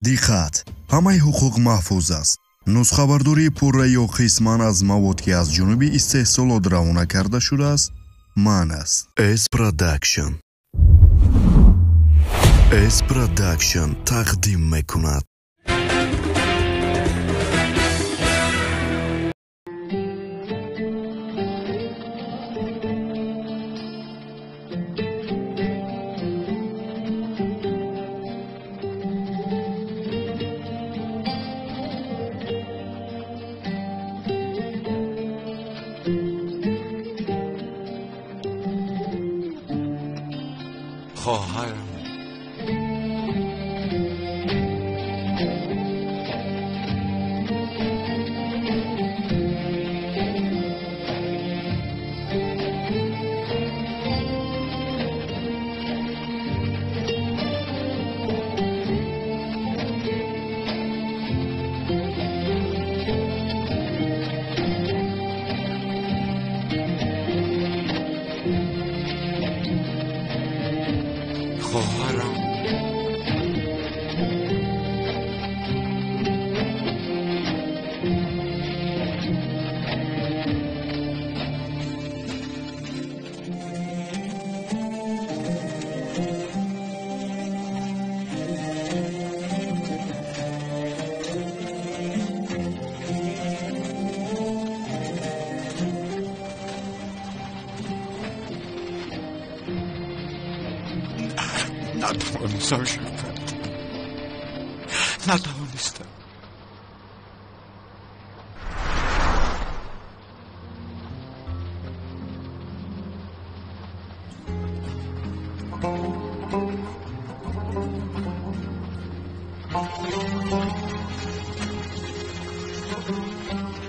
Диққат! Ҳамаи ҳуқуқ маҳфуз аст. Нусхабардории пурра ё қисман аз мавод, ки аз ҷониби истеҳсолот равона карда шудааст, манъ аст. S Production. S Production тақдим мекунад. خواهرم خواهرم نتوانستم شوکت، نتوانستم.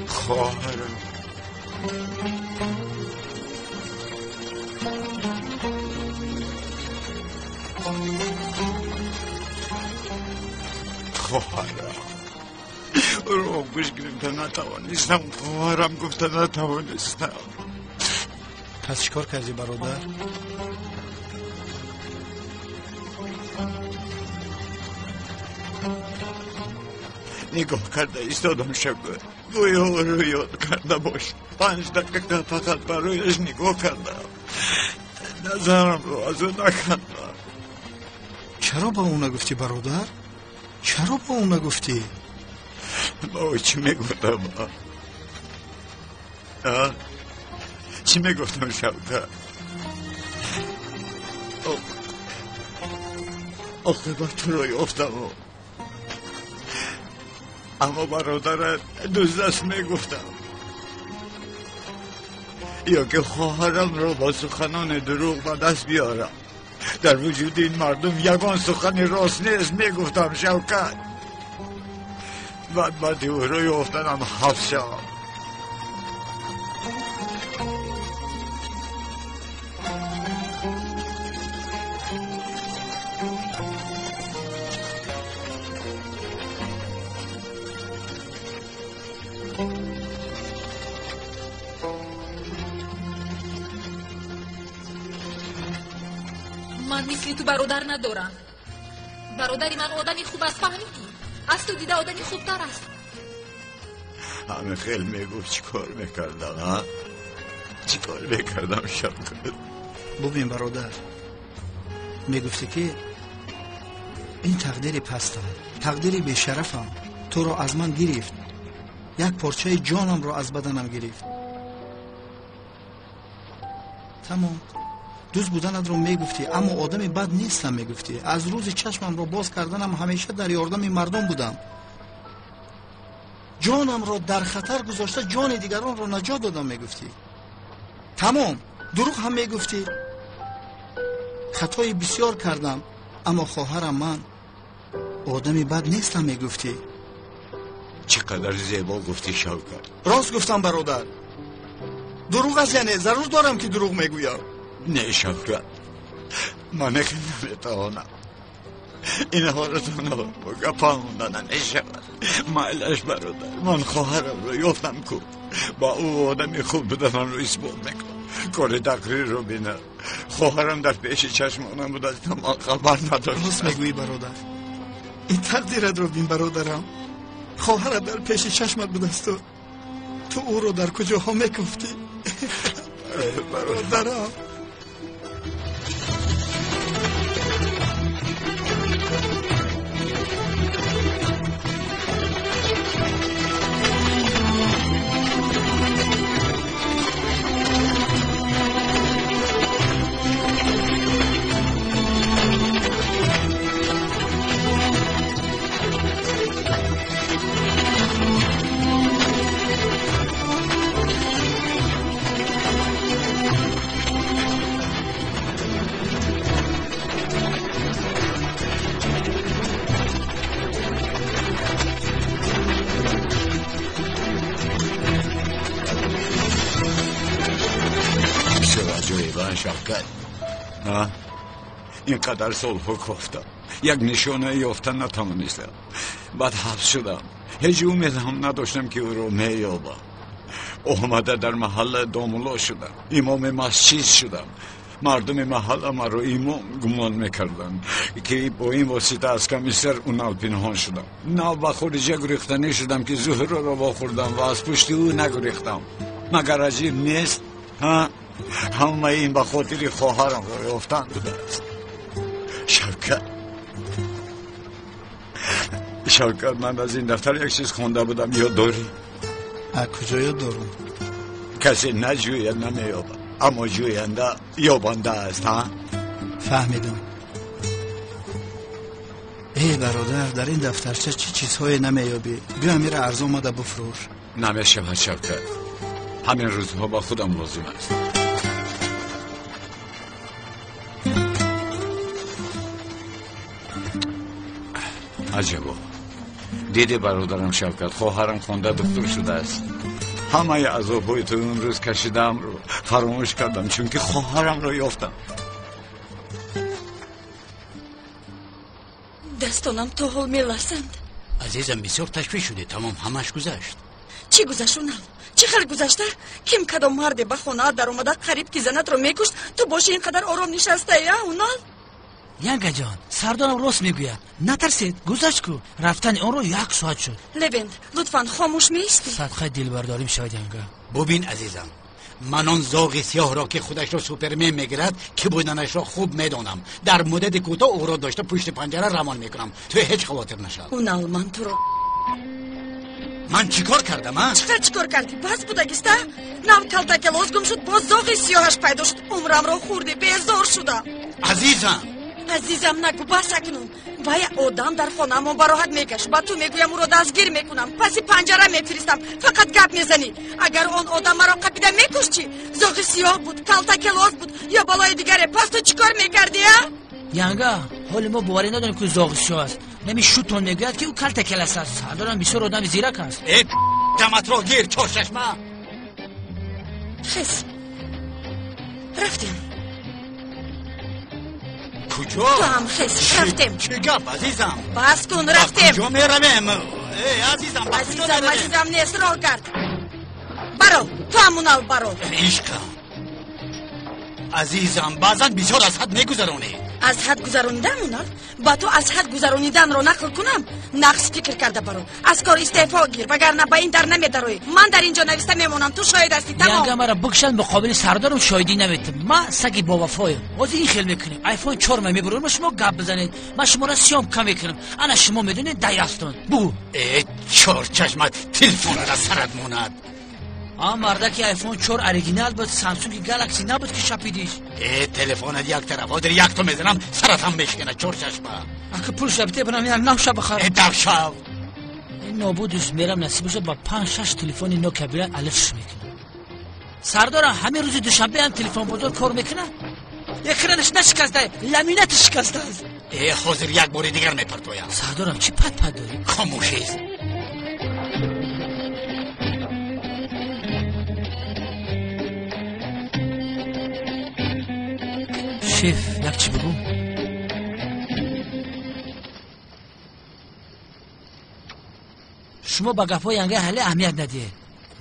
خواهرم خواهرم رو گوش گرفته نتوانستم. خواهرم گفته نتوانستم. پس چیکار کردی برادر؟ نگاه کرده ایستادم شب، گویا او رو یاد کرده باش. 5 دقیقه فقط برایش نگاه کردم، نظرم رو از او نکردم. چرا با او نگفتی برادر؟ چرا با او نگفتی؟ با او چی میگفتم؟ چی میگفتم شوکت؟ عاقبت رو یافتم، اما برادرت دوست میگفتم، یا که خواهرم رو با سخنان دروغ به دست بیارم. در وجود این مردم یگان سخن راست نیست میگفتم شوکت. بعد او رو یافتنم حبس شدم. من مثل تو برادر ندارم. برادری من آدمی خوب است، فهمیدی؟ از تو دیده آدمی خوبتر است. همه خیلی میگفت چی کار میکردم؟ ها؟ چی کار میکردم شوکت؟ ببین برادر، میگفتی که این تقدیر پستم، تقدیر بیشرفم تو رو از من گرفت، یک پارچه جانم رو از بدنم گرفت. تمام. دوست بودنت رو میگفتی، اما آدم بد نیستم میگفتی. از روز چشمم رو باز کردنم همیشه در یاردم مردم بودم. جانم رو در خطر گذاشته جان دیگران رو نجات دادم میگفتی. تمام. دروغ هم میگفتی. خطای بسیار کردم، اما خواهرم من آدم بد نیستم میگفتی. چقدر زیبا گفتی شوکت. راست گفتم برادر. دروغ است یعنی ضرور دارم که دروغ میگویم؟ نه شوکت، من که نمیتوانم. این حالتان رو با گپا نمیشود. مایلش برادر، من خواهرم رو یافتم کو با او آدمی خوب بودنم رو اثبات میکنم. کار تقریر رو بینم. خواهرم در پیش چشمانم بود، از من خبر نداشتم. راست میگویی برادر. Ин тақдиратро бин, бародарам. Хоҳарат дар пеши чашмат будасту ту ӯро дар куҷоҳо мекуфтӣ. Бародарам. Шавкат, ин қадар солҳо кофтам, як нишона ёфта натавонистам. Баъд ҳабс шудам. Ҳеҷ умед ҳам надоштам, ки ӯро меёбам. Омада дар маҳалла домулло шудам, имоми масҷид шудам. Мардуми маҳалла маро имом гумон мекарданд, ки бо ин восита аз комиссар Унал пинҳон шудам. Нав ба хориҷа гурехтанӣ шудам, ки Зуҳроро вохӯрдам ва аз пушти ӯ нагурехтам. Магар аҷиб нест? Ҳамаи ин ба хотири хоҳарамро ёфтан будааст. Шавкат, Шавкат, ман аз ин дафтар як чиз хонда будам, ёд дорӣ? Куҷо ёд дорам? Касе наҷӯяд намеёбад, аммо ҷӯянда ёбанда аст. Фаҳмидам. Эй бародар, дар ин дафтарча чӣ чизҳое намеёбӣ? Биё амира арзон мада буфрӯш. Намешавад, Шавкат, ҳамин рӯзҳо ба худам лозим аст. Аҷабо, диди бародарам Шавкат, хоҳарам хонда духтур шудааст. Ҳамаи азобҳои ту он рӯз кашидаамро фаромӯш кардам, чунки хоҳарамро ёфтам. Дастонам то ҳол меларзанд. Азизам, бисёр ташвиш шудӣ. Тамом, ҳамаш гузашт. Чӣ гузашт, Унал? Чӣ хел гузашта? Ким кадом марде ба хонаат даромада қариб ки занатро мекушт, ту боши ин қадар ором нишастаи, а, Унал? Янгаҷон, сардорам рост мегӯяд. Натарсед, гузашт ку. Рафтани онро як соат шуд. Левент, лутфан хомӯш меистӣ? Садқаи дилбардорӣ мешавад, Янга. Бубин, азизам, ман он зоғи сиёҳро, ки худашро супермен мегирад, ки буданашро хуб медонам. Дар муддати кӯтоҳ ӯро дошта пушти панҷара равон мекунам. Ту ҳеҷ хавотир нашав. Унал, ман туро Ман чӣ кор кардам, а? Чӣ хел чӣ кор кардӣ? Бас будагиста? Нав калтакелоз гум шуд, боз зоғи сиёҳаш пайдо шуд. Умрамро хӯрдӣ, безор шудам. Азизам! Азизам нагӯ, бас акнун. Вай одам дар хонаамон бароҳат мегашт. Ба ту мегӯям, ӯро дастгир мекунам, паси панҷара мефиристам. Фақат гап мезанӣ. Агар он одам маро қапида мекушт чӣ? Зоғи сиёҳ буд, калтакелоз буд ё балои дигаре. Пас ту чӣ кор мекардӣ, а? Янга, ҳоли мо боварӣ надорем, ки зоғи сиёҳ аст. Нами шутон мегӯяд, ки ӯ калтакелас аст. Сардорам бисёр одами зирак аст. Э, даматро гир, чорчашма. Хез, рафтем. Куҷо? Ту ҳам хез, рафтем. Чӣ гап, азизам? Бас кун, рафтем. Куҷо меравем? Э, азизам, ба куҷо Азизам, меравем? азизам нест, роҳ кард. Баро, ту ҳам, Унал, баро. Ишқам, азизам, баъзан бисёр аз ҳад мегузаронӣ. Аз ҳад гузаронидан, Унал? Ба ту аз ҳад гузарониданро нақл кунам? Нақс фикр карда баро. Аз кор истеъфо гир, вагарна ба ин дар намедароӣ. Ман дар ин ҷо нависта мемонам, ту шоҳид ҳастӣ, тамом. Янга, мара бикшанд, муқобили сардорам шоҳидӣ наметам. Ман саги бовафоем. Ҳозир ин хел мекунем. Айфон 4 ма мебурам, шумо гап бизанед. Ман шуморо съёмка мекунам. Ана шумо медонед, даястон. Бугӯ. Э, чорчашмат телефонара сарат монад. А мардаки айфон 4 оригинал буд, Самсунги Галакси набуд, ки шапидиш. Э, телефонат як тараф, ҳозир якто мезанам, сарат ҳам мешиканад, чорчашма. Ака пул шабите бирам як нав шаб бихарам. Э, даршав. Ин нобудиш мерам, насиб боша, ба 5-6 телефони Нокия бира алифш мекунам. Сардорам, ҳамин рӯзи душанбе ҳам телефон бозор кор мекунад? Экранаш нашикаста, ламинаташ шикастааст. Э, ҳозир як бори дигар мепартоям. Сардорам, чӣ пат пат дорӣ? Хомӯшист. Шеф, як чӣ бигӯ? Шумо ба гапҳои Янгаи ҳале аҳамият надиҳед.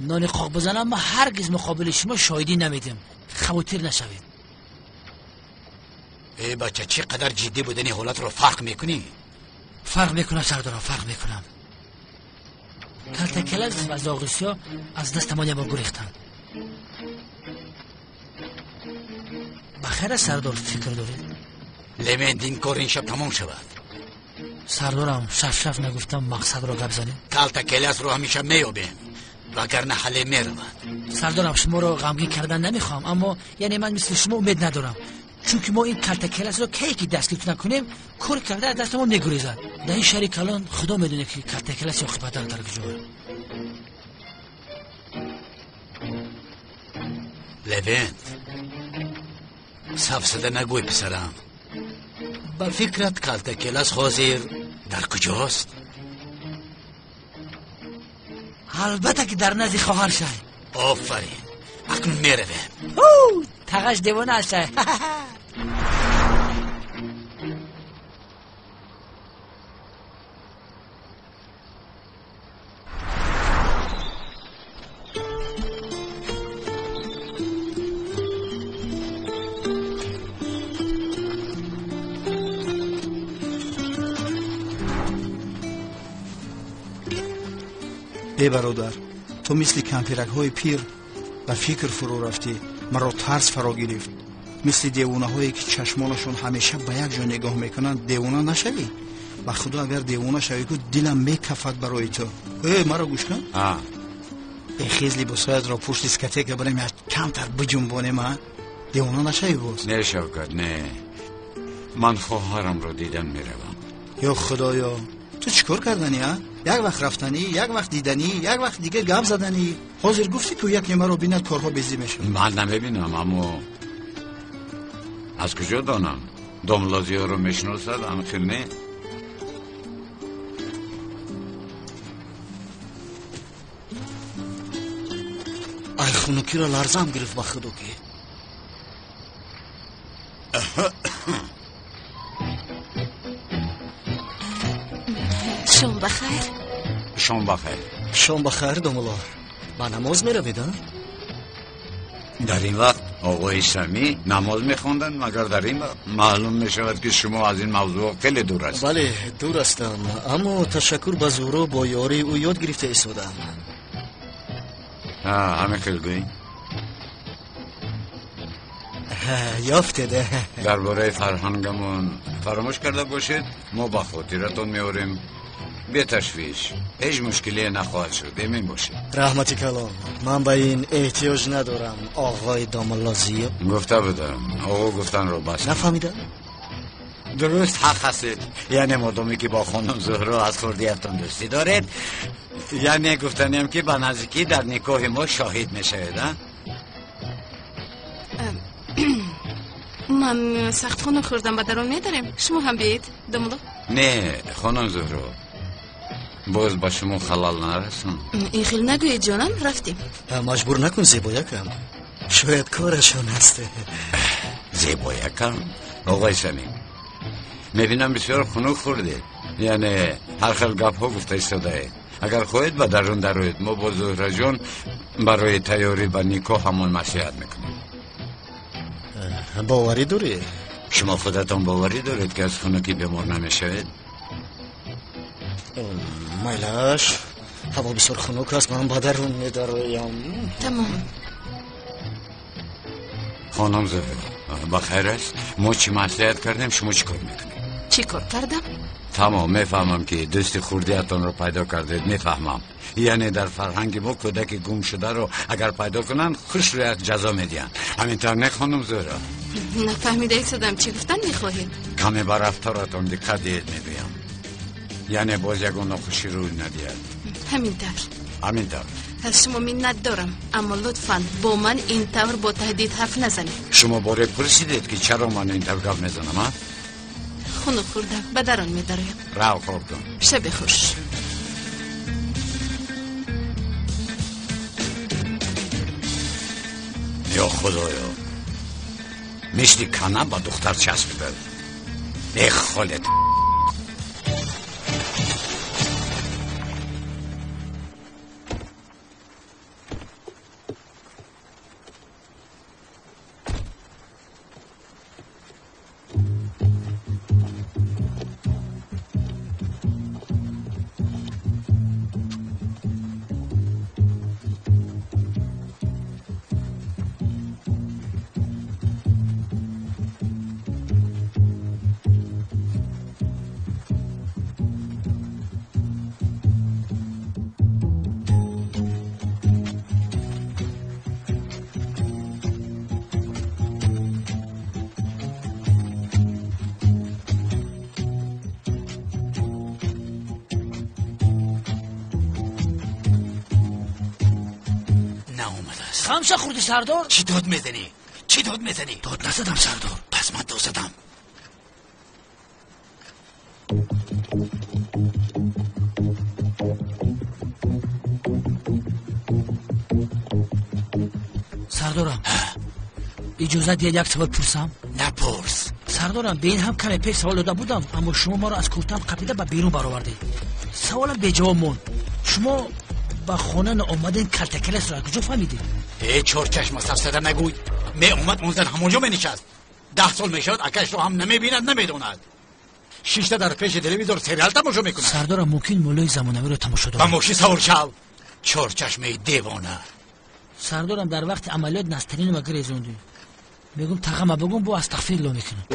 Нони қоқ бизанам, ман ҳаргиз муқобили шумо шоҳидӣ намедиҳам. Хавотир нашавед. Э, бача, чӣ қадар ҷиддӣ будани ҳолатро фарқ мекунӣ? Фарқ мекунам сардорам, фарқ мекунам. Калтакелас ва зоғи сиёҳ аз дастамон як бор гурехтанд. Ба хайр аст сардор, фикр доред? Левент, ин кор ин шаб тамом шавад. Сардорам, шаф-шаф нагуфтам мақсадро гап занем. Калтакеласро ҳамеша меёбем, вагарна ҳале меравад. Сардорам, шуморо ғамгин кардан намехоҳам, аммо яъне ман мисли шумо умед надорам. Чунки мо ин калтакеласро кае ки дастгир накунем, кор карда аз дастамон мегурезад. Дар ин шаҳри калон худо медонад ки калтакелас оқибатар дар куҷоа. Левент, сафсада нагӯй писарам. Ба фикрат калтакелас ҳозир дар куҷост? Албатта ки дар назди хоҳаршай. Офарин, акнун меравем. Тағаш девона ашай. Э бародар, ту мисли кампиракҳои пир ба фикр фурӯ рафтӣ. Маро тарс фаро гирифт. Мисли девонаҳое ки чашмонашон ҳамеша ба як ҷо нигоҳ мекунанд, девона нашавӣ. Ба худо агар девона шавӣ, ку дилам мекафад барои ту. Э, маро гӯш кун. Э, хез либосҳоятро пушт дискотека барем, як камтар биҷунбонем, а? Девона нашавӣ боз. Не, Шавкат, не. Ман хоҳарамро дидан меравам. Ё худоё, ту чӣ кор карданӣ, а? Як вақт рафтанӣ, як вақт диданӣ, як вақт дига гап заданӣ. Ҳозир гуфтӣ ку яке маро бинад, корҳо безӣ мешавад. Ман намебинам, аммо аз куҷо донам? Домлозиёро мешиносад, анхел не? Ай хунукиро ларзам гирифт ба худо ки. Шом бахайр. Шом бахайр. Шом бахайр, домулло. Ба намоз меравед, а? Дар ин вақт оғои Самӣ намоз мехонданд, магар дар ин вақт маълум мешавад ки шумо аз ин мавзӯъ хеле дур ҳастед. Бале, дур ҳастам, аммо ташаккур ба Зуҳро бо ёрии ӯ ёд гирифта истодаам. Ҳамин хел гӯӣ? Ёфтед. Дар бораи фарҳангамон фаромӯш карда бошед, мо ба хотиратон меорем. Беташвиш, ҳеҷ мушкиле нахоҳад шуд, эмин бошед. Раҳмати калон, ман ба ин эҳтиёҷ надорам, оғои домулло Зиё. Гуфта будам, оғо гуфтанро бас. Нафаҳмидам. Дуруст, ҳақ ҳастед. Яъне модоме ки бо хонум Зуҳро аз хурдиятон дӯстӣ доред, яъне гуфтаниям ки ба наздикӣ дар никоҳи мо шоҳид мешавед, а? Ман сахт хунук хӯрдам, ба дарун медарем. Шумо ҳам биед, домулло. Не, хонум Зуҳро, боз ба шумо халал нарасам. Ин хел нагӯед, ҷонам, рафтем. Маҷбур накун, зебоякам. Шояд корашон аст. Зебоякам? Оғои Самим, мебинам бисёр хунук хӯрдед. Яъне ҳар хел гапҳо гуфта истодаед. Агар хоҳед ба дарун дароед, мо бо Зуҳраҷон барои тайёрӣ ба никоҳ ҳамон маслиҳат мекунем. Боварӣ дорӣ? Шумо худатон боварӣ доред ки аз хунукӣ бемор намешавед? Майлаш, ҳаво бисёр хунук аст, ман ба дарун медароям. Тамом. Хонум Зуҳро, ба хайр аст? Мо чӣ маслиҳат кардем, шумо чӣ кор мекунед? Чӣ кор кардам? Тамом, мефаҳмам ки дӯсти хурдиятонро пайдо кардед, мефаҳмам. Яъне дар фарҳанги мо кӯдаки гумшударо агар пайдо кунанд, хушрӯяк ҷазо медиҳанд. Ҳамин тавр не, хонум Зуҳро? Нафаҳмида истодам, чӣ гуфтан мехоҳед? Каме ба рафторатон диққат диҳед, мегӯям. Яъне боз ягон нохушӣ рӯй надиҳад. Ҳамин тавр. Ҳамин тавр. Аз шумо миннат дорам, аммо лутфан бо ман ин тавр бо таҳдид ҳарф назанед. Шумо боре пурсидед ки чаро ман ин тавр гап мезанам, а? Хунук хӯрдам, ба дарун медароям. Рав хоб кун. Шаби хуш. Ё худоё, мисли кана ба духтар часпида. Э холет. аст. Хамша хӯрдӣ сардор? Чӣ дод мезанӣ? Чӣ дод мезанӣ? Дод назадам сардор. Пас ман дод задам. Сардорам, иҷозат диҳед як савол пурсам? Напурс. Сардорам, ба ин ҳам каме пеш савол дода будам, аммо шумо маро аз куртам қапида ба берун баровардед. Саволам беҷавоб монд. Шумо ба хона наомаден калтакаласро аз куҷо фаҳмидед? Э, чорчашма, сафсата нагӯй. Меомад, он зан ҳамонҷо менишаст. 10 сол мешавад, акашро ҳам намебинад, намедонад. Шишта дар пеши телевизор сериал тамошо мекунад. Сардорам, мумкин муллои замонавиро тамошо дорад. Ба мошин савор шав, чорчашмаи девона. Сардорам, дар вақти амалиёт настаринама гирезондӣ. Мегум тағама бигум, бо астағфирулло мекунам.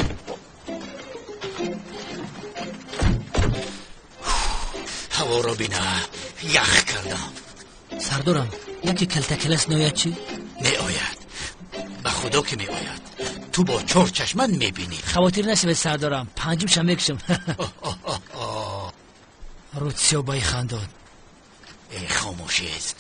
Ҳаворо бина, ях кардам. Сардорам, яке калтакалас наояд чӣ? Меояд, ба худо ки меояд. Ту бо чор чашман мебинӣ. Хавотир нашавед сардорам, панҷумша мекушам. Рӯд сиёбаи хандод. Э, хомӯшист.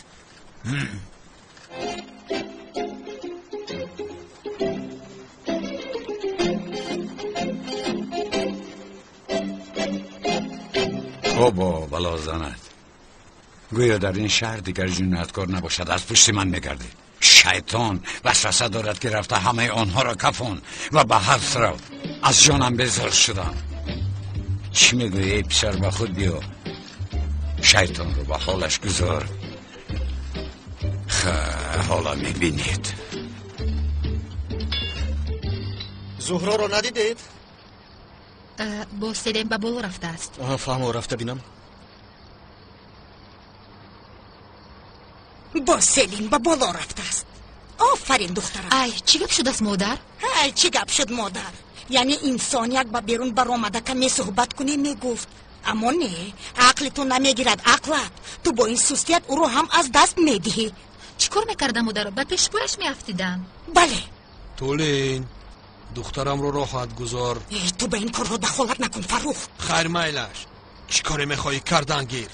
Обо бало занад. Гӯё дар ин шаҳр дигар ҷинояткор набошад, аз пушти ман мегардид. Шайтон васваса дорад, ки рафта ҳамаи онҳоро кафон ва ба ҳабс рав. Аз ҷонам безор шудам. Чӣ мегӯӣ, эй писар, ба худ биё. Шайтонро ба ҳолаш гузор. Ҳола мебинед. Зуҳроро надидед? Бо Селим ба боло рафтааст. Фаҳмо, рафта бинам. Бо Селим ба боло рафтааст. Офарин, духтарам. Ай, чӣ гап шудааст, модар? Ай, чӣ гап шуд, модар? Яъне инсон як ба берун баромада каме суҳбат кунӣ мегуфт. Аммо не, ақли ту намегирад, ақлат. Ту бо ин сустият ӯро ҳам аз даст медиҳӣ. Чӣ кор мекардам, модар? Ба пешпояш меафтидам. Бале. Тулин, духтарамро роҳат гузор. Ту ба ин корҳо дахолат накун, Фаррух. Хайр, майлаш. Чӣ коре мехоҳӣ кардан гир?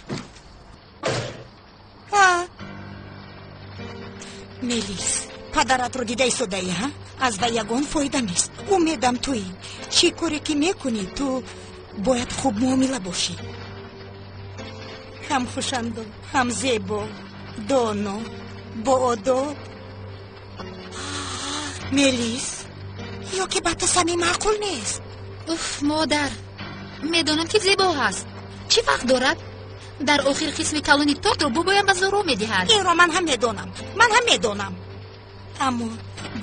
Мелис, падаратро дида истодаӣ, ҳа? Аз вай ягон фоида нест. Умедам туӣ. Чӣ коре ки мекунӣ, ту бояд хуб муомила бошӣ. Ҳам хушандо, ҳам зебо, доно, боодоб. Мелис, ё ки ба ту самим маъқул нест? Уф, модар, медонам ки зебо ҳаст. Чӣ фарқ дорад? Дар охир қисми калони тортро бобоям ба Зуҳро медиҳад. Инро ман ҳам медонам, ман ҳам медонам. Аммо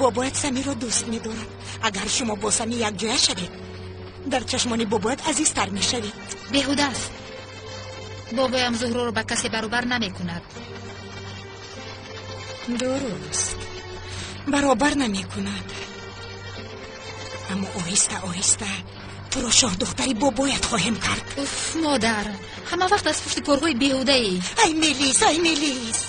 бобоят Самиро дӯст медорад. Агар шумо бо Сами якҷоя шавед, дар чашмони бобоят азизтар мешавед. Беҳуда аст. Бобоям Зуҳроро ба касе баробар намекунад. Дуруст, баробар намекунад. Аммо оҳиста оҳиста туро шоҳдухтари бобоят хоҳем кард. Уф, модар, ҳама вақт аз пушти корҳои беҳудаӣ. Ай Мелис, ай Мелис,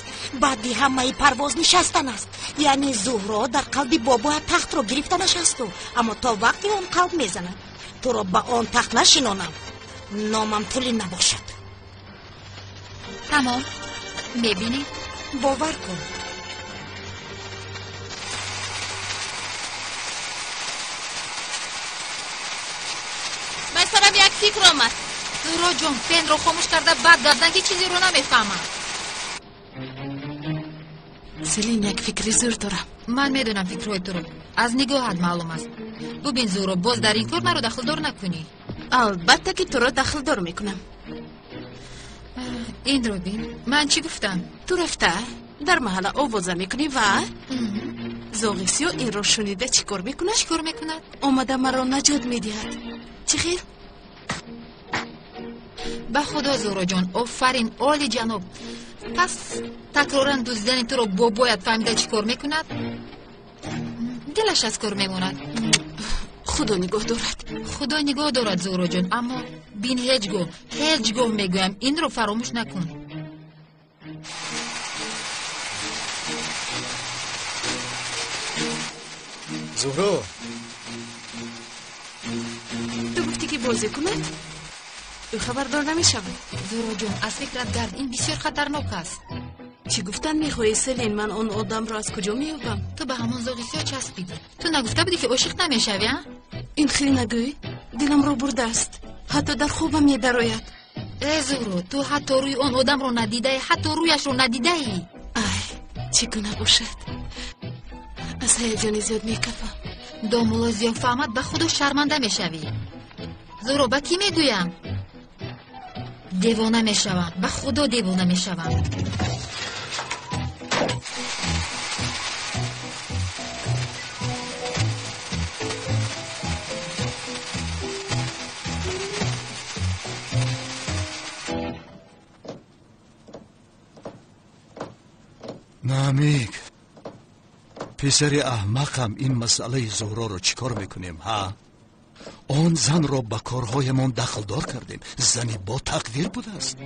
баъди ҳамаи парвоз нишастан аст. Яъне Зуҳро дар қалби бобоят тахтро гирифта нишасту, аммо то вақте он қалб мезанад, туро ба он тахт нашинонам, номам Тулин набошад. Тамом, мебинӣ? Бовар кун. Ба сарам як фикр омад. Зуҳро ҷон, фенро хомӯш карда баъд гап ки чизеро намефаҳмам. Селин, як фикри зур дорам. Ман медонам фикрҳои туро. Аз нигоҳат маълум аст. Бубин, Зуҳро, боз дар ин кор маро дахлдор накунӣ. Албатта ки туро дахлдор мекунам. Инро бин, ман чӣ гуфтам? Ту рафта дар маҳалла овоза мекунӣ ва зоғи сиёҳ инро шунида чӣ кор мекунад? Чӣ кор мекунад? Омада маро наҷот медиҳад. Чӣ хел? Ба худо, Зуҳроҷон, офарин, оли ҷаноб. Пас такроран дуздидани туро бобоят фаҳмида чӣ кор мекунад? Дилаш аз кор мемонад. Худо нигоҳ дорад. Худо нигоҳ дорад, Зуҳроҷон, аммо бин, ҳеҷ гоҳ, ҳеҷ гоҳ мегӯям, инро фаромӯш накун. Зуҳро, ту гуфтӣ ки бозӣ кунад, ӯ хабардор намешавад. Зуҳроҷон, аз фикрат гард, ин бисёр хатарнок аст. Чӣ гуфтан мехоҳӣ, Селин? Ман он одамро аз куҷо меёбам? Ту ба ҳамон зоғи сиёҳ часпидӣ. Ту нагуфта будӣ, ки ошиқ намешавӣ, а? Ин хел нагӯй, диламро бурдааст. Ҳатто дар хобам медарояд. Э, Зуҳро, ту ҳатто рӯи он одамро надидаӣ, ҳатто рӯяшро надидаӣ. Ай, чӣ гуна бошад? Аз ҳаяҷони зиёд мекафам. Домулло Зиё фаҳмад, ба худо шарманда мешавӣ. Зуҳро, ба кӣ мегӯям? Девона мешавам, ба худо девона мешавам. Намик, писари аҳмақам, ин масъалаи Зуҳроро чӣ кор мекунем, ҳа? Он занро ба корҳоямон дахлдор кардем. Зани бо тақдир будааст.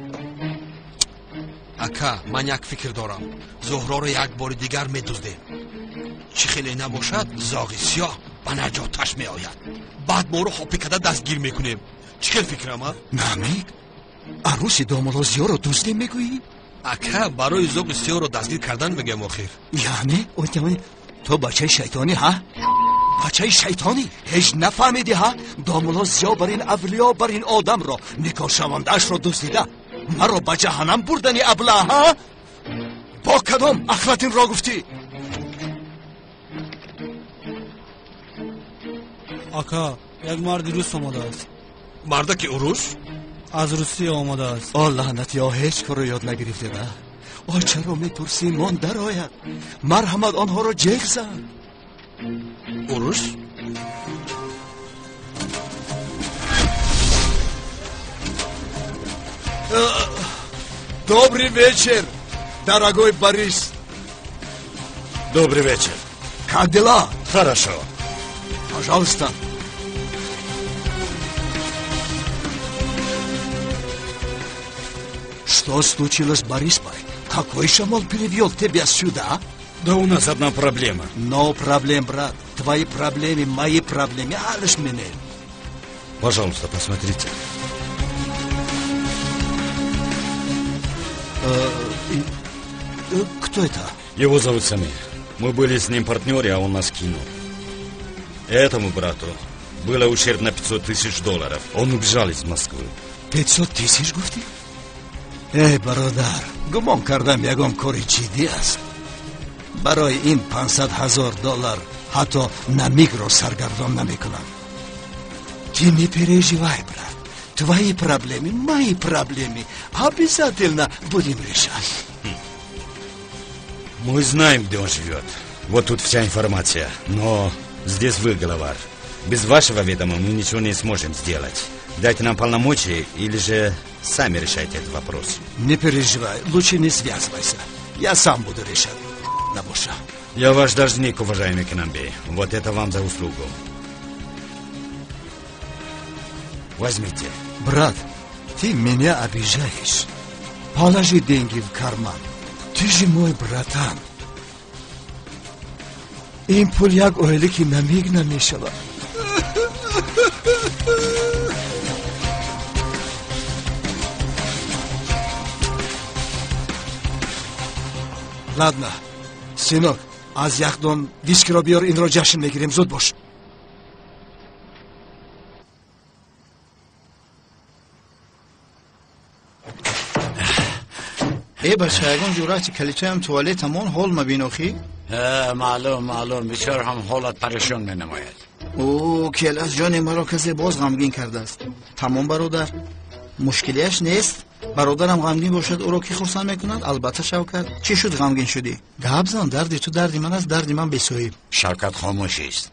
Ака, ман як фикр дорам. Зуҳроро як бори дигар медуздем. Чӣ хеле набошад, зоғи сиёҳ ба наҷоташ меояд. Баъд моро ҳопӣ карда дастгир мекунем. Чӣ хел фикрам, а? Намик, арӯси домулло Зиёро дуздем мегӯӣ? Ака, барои зоғи сиёҳро дастгир кардан мегӯям охир. Яъне ту бачаи шайтонӣ, ҳа? Бачаи шайтонӣ, ҳеҷ нафаҳмидӣ, ҳа? Домулло Зиё бар ин авлиё, бар ин одамро, никоҳшавандаашро дуздида, маро ба ҷаҳаннам бурдани абла, ҳа? Бо кадом ахлат инро гуфтӣ? Ака, як марди рус омадааст. Мардаки урус? Аз Русия омадааст. О, лаънатиё, ҳеҷ корро ёд нагирифтед, а? О, чаро мепурсӣ, мон дарояд. Марҳамат, онҳоро ҷеғ зан. Урус? Добрый вечер, дорогой Борис. Добрый вечер. Как дела? Хорошо. Пожалуйста. Что случилось, Борис Бай? Какой шамол перевел тебя сюда? Да у нас одна проблема. No problem, брат. Твои проблемы, мои проблемы. Алиш меня. Пожалуйста, посмотрите. Кто это? Его зовут Самир. Мы были с ним партнеры, а он нас кинул. Этому брату было ущерб на 500 тысяч долларов. Он убежал из Москвы. 500 тысяч, гуфти? Эй, бародар, гумон кардам ягон кори ҷиддӣ аст. Барои ин 500 ҳазор доллар ҳатто Намикро саргардон намекунам. Ты не переживай, брат. Твои проблемы, мои проблемы. Обязательно будем решать. Мы знаем, где он живет. Вот тут вся информация. Но здесь вы, главарь. Без вашего ведома мы ничего не сможем сделать. Дайте нам полномочия или же сами решайте этот вопрос. Не переживай, лучше не связывайся. Я сам буду решать. Набоша. Я ваш должник, уважаемый Кинамбей. Вот это вам за услугу. Возьмите. Брат, ты меня обижаешь. Положи деньги в карман. Ты же мой братан. Ин пул як оилаки Намик намешавад. Ладно, сынок, аз яхдон вискиро биёр, инро ҷашн мегирем, зуд бош. Э, бача, ягон ҷуръати калитоям туалетамон ҳол мабин охӣ? Маълум, маълум, бисёр ҳам ҳолат парешон менамояд. О, келас ҷони маро касе боз ғамгин кардааст. Тамом, бародар, мушкилиаш нест. Бародарам ғамгин бошад, ӯро кӣ хурсанд мекунад? Албатта Шавкат. Чӣ шуд ғамгин шудӣ? Гап зан, дарди ту дарди ман аст, дарди ман бесоҳиб. Шавкат хомӯш аст.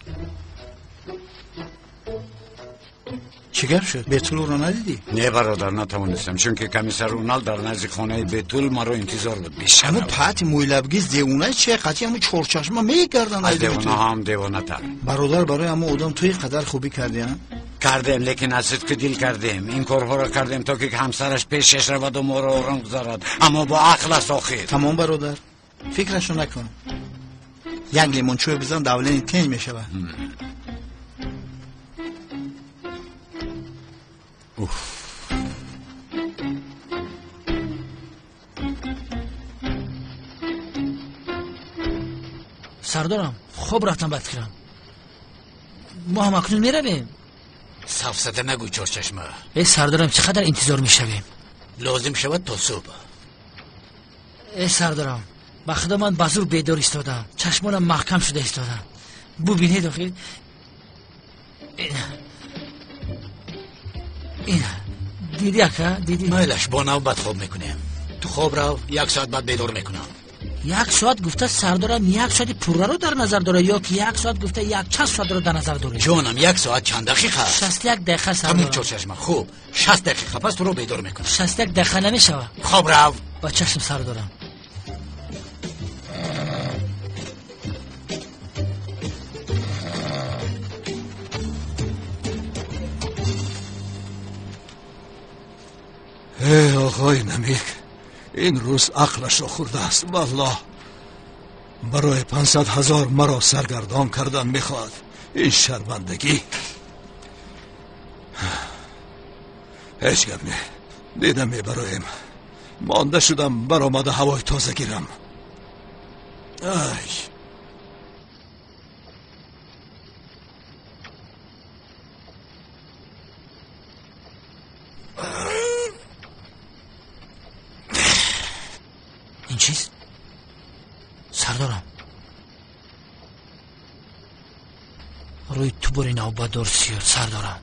Чӣ гап шуд? Бетул ӯро надидӣ? Не, бародар, натавонистам, чунки комиссар Унал дар назди хонаи Бетул маро интизор буд. Ҳамун пати мӯйлабгиз девона че қатъи ҳамун чорчашма мегарданд. Аз девона ҳам девонатар. Бародар, барои ҳамун одам ту ин қадар хубӣ кардӣ, а? Кардем, лекин аз сидқи дил кардем. Ин корҳоро кардем, то ки ҳамсараш пешаш раваду моро ором гузарад, аммо бо ақл аст охир. Тамом, бародар, фикрашо накун. Як лимончой бизан, давление тенҷ мешавад. Уф. Сардорам, хоб рафтам ба фикрам. Мо ҳам акнун меравем. Сафсата нагӯ, Чорчашма. Э, сардорам, чӣ қадар интизор мешавем? Лозим шавад то субҳ. Э, сардорам, ба худо ман ба зур бедор истодам, чашмонам маҳкам шуда истодам. Бубинед охир. Ина дидӣ, ака, дидӣ? Майлаш, бо навбат хоб мекунем. Ту хоб рав, як соат баъд бедор мекунам. Як соат гуфта, сардорам, як соати пурраро дар назар дора ё ки як соат гуфта як чанд соатро дар назар доред? Ҷонам, як соат чанд дақиқа? 61 дақиқа, Тамом. Сардорам. Чорчашма, хуб, 60 дақиқа пас туро бедор мекунам. 61 дақиқа намешавад. Хоб рав. Ба чашм, сардорам. Э, оғои Намик ин рӯз ақлашро хӯрдааст. Валлоҳ, барои 500 000 маро саргардон кардан мехоҳад. Ин шармандагӣ. Ҳеҷ гап не, дида мебароем. Монда шудам, баромада ҳавои тоза гирам. Ай. Ин чиз, сардорам, рӯи ту бори навбатдор сиёд, сардорам.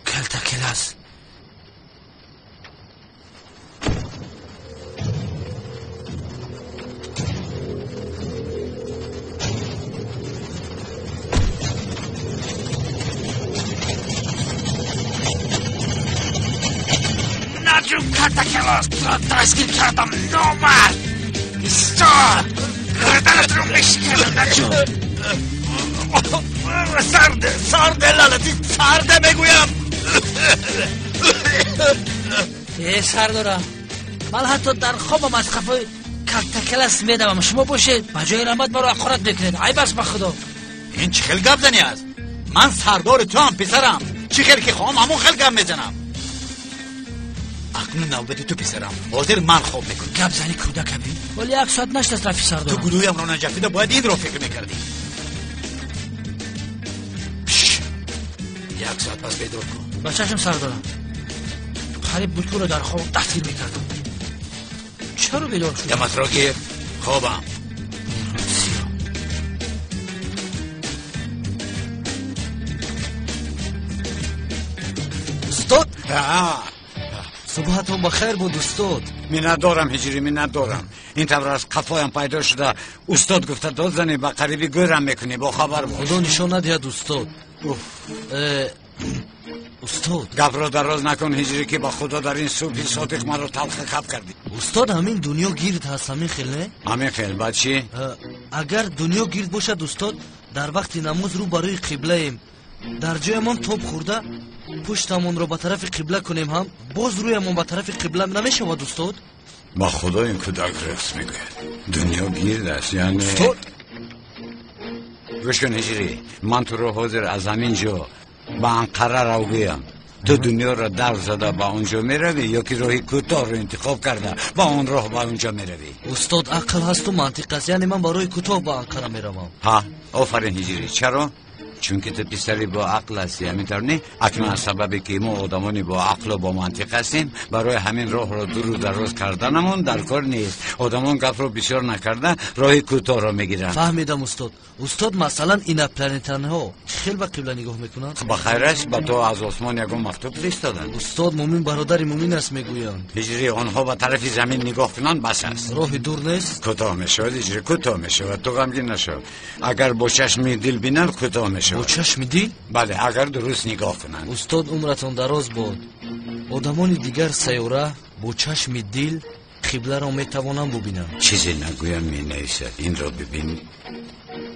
Калтакелас. Наҷум, калтакелас, туро дастгир кардам, номард! Истод, гарданатро мешиканам, наҷум! Сарде, сарде, лаънатӣ, сарде мегӯям. Э, сардорам, ман ҳатто дар хобам аз қафои калтакелас медавам, шумо бошед, ба ҷои раҳмат маро ҳақорат мекунед. Айб аст, ба худо. Ин чӣ хел гап занӣ аст? Ман сардори туам, писарам. Чӣ хел ки хоҳам, ҳамон хел гап мезанам. Акнун навбати ту, писарам. Ҳозир ман хоб мекунам. Гап зани кӯдакаби, вале як соат нашдаст рафи. Ту Сардорам, гулӯямро наҷафида бояд инро фикр мекардӣ. Як соат пас бедор кун. Ба чашм, сардорам. Қариб буд, ӯро дар хоб дастгир мекардам. Чаро бедор шуд? Даматро гир, хобам. Сиё. Устод, субҳатон ба хайр буд, устод. Миннатдорам, Ҳиҷрӣ, миннатдорам. Ин тавр аз қафоям пайдо шуда, устод гуфта дод занӣ, ба қариби гӯрам мекунӣ, бохабар бош. Худо нишон надиҳад, устод. Устод. Гапро дароз накун, Ҳиҷрӣ, ки ба худо дар ин субҳи содиқ маро талха хаб кардӣ. Устод, ҳамин дунё гирд ҳаст, ҳамин хел не? Ҳамин хел, баъд чӣ? Агар дунё гирд бошад, устод, дар вақти намоз рӯ ба рӯи қиблаем, дар ҷоямон тоб хӯрда, пуштамонро ба тарафи қибла кунем ҳам, боз рӯямон ба тарафи қибла намешавад, устод? Ба худо, ин кӯдак рост мегӯяд. Дунё гирд аст, яъне. Устод. Гӯш кун, Ҳиҷрӣ, ман туро ҳозир аз ҳамин ҷо ба Анқара рав гӯям, ту дунёро давр зада ба он ҷо меравӣ ё ки роҳи кӯтоҳро интихоб карда, ба он роҳ ба он ҷо меравӣ? Устод, ақл ҳасту мантиқ аст, яъне ман барои кӯтоҳ ба Анқара меравам. Ҳа, офарин, Ҳиҷрӣ. Чаро? Чунки ту писари бо ақл ҳастӣ, ҳамин тавр не? Акнун аз сабабе ки мо одамони бо ақлу бо мантиқ ҳастем, барои ҳамин роҳро дуру дароз карданамон дар кор нест. Одамон гапро бисёр накарда, роҳи кӯтоҳро мегиранд. Фаҳмидам, устод. Устод, масалан, инопланетянҳо чӣ хел ба қибла нигоҳ мекунанд? Ба хайр аст, ба ту аз осмон ягон мактуб фиристоданд? Устод, мӯмин бародари мӯмин аст, мегӯянд. Ҳиҷрӣ, онҳо ба тарафи замин нигоҳ кунанд, бас аст. Роҳи дур нест? Кӯтоҳ мешавад, Ҳиҷрӣ, кӯтоҳ мешавад. Ту ғамгин нашав. Агар бо чашми дил бинанд, кӯтоҳ мешавад. Бо чашми дил? Бале, агар дуруст нигоҳ кунанд. Устод, умратон дароз бод. Одамони дигар сайёра бо чашми дил қибларо метавонанд бубинанд? Чизе нагӯям, менависад. Инро бибин.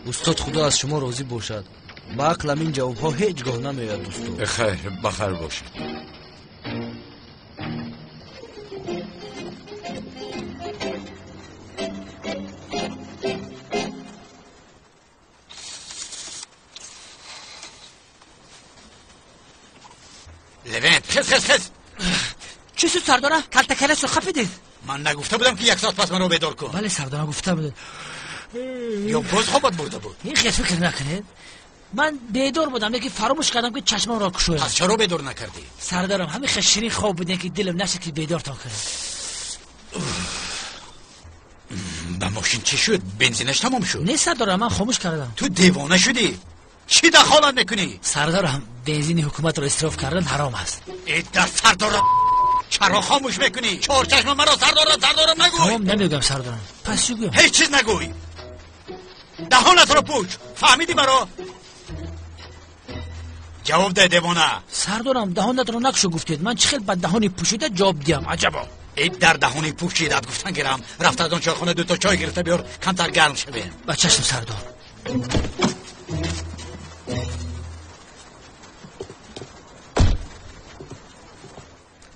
Устод, худо аз шумо розӣ бошад. Ба ақлам ин ҷавобҳо ҳеҷ гоҳ намеояд, устод. Хайр, ба хайр бошад. Левент, хез, хез, хез! Чӣ шуд, сардора? Калтакеласро хапидед? Ман нагуфта будам, ки як соат пас маро бедор кун? Бале, сардорам, гуфта будед. Ё боз хобат бурда буд? Ин хел фикр накунед. Ман бедор будам, лекин фаромӯш кардам, ки чашмамро кушоям. Пас чаро бедор накардӣ? Сардарам, ҳамин хел ширин хоб будем, ки дилам нашуд, ки бедортон кунам. Ба мошин чӣ шуд? Бензинаш тамом шуд? Не, сардарам, ман хомӯш кардам. Ту девона шудӣ? Чӣ дахолат мекунӣ? Сардарам, бензини ҳукуматро исроф кардан ҳаром аст. Э, дар сардорам, чаро хомӯш мекунӣ? Чорчашма маро сардорам, сардорам нагӯй. Тамом, намегӯям, сардарам. Пас чӣ гӯям? Ҳеҷ чиз нагӯй. Даҳонатро пӯш. Фаҳмидӣ маро? Ҷавоб деҳ, девона. Сардорам, даҳонатро накушо гуфтед. Ман чӣ хел ба даҳони пӯшида ҷавоб диҳам? Аҷабо. Э, дар даҳони пӯшидат гуфтан гирам. Рафта аз он чойхона дуто чой гирифта биёр, камтар гарм шавем. Ба чашм, сардор.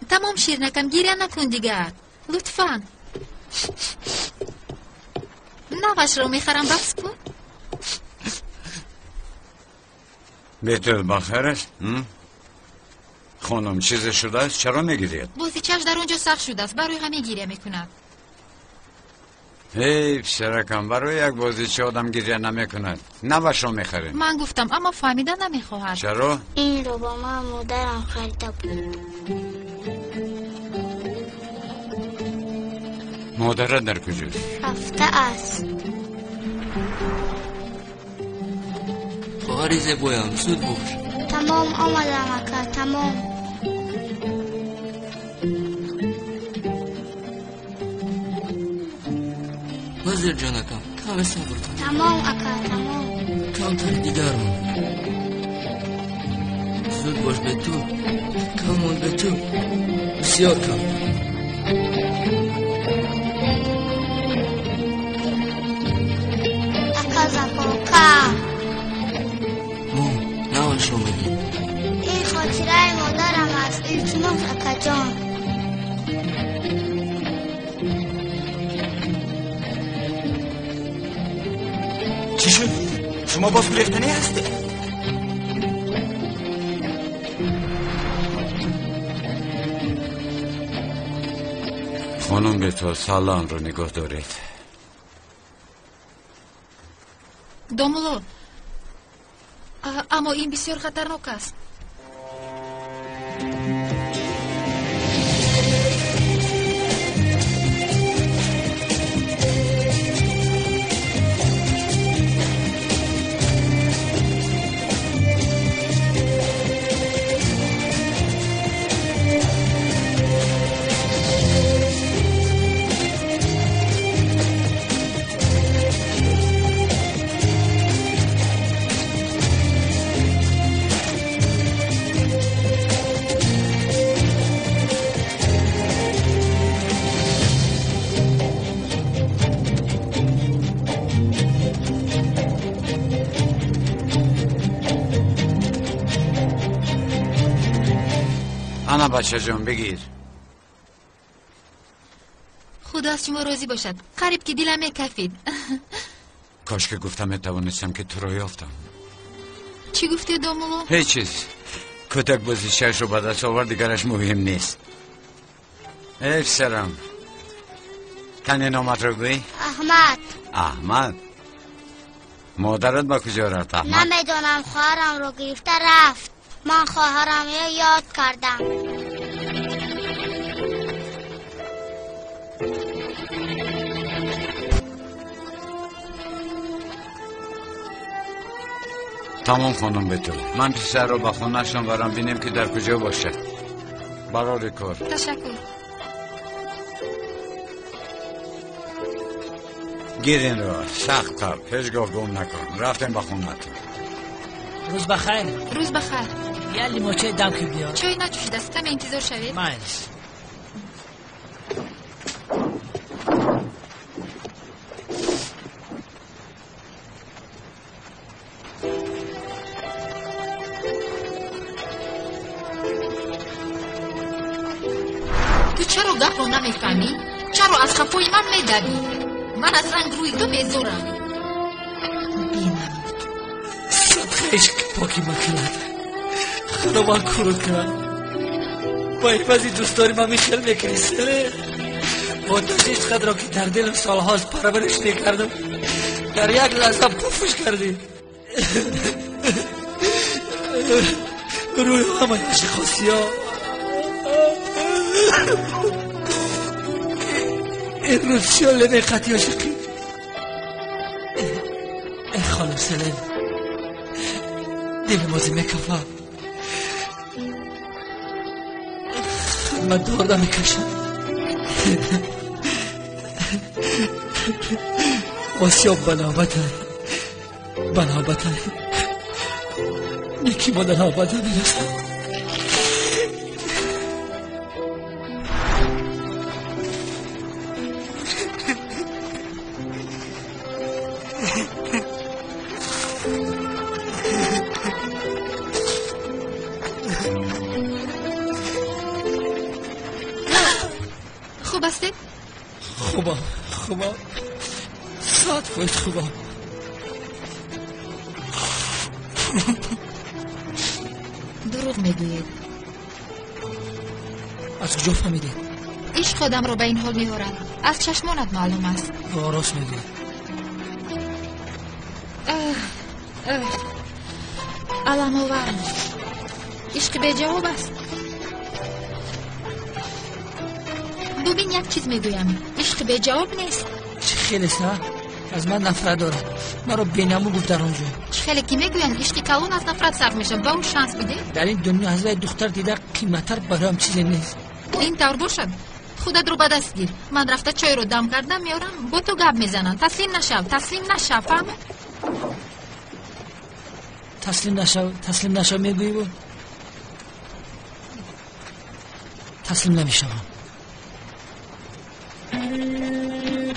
Тамом, ширнакам, гиря накун дигар, лутфан. Навашро мехарам, баҳс кун. Бетул, бахайр аст? Хонум, чизе шудааст? Чаро мегиред? Бозичааш дар он ҷо сахт шудааст, барои ҳамин гиря мекунад. Ҳей, писаракам, барои як бозича одам гиря намекунад. Навашро мехарем. Ман гуфтам, аммо фаҳмида намехоҳад. Чаро? Инро ба ман модарам харида буд. Модарат дар куҷост? Рафтааст. Хоҳари зебоям, зуд бош. Тамом, омадам, ака, тамом. Вазир ҷонакам, каме сабр кун. Тамом, ака, тамом. Камтари дигар монд. Зуд бош, Бету. Кам монд, Бету, бисёр кам. Ака, закока. Мо навашро мегирем. Ин хотираи модарам аст. Илтимос, акаҷон. Чӣ шуд? Шумо боз гурехтанӣ ҳастед? Хонум Бетул, салонро нигоҳ доред. Домулло, аммо ин бисёр хатарнок аст. Ана, бачаҷон, бигир. Худо аз шумо розӣ бошад. Қариб ки дилам мекафид. Кош ки гуфта метавонистам, ки туро ёфтам. Чӣ гуфтед, домулло? Ҳеҷ чиз. Кӯдак бозичаашро ба даст овард, дигараш муҳим нест. Эй, писарам, кане номатро гӯй. Аҳмад. Аҳмад, модарат ба куҷо рафт, Аҳмад? Намедонам, хоҳарамро гирифта рафт. Ман хоҳарамро ёд кардам. Тамом, хонум Бетул, ман писарро ба хонаашон барам, бинем, ки дар куҷо бошад. Барори кор. Ташаккур. Гир инро, сахт қаб, ҳеҷ гоҳ гум накун. Рафтем ба хонатон. Рӯз бахайр. Рӯз бахайр. Як лимочаи дам ки биёр. Чой наҷӯшидааст, каме интизор шавед. Майлиш. Ту чаро гапро намефаҳмӣ? Чаро аз қафои ман медавӣ? Ман аз ранг рӯи ту безорам. Бенамуд. Садқаиш поки макунад, худо ман курут кунад. Ба ивази дӯстдори ман михел мекунӣ, селе? Оташи ишқатро ки дар дилам солҳост парвариш мекардам, дар як лаҳза пуфш кардӣ. Рӯи ҳамаи ошиқо сиёҳ. Ин рӯз чиё лемеқати ошиқӣ? Эй хонум Селен, дилам ози мекафад. Хидмат дорда мекашад. Осиё ба навбатай, ба навбатай. Неки мо дар навбат намерасад. Хуб ҳастед? Хубам, хубам, 100% хубам. Дурӯғ мегӯед. Аз куҷо фаҳмидед? Ишқ одамро ба ин ҳол меорад. Аз чашмонат маълум аст. Рост мегӯед. Аламовар. Ишқи беҷавоб аст. Бубин, як чиз мегӯям. Ишқи беҷавоб нест. Чӣ хелест, а? Аз ман нафрат дорад. Маро бенаму гуфт дар он ҷо. Чӣ хеле ки мегӯянд, ишқи калон аз нафрат сарф мешавад. Ба ӯ шанс бидеҳ. Дар ин дунё аз вай духтар дида қиматтар бароям чизе нест. Ин тавр бошад, худатро ба даст гир. Ман рафта чойро дам кардам, меорам, бо ту гап мезанам. Таслим нашав, таслим нашав, фаҳм? Таслим нашав, таслим нашав мегӯӣ бо? Таслим намешавам.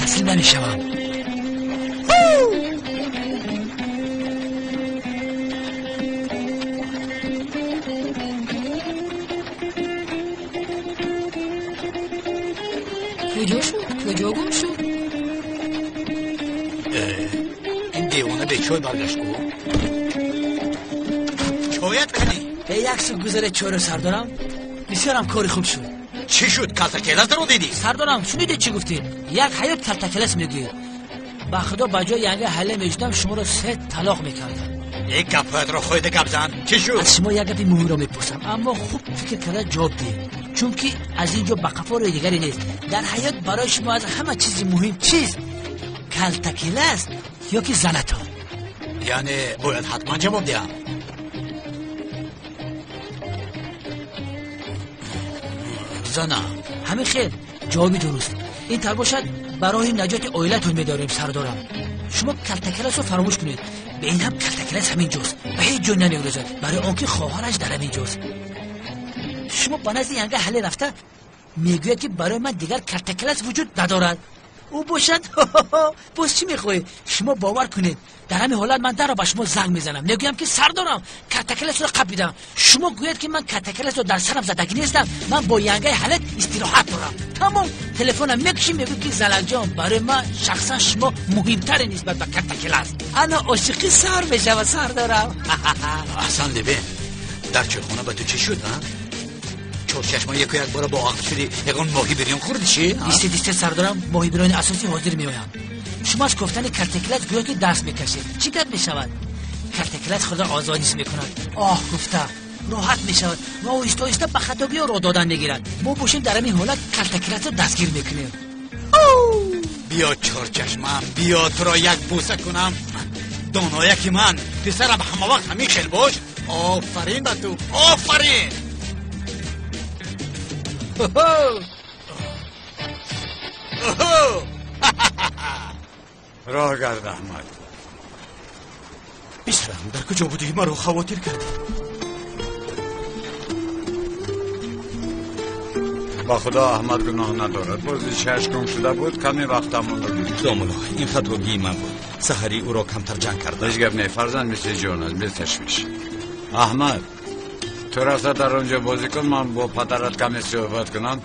Таслим намешавам. Куҷо шуд? Куҷо гум шуд? Ин девона бе чой баргашт ку. Чоят кани? Як су гузаре чойро сардорам. Бисёрам кори хуб шуд. Чӣ шуд? Калтакеласро дидӣ? Сардорам, шунидед чӣ гуфтед? Як ҳаёт калтакелас мегӯед. Ба худо ба ҷои янга ҳале мешудам, шуморо 3 талоқ мекардам. Як гапҳоятро хӯйда гап зан. Чӣ шуд? Аз шумо як гапи муҳимро мепурсам, аммо хуб фикр карда ҷавоб диҳед, чунки аз ин ҷо ба қафо рӯи дигаре нест. Дар ҳаёт барои шумо аз ҳама чизи муҳим чист? Калтакелас ё ки занатон? Яъне бояд ҳатман ҷавоб диҳам. Занам. Ҳамин хел, ҷавоби дуруст. Ин тар бошад, барои наҷоти оилатон медорем, сардорам. Шумо калтакеласро фаромӯш кунед. Ба ин ҳам калтакелас ҳамин ҷост, ба ҳеҷ ҷой намегурезад, барои он ки хоҳараш дар ҳамин ҷост. Шумо ба назди янга ҳале рафта мегӯяд, ки барои ман дигар калтакелас вуҷуд надорад. Ӯ бошад боз чӣ мехоҳед? Шумо бовар кунед, дар ҳамин ҳолат ман дарро ба шумо занг мезанам, мегӯям ки сардорам, калтакеласро қапидам. Шумо гӯяд ки ман калтакеласро дар сарам задагӣ нестам, ман бо янгаи ҳалет истироҳат дорам. Тамом, телефонам мекушӣ, мегӯ ки залалҷон, барои ман шахсан шумо муҳимтаре нисбат ба калтакелас. Ана ошиқӣ сар мешавад, сардорам. Аҳсан лебен, дар чойхона ба ту чӣ шуд, а? Чорчашма яку як бора бо ақл шуди, ягон моҳи бирён хӯрди чӣ? Дисте, дисте, сардорам, моҳи бирёни асосӣ ҳозир меоянд. Шумо аз кофтани калтакелас гӯё ки даст мекашед. Чӣ гап мешавад? Калтакелас худро озод ҳис мекунад. Оҳ гуфта роҳат мешавад ва оҳиста оҳиста ба хатогиҳо роҳ додан мегирад. Мо бошем дар ҳамин ҳолат калтакеласро дастгир мекунем. Биё чорчашмам, биё туро як бӯса кунам. Донояки ман, писарам, ҳама вақт ҳамин хел бош. Офарин ба ту, офарин. Роҳ гард, Аҳмад. Писарам, дар куҷо будӣ? Маро хавотир кардӣ. Ба худо Аҳмад гуноҳ надорад. Бози чашм гум шуда буд, каме вақтамонро гирифт. Домулло, ин хатогии ман буд. Саҳарӣ ӯро камтар ҷанг кардам. Ҳеҷ гап не, фарзанд мисли ҷон аст, беташвиш. Аҳмад, ту рафта дар он ҷо бозӣ кун, ман бо падарат каме суҳбат кунам.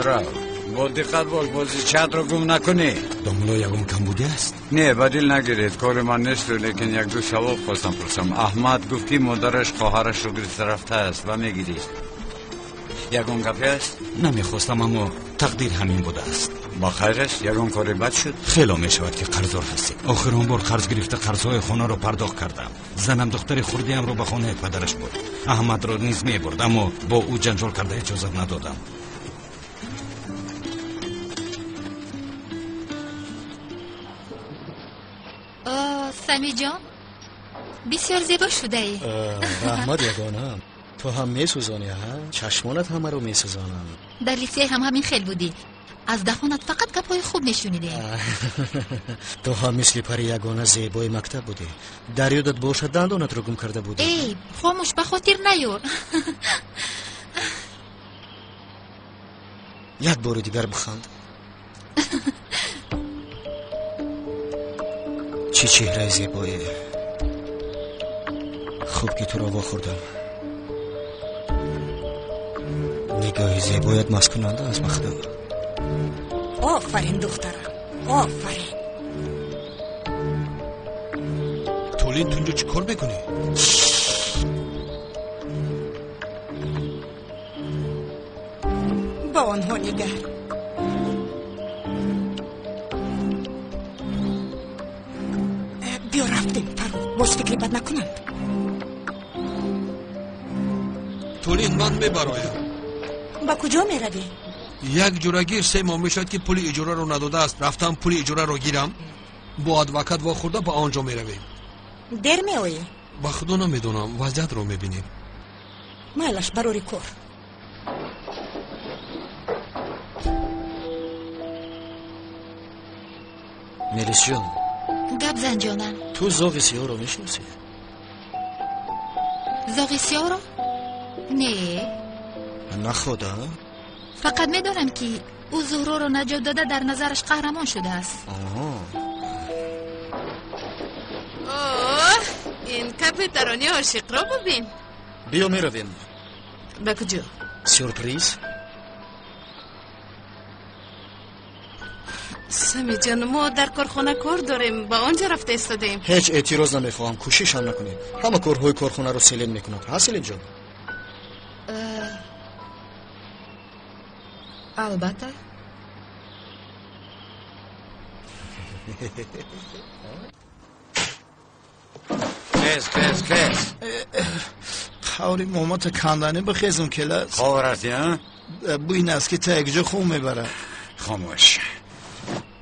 Рав, бо диққат бош, бозичаатро гум накунӣ. Домулло, ягон камбудӣ аст? Не, ба дил нагиред, кори ман несту, лекин як-ду савол хостам пурсам. Аҳмад гуфт, ки модараш хоҳарашро гирифта рафтааст ва мегирист. Ягон гапе аст? Намехостам, аммо тақдир ҳамин будааст. Ба хайр аст? Ягон кори бад шуд? Хело мешавад ки қарздор ҳастем. Охирон бор қарз гирифта қарзҳои хонаро пардохт кардам. Занам духтари хурдиамро ба хонаи падараш бурд. Аҳмадро низ мебурд, аммо бо ӯ ҷанҷол карда иҷозат надодам. Самиҷон, бисёр зебо шудаӣ. Раҳмат ягонам. Ту ҳам месӯзонӣ, ҳа? Чашмонат ҳамаро месӯзонанд. Дар литсей ҳам ҳамин хел будӣ. Аз даҳонат фақат гапҳои хуб мешунидем. Ту ҳам мисли пари ягона зебои мактаб будӣ. Дар ёдат бошад, дандонатро гум карда будӣ. Эй, хомӯш, ба хотир наёр. Як бори дигар биханд. Чӣ чеҳраи зебое. Хуб ки туро вохӯрдам. Нигоҳи зебоят масткунанда аст, ба худо. Офарин, духтарам, офарин. Толин, ту инҷо чӣ кор мекунӣ? Ба онҳо нигар. Биё рафтем, Фаррух, боз фикри бад накунанд. Толин, ман мебароям. Ба куҷо меравӣ? Як ҷурагир 3 моҳ мешавад ки пули иҷораро надодааст. Рафтам пули иҷораро гирам, бо адвокат вохӯрда ба он ҷо меравем. Дер меоӣ? Ба худо намедонам, вазъиятро мебинем. Майлаш, барори кор. Мелисҷон. Гап зан, ҷонам. Ту зоғи сиёҳро мешиносӣ? Зоғи сиёҳро? Не. Находа? Фақат медонам ки ӯ Зуҳроро наҷот дода дар назараш қаҳрамон шудааст. Оҳ, ин капитарони ошиқро бубин. Биё меравем. Ба куҷо? Сюрприз. Самиҷон, мо дар корхона кор дорем, ба он ҷо рафта истодаем. Ҳеҷ эътироз намехоҳам, кӯшиш ҳам накунед. Ҳама корҳои корхонаро Селин мекунад. Ҳа, Селинҷон? Албатта. Хез, хез, хез. Қаври момата кандани бихезм, келас. Хоб рафтӣ, а? Бӯи наски та якҷо хун мебарад. Хомӯш.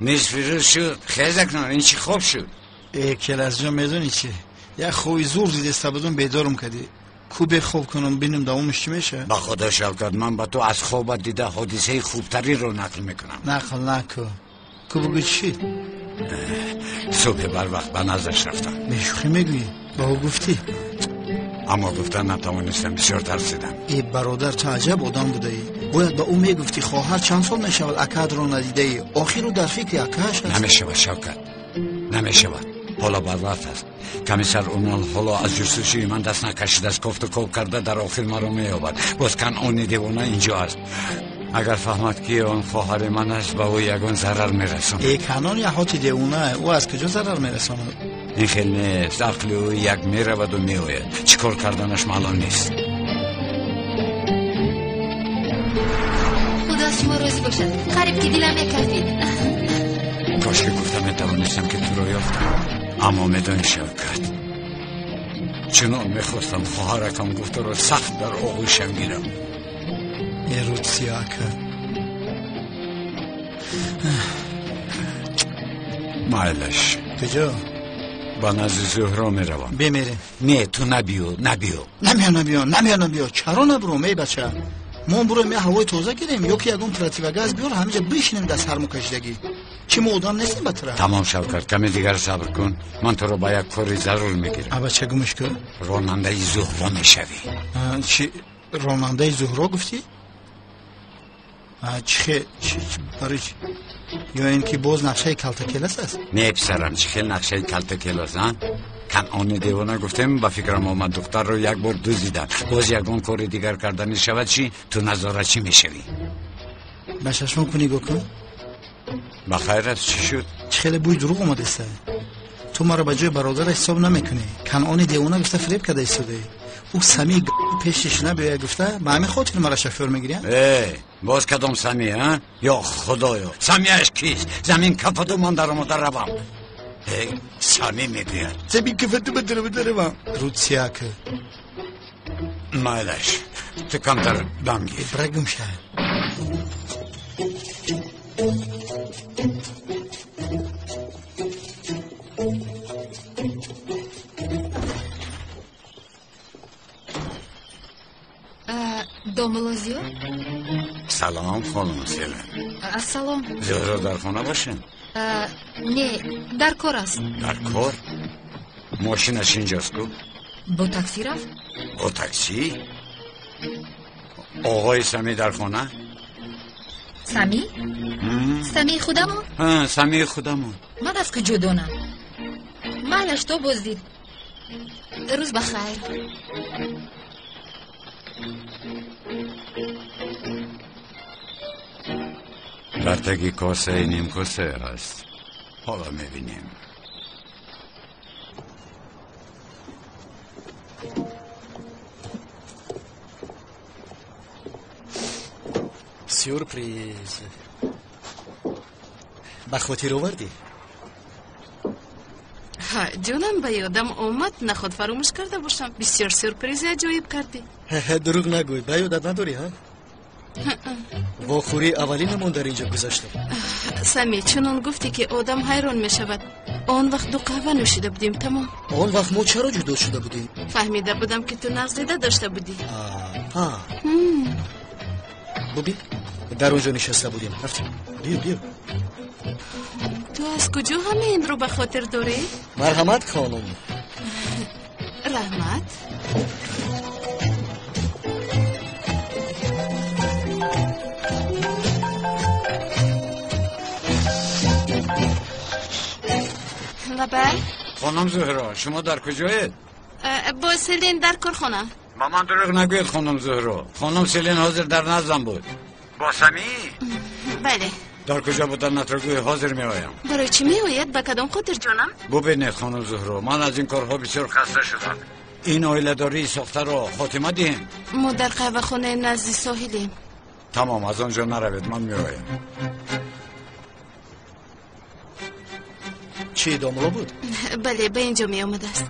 Нисфи рӯз шуд. Хез акнун, ин чӣ хоб шуд? Э, келасҷон, медонӣ чӣ? Як хоби зур дидеста будум, бедорум кардӣ. Ку бехоб кунам, бинем давомаш чӣ мешавад? Ба худо, Шавкат, ман ба ту аз хобат дида ҳодисаи хубтариро нақл мекунам. Нақл наку. Ку бугӯ чӣ? Субҳи барвақт ба наздаш рафтам. Бешӯхӣ мегӯӣ? Ба ӯ гуфтӣ? Аммо гуфтан натавонистам, бисёр тарсидам. Э, бародар, ту аҷаб одам будаӣ. Бояд ба ӯ мегуфтӣ хоҳар чанд сол мешавад акаатро надидаӣ. Охир ӯ дар фикри акааш аст. Намешавад, Шавкат, намешавад. Ҳоло барвақт аст. Комиссар Унал ҳоло аз ҷустуҷӯи ман даст накашидааст. Кофту коб карда дар охир маро меёбад. Боз Канъони девона инҷо аст. Агар фаҳмад ки он хоҳари ман аст, ба ӯ ягон зарар мерасонад. Э, Канъон яҳоти девона, ӯ аз куҷо зарар мерасонад? Ин хел нест. Ақли ӯ як мераваду меояд. Чӣ кор карданаш маълум нест. Худо аз шумо розӣ бошад. Қариб ки дилам мекафид. Кош ки гуфта метавонистам ки туро ёфтам. Аммо медонӣ, Шавкат, чунон мехостам хоҳаракам гуфтаро сахт дар оғӯшам гирам. Э, рӯдсиё ака. Майлаш. Куҷо? Ба назди Зуҳро меравам. Бемерем. Не, ту набиё, набиё. Намеё, набиё, намеё, набиё. Чаро набуром, эй бача? Мо буроем я ҳавои тоза гирем, ё ки ягон противогаз биёр, ҳаминҷа бишинем дар сармокашидагӣ. Чӣ мо одам нестем ба тараф? Тамом, Шавкат, каме дигар сабр кун. Ман туро ба як кори зарур мегирам. А бача, гумш кун. Ронандаи Зуҳро мешавӣ. Чӣ ронандаи Зуҳро гуфтӣ? Чӣ барои чӣ? Ё ин ки боз нақшаи калтакелас аст? Не, писарам, чӣ хел нақшаи калтакелас, а? Канъони девона гуфтем, ба фикрам омад духтарро як бор дуздидан. Боз ягон кори дигар карданӣ шавад чӣ? Ту назоратчӣ мешавӣ. Ба чашмон ку нигоҳ кун. Ба хайр аст, чӣ шуд? Чӣ хеле бӯи дурӯғ омадаста. Ту маро ба ҷои бародар ҳисоб намекунӣ. Канъони девона гуфта фиреб карда истодаӣ. Ӯ самии Пешиш набиёяд гуфта, ба ҳамин хотир маро шофёр мегирянд? Э, боз кадом Сами, а? Ё худоё, Самияш кист? Замин кафаду ман даромада равам. Э, Сами мегӯяд. Замин кафаду ман даромада равам. Рудсияк. Майлаш, ту камтар дам гир. Бира гум ша. Домулло Зиё? Салом, хонум Селин. Ассалом. Зиёро дар хона бошем? Не, дар кор аст. Дар кор? Мошинаш инҷост ку? Бо такси рафт? Бо такси? Оғои Сами дар хона? Сами? Самии худамон? Ҳа, Самии худамон. Ман аз куҷо донам? Майлаш, то боздид. Рӯз ба хайр. Дар таги косаи нимкоса аст. Ҳоло мебинем. Сюрприз. Ба хотир овардӣ? Ҳа, ҷонам, ба ёдам омад, наход фаромӯш карда бошам. Бисёр сюрпризи аҷоиб кардӣ. Дурӯғ нагӯй, ба ёдат надорӣ, ҳа? Вохӯрии аввалинамон дар инҷо гузашта. Сами, чунон гуфтӣ, ки одам ҳайрон мешавад. Он вақт ду қаҳва нӯшида будем, тамом. Он вақт мо чаро ҷудо шуда будем? Фаҳмида будам, ки ту нағз дида дошта будӣ. Ҳа. Бубин, дар он ҷо нишаста будем. Рафтем. Биё, биё. Ту аз куҷо ҳама инро ба хотир дорӣ? Марҳамат, хонум. Раҳмат. Лабай. Хонум Зуҳро, шумо дар куҷоед? Бо Селин дар корхона. Ба ман дурӯғ нагӯед, хонум Зуҳро. Хонум Селин ҳозир дар наздам буд. Бо Сами? Бале. Дар куҷо буданатро гӯй, ҳозир меоям. Барои чӣ меояд? Ба кадом хотир, ҷонам? Бубинед, хонум Зуҳро, ман аз ин корҳо бисёр хаста шудам. Ин оиладории сохтаро хотима диҳем. Мо дар қаҳвахонаи назди соҳилем. Тамом, аз он ҷо наравед, ман меоям. Чӣ, домулло буд? Бале, ба ин ҷо меомадааст.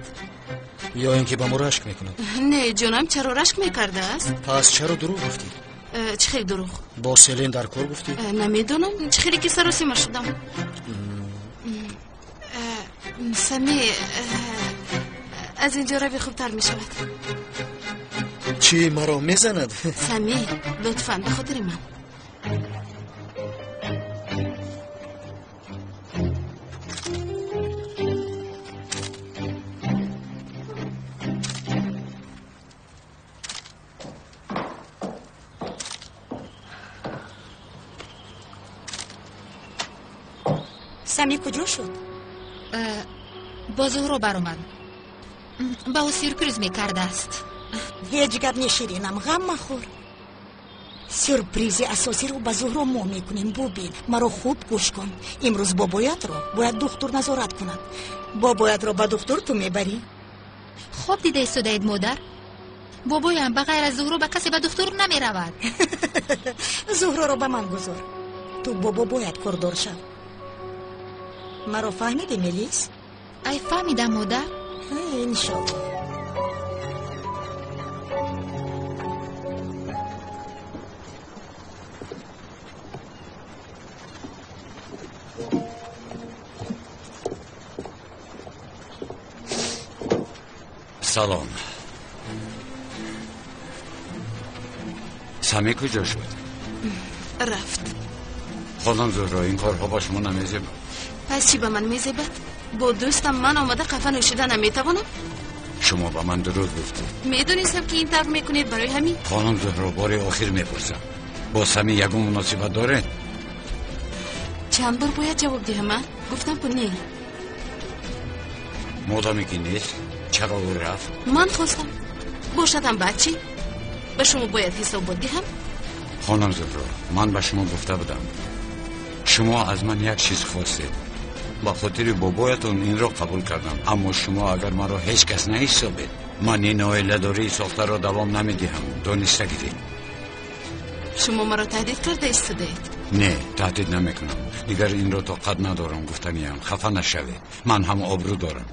Ё ин ки ба мо рашк мекунад? Не, ҷонам, чаро рашк мекардааст? Пас чаро дурӯғ гуфтӣ? Чӣ хел дурӯғ? Бо Селин дар кор гуфтӣ? Намедонам, чӣ хеле ки саросима шудам. Сами, аз ин ҷо рави хубтар мешавад. Чӣ, маро мезанад? Сами, лутфан, ба хотири ман. Сами куҷо шуд? Бо Зуҳро баромад. Ба ӯ сюрприз мекардааст. Ҳеҷ гап не, Ширинам, ғам махӯр. Сюрпризи асосиро ба Зуҳро мо мекунем. Бубин, маро хуб гӯш кун. Имрӯз бобоятро бояд духтур назорат кунад. Бобоятро ба духтур ту мебарӣ. Хоб дида истодаед, модар? Бобоям ба ғайр аз Зуҳро ба касе ба духтур намеравад. Зуҳроро ба ман гузор. Ту бо бобоят кордор шав. Маро фаҳмидӣ, Мелис? Ай, фаҳмидам, модар. Иншолло. Салом. Сами куҷо шуд? Рафт. Хонум Зуҳро, ин корҳо ба шумо намезебад. Пас чӣ ба ман мезебад? Бо дӯстам ман омада қафа нӯшида наметавонам? Шумо ба ман дурӯғ гуфтед. Медонистам, ки ин тавр мекунед, барои ҳамин. Хонум Зуҳро, бори охир мепурсам. Бо Сами ягон муносибат доред? Чанд бор бояд ҷавоб диҳам, а? Гуфтам ку не. Модоме ки нест, чаро ӯ рафт? Ман хостам. Бошадам, баъд чӣ? Ба шумо бояд ҳисобот диҳам? Хонум Зуҳро, ман ба шумо гуфта будам. Шумо аз ман як чиз хостед. Ба хотири бобоятон инро қабул кардам. Аммо шумо агар маро ҳеҷ кас наҳисобед, Ман ин оиладории сохтаро давом намедиҳам, дониста гиред. Шумо маро таҳдид карда истодаед? Не, таҳдид намекунам. Дигар инро тоқат надорам, гуфтаниям. Хафа нашавед, ман ҳам обрӯ дорам.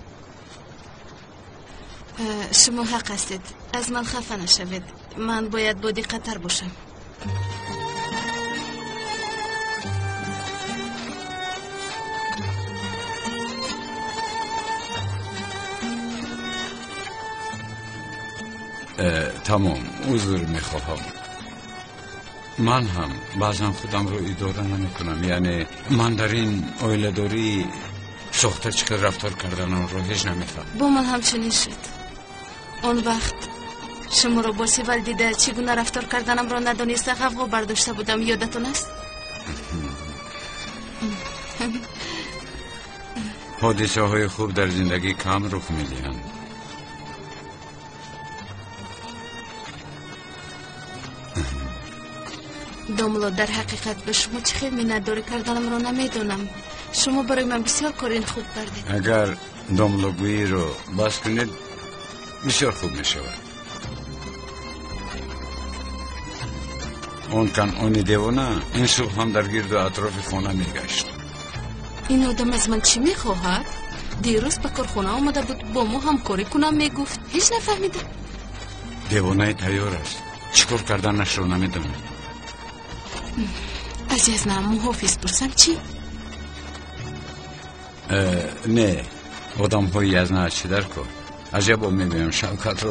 Шумо ҳақ ҳастед, аз ман хафа нашавед. Ман бояд бодиққаттар бошам. Тамом, узр мехоҳам. Ман ҳам баъзан худамро идора намекунам. Яъне ман дар ин оиладории сохта чӣ хел рафтор карданамро ҳеҷ намефаҳмам. Бо ман ҳамчунин шуд. Он вақт шуморо бо Сивал дида чӣ гуна рафтор карданамро надониста ғавғо бардошта будам, ёдатон аст? Ҳодисаҳои хуб дар зиндагӣ кам рух медиҳанд. Домло, дар ҳақиқат ба шумо чӣ хел миннатдорӣ карданамро намедонам. Шумо барои ман бисёр корин хуб кардед. Агар домлогӯиро бас кунед, бисёр хуб мешавад. Он канъони девона ин субҳ ҳам дар гирду атрофи хона мегашт. Ин одам аз ман чӣ мехоҳад? Дирӯз ба корхона омада буд, бо мо ҳамкорӣ кунам мегуфт. Ҳеҷ нафаҳмидам. Девонаи тайёр аст, чӣ кор карданашро намедонад. Аз язнам муҳофиз пурсам чӣ? Не, одамҳои язна аз чӣ дар кор? Аҷабо мегӯям, Шавкатро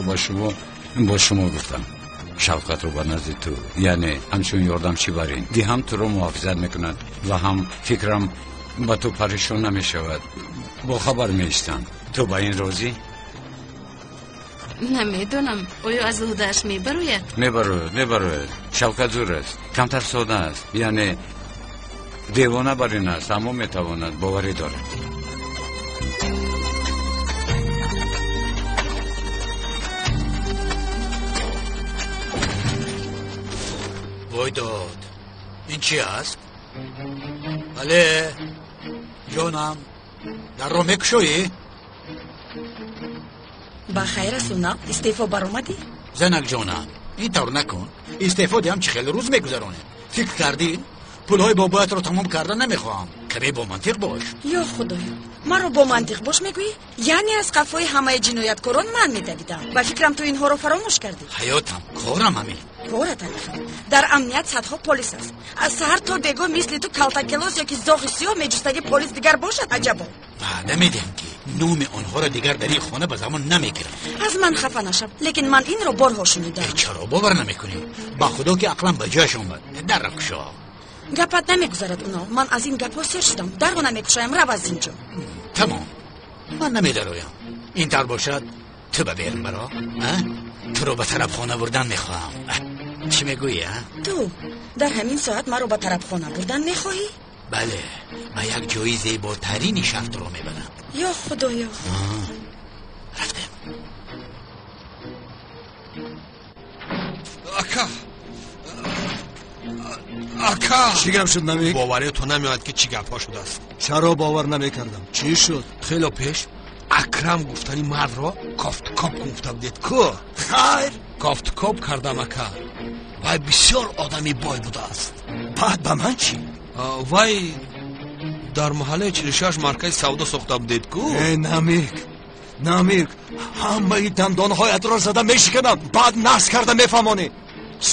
ба шумо гуфтам. Шавкатро ба назди ту, яъне ҳамчун ёрдамчӣ барин. Ди ҳам туро муҳофизат мекунад ва ҳам фикрам ба ту парешон намешавад. Бохабар меистам. Ту ба ин розӣ? Намедонам, оё аз уҳдааш мебарояд? Мебарояд, мебарояд. Шавкат зур аст, камтар сода аст, яъне девона бар ин аст, аммо метавонад, боварӣ дорад. Вой дод, ин чи аст? Бале, ҷонам, дарро мекушоӣ? Ба хайр аст, Унал, истеъфо баромадӣ? Занак ҷонам, ин тавр накун. Истеъфо диҳам чӣ хел рӯз мегузаронем. Фикр кардӣ? Пулҳои бобоятро тамом карда намехоҳам. Каме бо мантиқ бош. Ё худоё, маро бо мантиқ бош мегӯӣ? Яъне аз қафои ҳамаи ҷинояткорон ман медавидам. Ба фикрам ту инҳоро фаромӯш кардӣ. Ҳаётам, корам ҳамин. Корат ҳамин. Дар амният садҳо полис аст. Аз саҳар то бегоҳ мисли ту калтакелос ё ки зоғи сиёҳ меҷустаги полис дигар бошад аҷабо. Ваъда медиҳам ки номи онҳоро дигар дар ин хона ба замон намегирам. Аз ман хафа нашав, лекин ман инро борҳо шунидам. Чаро бовар намекунӣ? Ба худо ки ақлам ба ҷояш омад. Дарро кушо. Гапат намегузарад, Унал. Ман аз ин гапҳо сер шудам. Дарро намекушоям, рав аз ин ҷо. Тамом, ман намедароям. Ин тавр бошад, ту ба берун баро. Туро ба тарабхона бурдан мехоҳам. Чӣ мегӯӣ, а? Ту дар ҳамин соат маро ба тарабхона бурдан мехоҳӣ? Бале, ба як ҷои зеботарини шаҳр туро мебарам. Ё худоё. Рафтем. Ака, ака, чӣ гап шуд намек? Боварӣ ту намеояд ки чӣ гапҳо шудааст. Чаро бовар намекардам? Чӣ шуд? Хело пеш Акрам гуфтани мардро кофткоп гуфта будед ку? Хайр, кофткоп кардам ака. Вай бисёр одами бой будааст. Баъд ба ман чӣ? Вай дар маҳаллаи 46 маркази савдо сохта будед ку? Э, Намик, Намик, ҳамаи дандонҳоятро зада мешиканам. Баъд наск карда мефаҳмонӣ.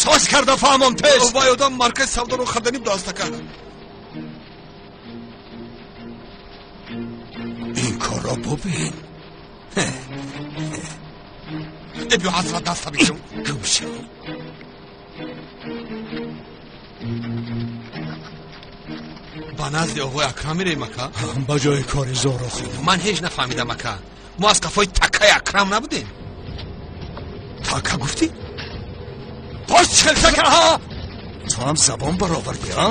Соз карда фаҳмон тез. Вай одам маркази савдоро харданӣ будааст ака. Ин корро бубин. Э, биё ҳазрат даста бигирам. Гум шав. Ба назди оғои Акрам мерем ака? Ба ҷои кори зоро худам. Ман ҳеҷ нафаҳмидам ака. Мо аз қафои такаи Акрам набудем. Така гуфтӣ? Боз чӣ хел така, ҳа? Ту ҳам забон баровардӣ, ҳа?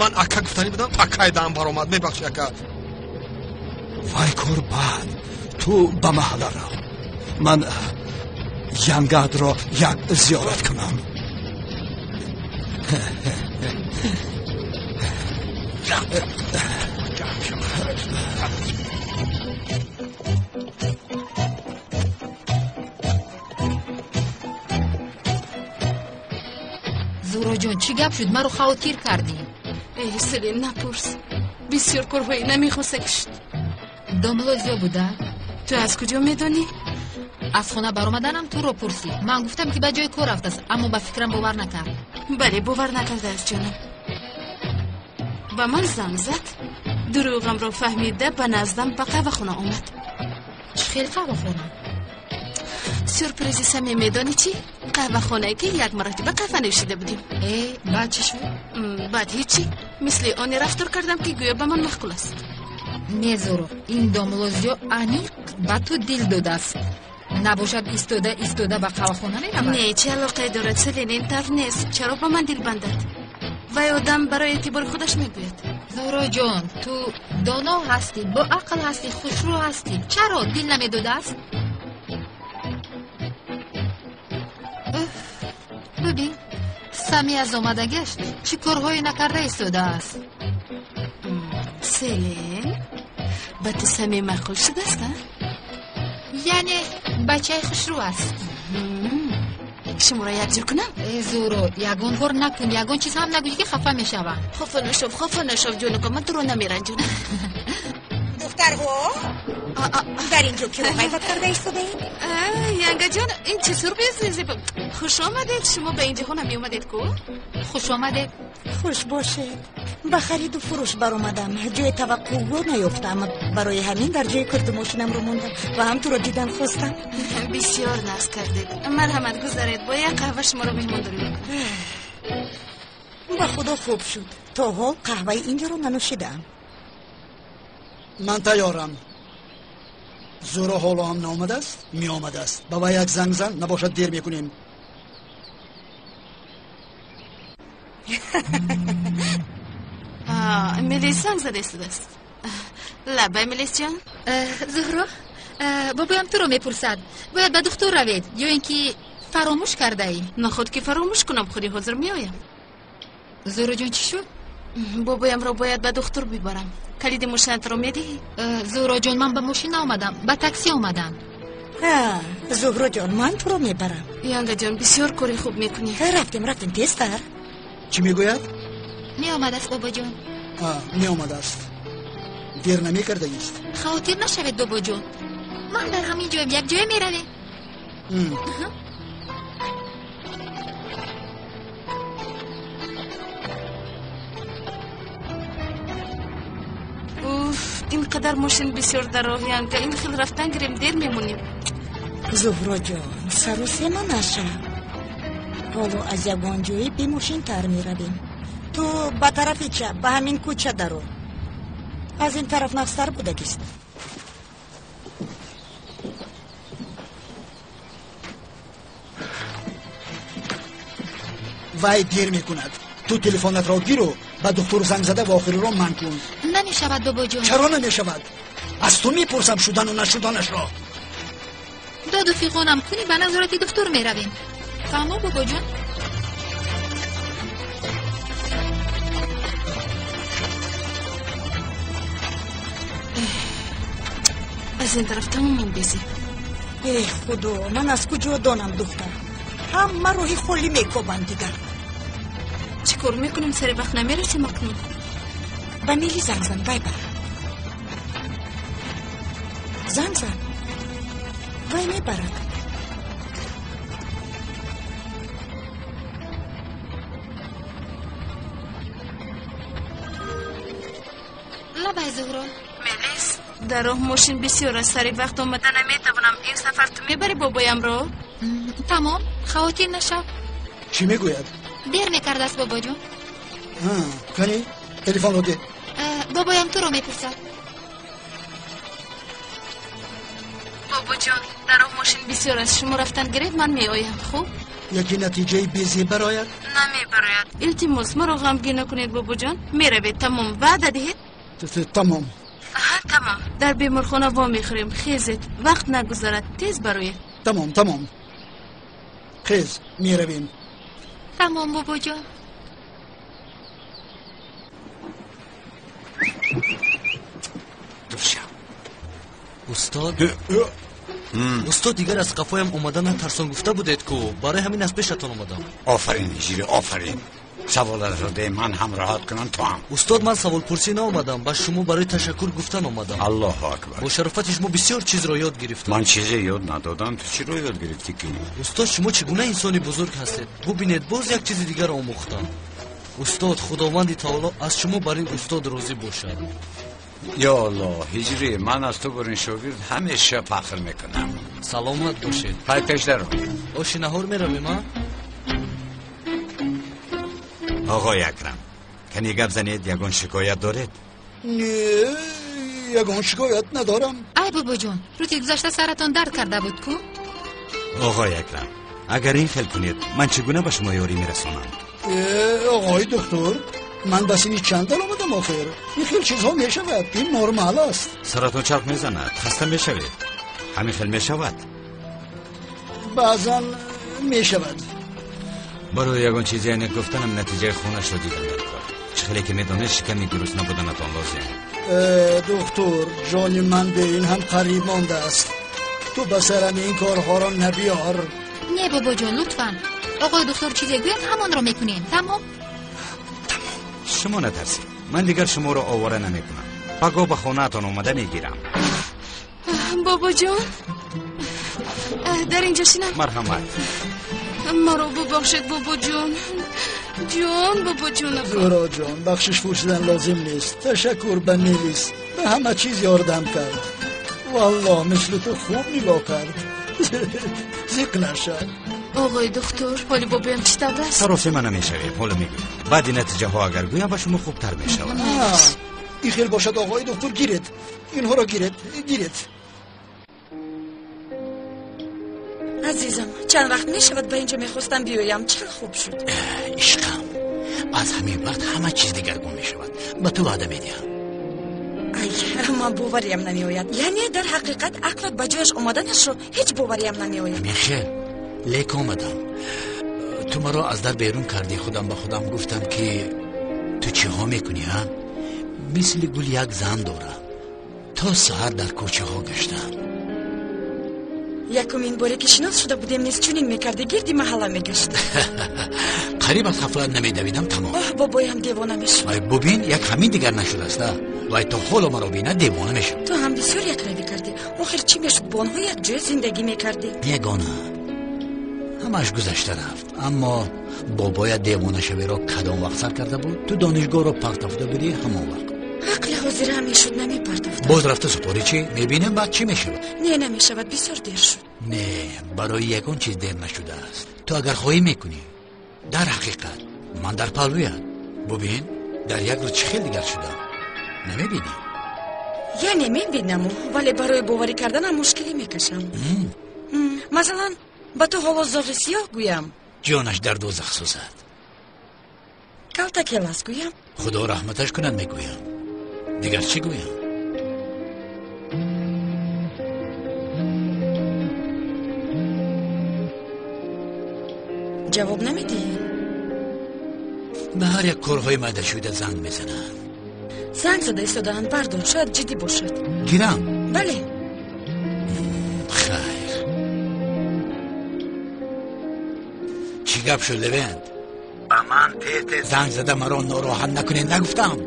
Ман ака гуфтанӣ будам, такаи даҳам баромад. Мебахши ака. Вай кор бад. Ту ба маҳалла рав. Ман янгадро як зиёрат кунам. Зуҳроҷон, чӣ гап шуд? Маро хавотир кардӣ. Э, Селин, напурс. Бисёр корҳои намехоста ки шуд. Домло зиё буда? Ту аз куҷо медонӣ? Аз хона баромаданам туро пурсид. Ман гуфтам, ки ба ҷои кор рафтааст, аммо ба фикрам бовар накард. Бале, бовар накардааст, ҷонам. Ба ман занг зад. Дурӯғамро фаҳмида ба наздам ба қаҳвахона омад. Чӣ хел қаҳвахона? Сюрпризи сами медонӣ чӣ? Қаҳвахонае ки як маротиба қаҳва нӯшида будем. Э, баъд чӣ шуд? Баъд ҳечи. Мисли оне рафтор кардам, ки гӯё ба ман маъқул аст. Не, Зуро, ин домло зиё аниқ ба ту дил додааст. Набошад, истода истода ба қаҳвахона меравад? Не, чӣ алоқае дорад, Селин, ин тавр нест. Чаро ба ман дил бандад? Вай одам барои эътибори худаш мегӯяд. Зуҳроҷон, ту доно ҳастӣ, бо ақл ҳастӣ, хушрӯ ҳастӣ. Чаро дил намедодааст? Бибин, Сами аз омадагиаш чӣ корҳое накарда истодааст. Селин, ба ту Сами маъқул шудааст, а? Яъне бачаи хушрӯ аст. Шуморо якҷо кунам? Э, Зуро, ягон кор накун, ягон чиз ҳам нагӯӣ, ки хафа мешавам. Хафа нашав, хафа нашав, ҷонака, ман туро намеранҷонам. Духтарҳо, дар ин ҷо киро ғайбат карда истодаед? Янгаҷон, ин чӣ сюрпризи зебо! Хуш омадед, шумо ба ин ҷаҳон ҳам меомадед ку? Хуш омадед. Хуш бошед. Ба хариду фурӯш баромадам, ҷои таваққуъгоҳ наёфтам. Барои ҳамин дар ҷои курту мошинамро мондам ва ҳам туро дидан хостам. Бисёр нағз кардед. Марҳамат, гузаред, бо як қаҳва шуморо меҳмондорӣ мекунам. Ба худо хуб шуд. То ҳол қаҳваи инҷоро нанӯшидаам. Ман тайёрам. Зуро ҳоло ҳам наомадааст? Меомадааст. Ба вай як занг зан, набошад дер мекунем. Мелис занг зада истодааст. Лабай, Мелисҷон. Зуҳро, бобоям туро мепурсад. Бояд ба духтур равед ё ин ки фаромӯш кардаӣ? Наход ки фаромӯш кунам, худи ҳозир меоям. Зуҳроҷон, чӣ шуд? Бобоямро бояд ба духтур бибарам. Калиди мошинатро медиҳӣ? Зуҳроҷон, ман ба мошин наомадам, ба такси омадам. Зуҳроҷон, ман туро мебарам. Янгаҷон, бисёр кори хуб мекунӣ. Рафтем, рафтем, тезтар. Чӣ мегӯяд? Меомадааст, бобоҷон. Меомадааст. Дер намекардаист? Хавотир нашавед, бобоҷон. Ман дар ҳамин ҷоям, якҷоя меравем. Уф, ин қадар мошин бисёр дар роҳ, Янга. Ин хел рафтан гирем, дер мемонем. Зуҳроҷон, сарусема нашав. Ҳоло аз ягон ҷои бемошинтар меравем. Ту ба тарафи чап, ба ҳамин кӯча даро. Аз ин тараф нағзтар будагист. Вай дер мекунад. Ту телефонатро гиру ба духтур занг зада вохириро манъ кун. Намешавад, бобоҷон. Чаро намешавад? Аз ту мепурсам шудану нашуданашро. Доду фиғонам кунӣ, ба назорати духтур меравем. Фаҳмо, бобоҷон? Аз ин тараф тамоман безеб. Э, худо, ман аз куҷо донам, духтар? Ҳама роҳи холӣ мекобанд дигар. Чӣ кор мекунем, сари вақт намерасем акнун? Ба Мели занг зан, вай бара. Занг зан, вай мебарад. Лабай, Зуҳро. Мелис, дар роҳ мошин бисёр аст, сари вақт омада наметавонам. Ин сафар ту мебарӣ бобоямро? Тамом, хавотир нашав. Чӣ мегӯяд? Дер мекардааст, бобоҷон. Кани, телефонро деҳ. Бобоям туро мепурсад. Бобоҷон, дар роҳ мошин бисёр аст, шумо рафтан гиред, ман меоям, хуб? Яке натиҷаи безеб барояд? Намебарояд. Илтимос, маро ғамгин накунед, бобоҷон. Меравед, тамом, ваъда диҳед? Тамом. Аҳа, тамом. Дар беморхона вомехӯрем. Хезед, вақт нагузарад, тез бароед. Тамом, тамом. Хез, меравем. Тамом, бобоҷон. Устод, устод, дигар аз қафоям омада натарсон гуфта будед ку, барои ҳамин аз пешатон омадам. Офарин, ҳижири, офарин. Саволатро де, ман ҳам роҳат кунам, ту ҳам. Устод, ман саволпурсӣ наомадам, ба шумо барои ташаккур гуфтан омадам. Аллоҳу акбар. Бо шарофати шумо бисёр чизро ёд гирифтам. Ман чизе ёд надодам, ту чиро ёд гирифтӣ ки? Устод, шумо чӣ гуна инсони бузург ҳастед? Бубинед, боз як чизи дигар омӯхтам. Устод, худованди таоло аз шумо бар ин устод розӣ бошад. Ё Аллоҳ, ҳиҷрӣ, ман аз ту бар ин шогирд ҳамеша фахр мекунам. Саломат бошед. Пай пеш даро. Оши наҳор меравем, а? Оғои Акрам, кани гап занед, ягон шикоят доред? Не, ягон шикоят надорам. Ай бобоҷон, рӯзи гузашта саратон дард карда буд ку? Оғои Акрам, агар ин хел кунед, ман чӣ гуна ба шумо ёрӣ мерасонам? Оғои доктор, ман ба синни чанд омадам охир? Ин хел чизҳо мешавад, ин нормал аст. Саратон чарх мезанад, хаста мешавед. Ҳамин хел мешавад? Баъзан мешавад. Барои ягон чизе аниқ гуфтанам натиҷаи хунашро дидам дар кор. Чӣ хеле ки медонед, шиками гурусна буданатон лозим. Доктор, ҷони ман бе ин ҳам қариб мондааст. Ту ба сарам ин корҳоро набиёр. Не бобоҷон, лутфан. Оғои доктор чизе гӯяд, ҳамонро мекунем. Тамом? Шумо натарсед, ман дигар шуморо овора намекунам. Пагоҳ ба хонаатон омада мегирам. Бобоҷон, дар инҷо шинам. Марҳамат. Маро бубахшед, бобоҷон. Ҷон, бобоҷонам. Зуҳроҷон, бахшиш пурсидан лозим нест. Ташаккур ба Мелис, ба ҳама чиз ёрдам кард. Валлоҳ, мисли ту хуб нигоҳ кард. Зиқ нашав. Оғои доктор, ҳоли бобоям чӣ тавр аст? Саросема намешавем, ҳоло мегӯям. Баъди натиҷаҳо агар гӯям, ба шумо хубтар мешавад. Ин хел бошад, оғои доктор, гиред. Инҳоро гиред, гиред. Азизам, чанд вақт мешавад ба инҷо мехостам биёям. Чӣ хуб шуд. Ишқам, аз ҳамин вақт ҳама чиз дигаргун мешавад. Ба ту ваъда медиҳам. Ай, ман бовариям намеояд. Яъне дар ҳақиқат ақлат ба ҷояш омаданашро ҳеҷ бовариям намеояд. Михел, лек омадам. Ту маро аз дар берун кардӣ. Худам ба худам гуфтам ки ту чиҳо мекунӣ, а? Мисли гул як зан дорам. То саҳар дар кӯчаҳо гаштам. Якумин боре ки шинос шуда будем низ чунин мекардӣ, гирди маҳалла мегашт. Қариб аз ғафлат намедавидам, тамом. Оҳ, бобоям девона мешуд. Ай бубин, як ҳамин дигар нашудааст, а? Вай то ҳоло маро бинад девона мешавад. Ту ҳам бисёр якравӣ кардӣ. Охир чӣ мешуд, бо онҳо якҷоя зиндагӣ мекардӣ? Ягона, ҳамааш гузашта рафт. Аммо бобоя девонашавиро кадом вақт сар карда буд? Ту донишгоҳро партофта будӣ ҳамон вақт. Ақли ҳозира мешуд, намепартофтам. Боз рафта супорӣ чӣ? Мебинем баъд чӣ мешавад. Не, намешавад, бисёр дер шуд. Не, барои ягон чиз дер нашудааст. Ту агар хоҳӣ мекунӣ. Дар ҳақиқат ман дар паҳлӯят. Бубин, дар як рӯз чӣ хел дигар шудам. Намебинӣ? Яъне мебинаму, вале барои боварӣ карданам мушкилӣ мекашам. Масалан, ба ту ҳоло зоғи сиёҳ гӯям. Ҷонаш дар дӯзах сӯзад. Калтакелас гӯям. Худо раҳматаш кунад мегӯям. Дигар чӣ гӯям? Ҷавоб намедиҳӣ? Ба ҳар як корҳои майдашуда занг мезананд. Занг зада истодаанд, бардор, шояд ҷиддӣ бошад. Гирам? Бале. Хайр. Чӣ гап шуд, Левент? Ба ман тез-тез занг зада маро нороҳат накунед нагуфтам.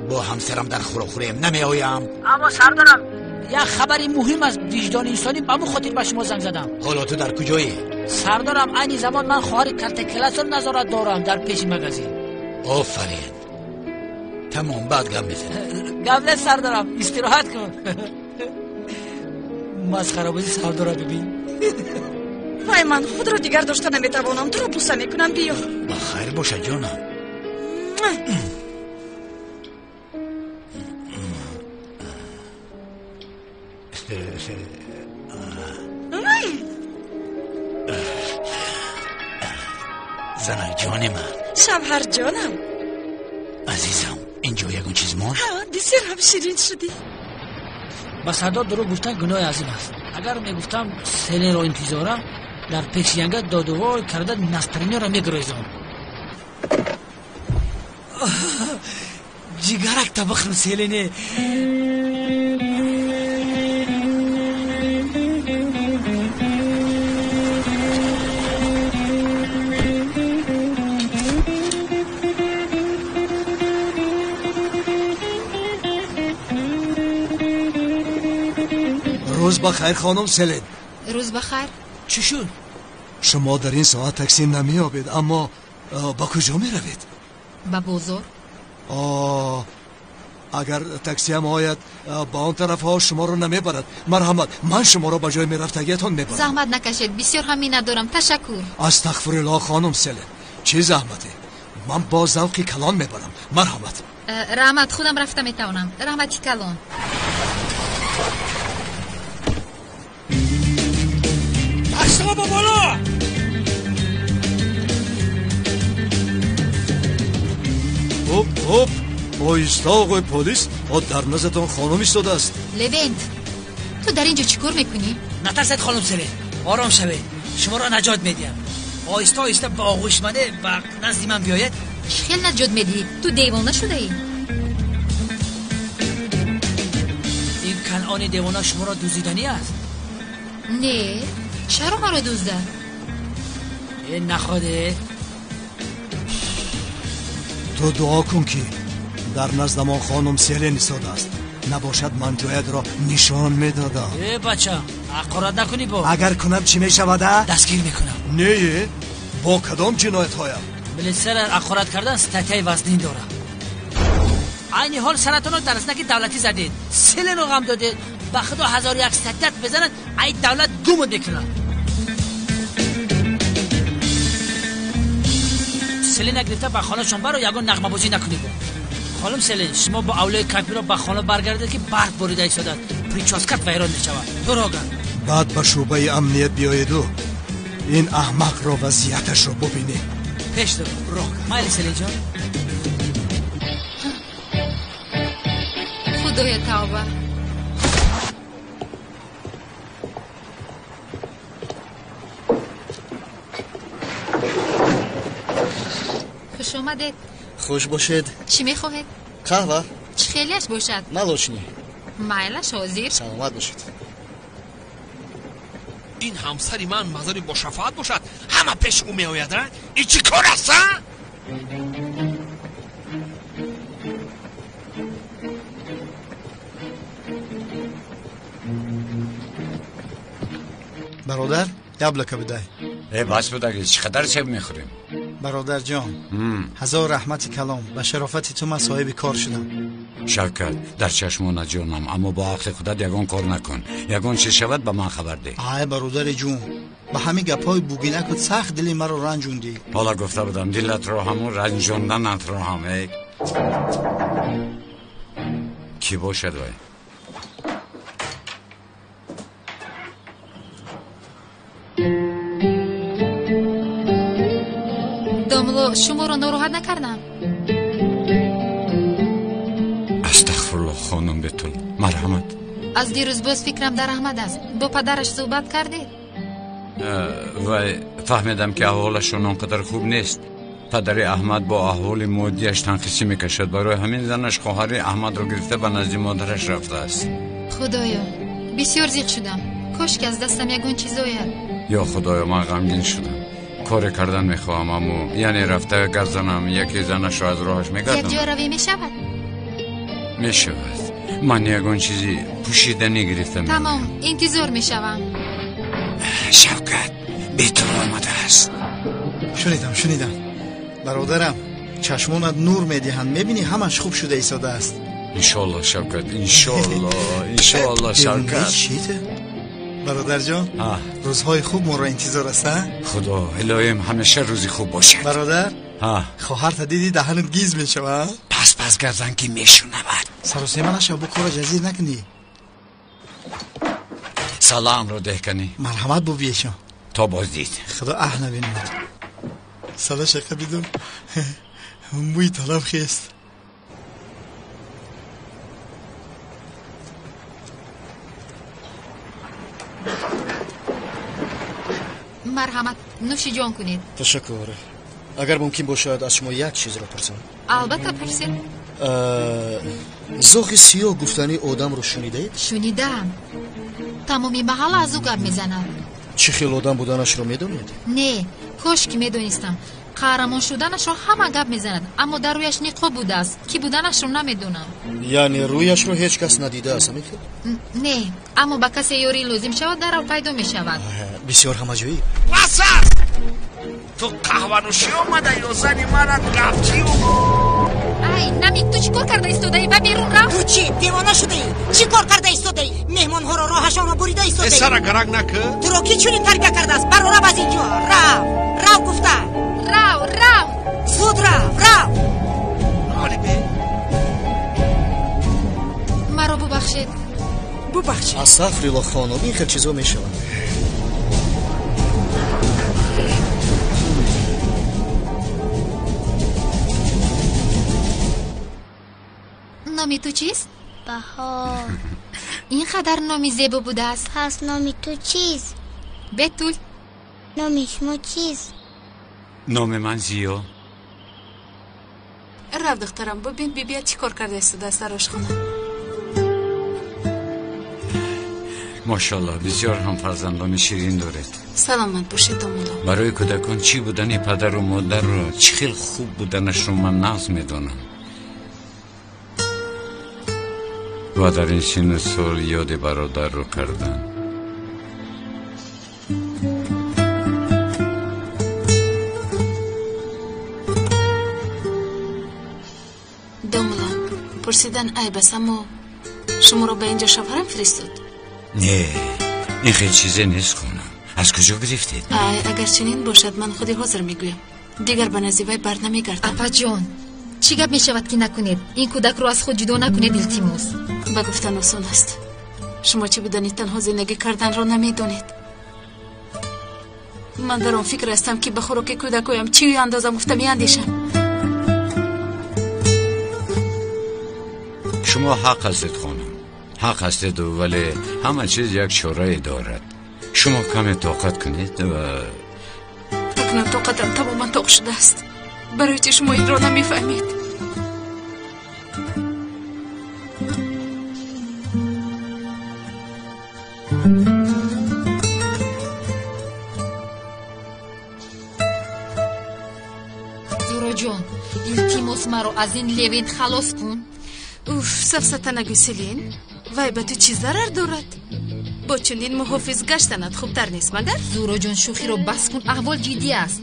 Бо ҳамсарам дар хӯрокхӯрием намеоям. Аммо сардорам, як хабари муҳим аз виҷдони инсонӣ, ба ҳамун хотир ба шумо занг задам. Ҳоло ту дар куҷоӣ? Сардорам, айни замон ман хоҳари калтакеласро назорат дорам дар пеши магазин. Офарин. Тамом, баъд гап мезанем. Гап нест сардорам, истироҳат кун. Масхарабозӣ сардора бибин. Вай, ман худро дигар дошта наметавонам. Туро буса мекунам, биё. Ба хайр бошад, ҷонам. Занак ҷони ман. Шавҳар ҷонам. Азизам, инҷо ягон чиз монд? Ҳа, бисёр ҳам ширин шудӣ. Ба сардор дурӯғ гуфтан гуноҳи азим аст. Агар мегуфтам селенро интизорам, дар пеши янга додувой карда настроениеро мегурезон. Ҷигарак табахрм селене. Рӯз ба хайр, хонум Селен. Рӯз ба хайр. Чӣ шуд? Шумо дар ин соат такси намеёбед, аммо ба куҷо меравед? Ба бозор. Агар таксиам ояд, ба он тарафҳо шуморо намебарад. Марҳамат, ман шуморо ба ҷои мерафтагиятон мебарам. Заҳмат накашед, бисёр ҳам миннатдорам. Ташаккур. Астағфируллоҳ, хонум Селен, чӣ заҳмате? Ман бо завқи калон мебарам. Марҳамат. Раҳмат, худам рафта метавонам. Раҳмати калон. Дастҳо ба боло! Ҳоп, ҳоп, оҳиста, оғои полис, дар наздатон хонум истодааст. Левент, ту дар ин ҷо чӣ кор мекунӣ? Натарсед, хонум Селен, ором шавед, шуморо наҷот медиҳам. Оҳиста оҳиста ба оғӯш мане ба назди ман биёед. Чӣ хел наҷот медиҳӣ? Ту девона шудаӣ? Ин канъони девона шуморо дуздиданӣ аст? Не, чаро маро дуздад? Э, находе. Ту дуо кун, ки дар наздамон хонум Селен истодааст. Набошад, ман ҷоятро нишон медодам. Э, бача, ҳақорат накунӣ бо. Агар кунам, чӣ мешавад? А дастгир мекунам. Не, бо кадом ҷиноятҳоям? Милитсияро ҳақорат кардан статьяи вазнин дорад. Айни ҳол саратонро дар знаки давлатӣ задед, Селенро ғам додед. Ба худо, ҳазору як статьят безанад, ай давлат гумот мекунад. Селена гирифта ба хонашон баро, ягон нағмабозӣ накунӣ бо. Хонум Селен, шумо бо авлои кампиро ба хона баргардед, ки барф борида истодааст, прическат вайрон мешавад. Дурога. Баъд ба шӯъбаи амният биёеду ин аҳмақро вазъияташро бубинед. Пеш дур. Майли, Селенҷон. Худоя, тавба. Хуш омадед. Хуш бошед. Чӣ мехоҳед? Қаҳва. Чӣ хелиаш бошад? Молочный. Майлаш, ҳозир. Саломат бошед. Ин ҳамсари ман мазари бошафоат бошад, ҳама пеши ӯ меояд. А ин чӣ кор аст, а? Бародар, яблоко бидай. Э, бас будаги, чӣ қадар себ мехӯрем? Бародарҷон, ҳазор раҳмати калом, ба шарофати ту ман соҳиби кор шудам. Шавкат, дар чашмона ҷонам, аммо бо ақли худат ягон кор накун. Ягон чиз шавад, ба ман хабар деҳ. Ай, бародари ҷун, ба ҳамин гапҳои бугинакут сахт дили маро ранҷондӣ. Ҳола гуфта будам, дилатро ҳаму ранҷонданатро ҳам. Эй, кӣ бошад вай? Домло, шуморо нороҳат накардам? Астағфируллоҳ, хонум Бетул, марҳамат. Аз дирӯз боз фикрам дар Аҳмад аст. Бо падараш суҳбат кардед? Вай, фаҳмидам, ки аҳволашон он қадар хуб нест. Падари Аҳмад бо аҳволи моддиаш танқисӣ мекашад. Барои ҳамин занаш хоҳари Аҳмадро гирифта ба назди модараш рафтааст. Худоё, бисёр зиқ шудам. Кош ки аз дастам ягон чиз ояд. Ё худоё, ман ғамгин шудам. Коре кардан мехоҳам, аммо яъне рафта гап занам, яке занашро аз роҳаш мегардам. Якҷоя равӣ мешавад? Мешавад. Ман ягон чизи пӯшиданӣ гирифта меоям. Тамом, интизор мешавам. Шавкат, Бетул омадааст. Шунидам, шунидам. Бародарам, чашмонат нур медиҳанд, мебинӣ, ҳамаш хуб шуда истодааст. Иншоалло, Шавкат, иншоалло, иншоалло, Шавкат. Чита, бародарҷон, рӯзҳои хуб моро интизор аст, а? Худо, илоҳим, ҳамеша рӯзи хуб бошад. Бародар, хоҳарта дидӣ, даҳанат гиз мешава. Пас пас гардан, ки мешунавад. Саросема нашав, бу кора ҷазир накунӣ. Саламро деҳ канӣ. Марҳамат, бубиешон. То боздид. Худо аҳ набинад. Сала шақа бидум, мӯи талаб хест. Марҳамат, нӯши ҷон кунед. Ташаккур. Агар мумкин бошад, аз шумо як чизро пурсам. Албатта, пурсед. Зоғи сиёҳ гуфтани одамро шунидаед? Шунидаам, тамоми маҳалла аз ӯ гап мезанад. Чӣ хел одам буданашро медонед? Не, кош ки медонистам. Қаҳрамон шуданашро ҳама гап мезанад, аммо дар рӯяш ниқоб будааст, ки буданашро намедонам. Яъне рӯяшро ҳеҷ кас надидааст, ҳамин хел? Не, аммо ба касе ёрӣ лозим шавад, даррав пайдо мешавад. Бисёр ҳамаҷоиб. Бас аст! Ту қаҳванӯшӣ омада ё зани марат гапчиву? Ай, Намик, ту чӣ кор карда истодаӣ? Ба берун рав. Ту чӣ, девона шудаӣ? Чӣ кор карда истодаӣ? Меҳмонҳоро роҳашонро бурида истодаӣ. Сара гарак накӣ. Туро кӣ чунин тарбия кардааст? Барорав аз ин ҷо. Рав, рав гуфта. Рав, рав. Зуд рав, рав. Маро бубахшед. Бубахшед. Астағфируллоҳ хонум, ин хел чизо мешавад. Номи ту чист? Баҳор. Ин қадар номи зебо будааст. Пас номи ту чист? Бетул. Номи шумо чист? Номи ман Зиё. Рав духтарам, бубин бибия чӣ кор карда истодааст дар ошхона. Мошаллоҳ, бисёр ҳам фарзандони ширин доред. Саломат бошед, домулло. Барои кӯдакон чӣ будани падару модарро, чӣ хел хуб буданашро ман нағз медонам. Ва дар ин синну сол ёди бародарро кардам. Домулло, пурсидан айб аст, аммо шуморо ба ин ҷо шавҳарам фиристод? Не, ин хел чизе нест, хонам. Аз куҷо гирифтед? Ай, агар чунин бошад, ман худи ҳозир мегӯям. Дигар ба назди вай бар намегардам. Апаҷон, чӣ гап мешавад ки накунед? Ин кӯдакро аз худ ҷудо накунед, илтимос. Ба гуфтан осон аст. Шумо чӣ будани танҳо зиндагӣ карданро намедонед. Ман дар он фикр ҳастам, ки ба хӯроки кӯдакоям чӣ андоза гуфта меандешам. Шумо ҳақ ҳастед, хонум, ҳақ ҳастед, вале ҳама чиз як чорае дорад. Шумо каме тоқат кунед ва акнун тоқатам тамоман тоқ шудааст. Барои чӣ шумо инро намефаҳмед? Зуроҷон, илтимос, маро аз ин Левент халос кун. Уф, сафсата нагӯ, Селин. Вай ба ту чӣ зарар дорад? Бо чунин муҳофиз гаштанат хубтар нест, магар? Зуроҷон, шӯхиро бас кун, аҳвол ҷиддӣ аст.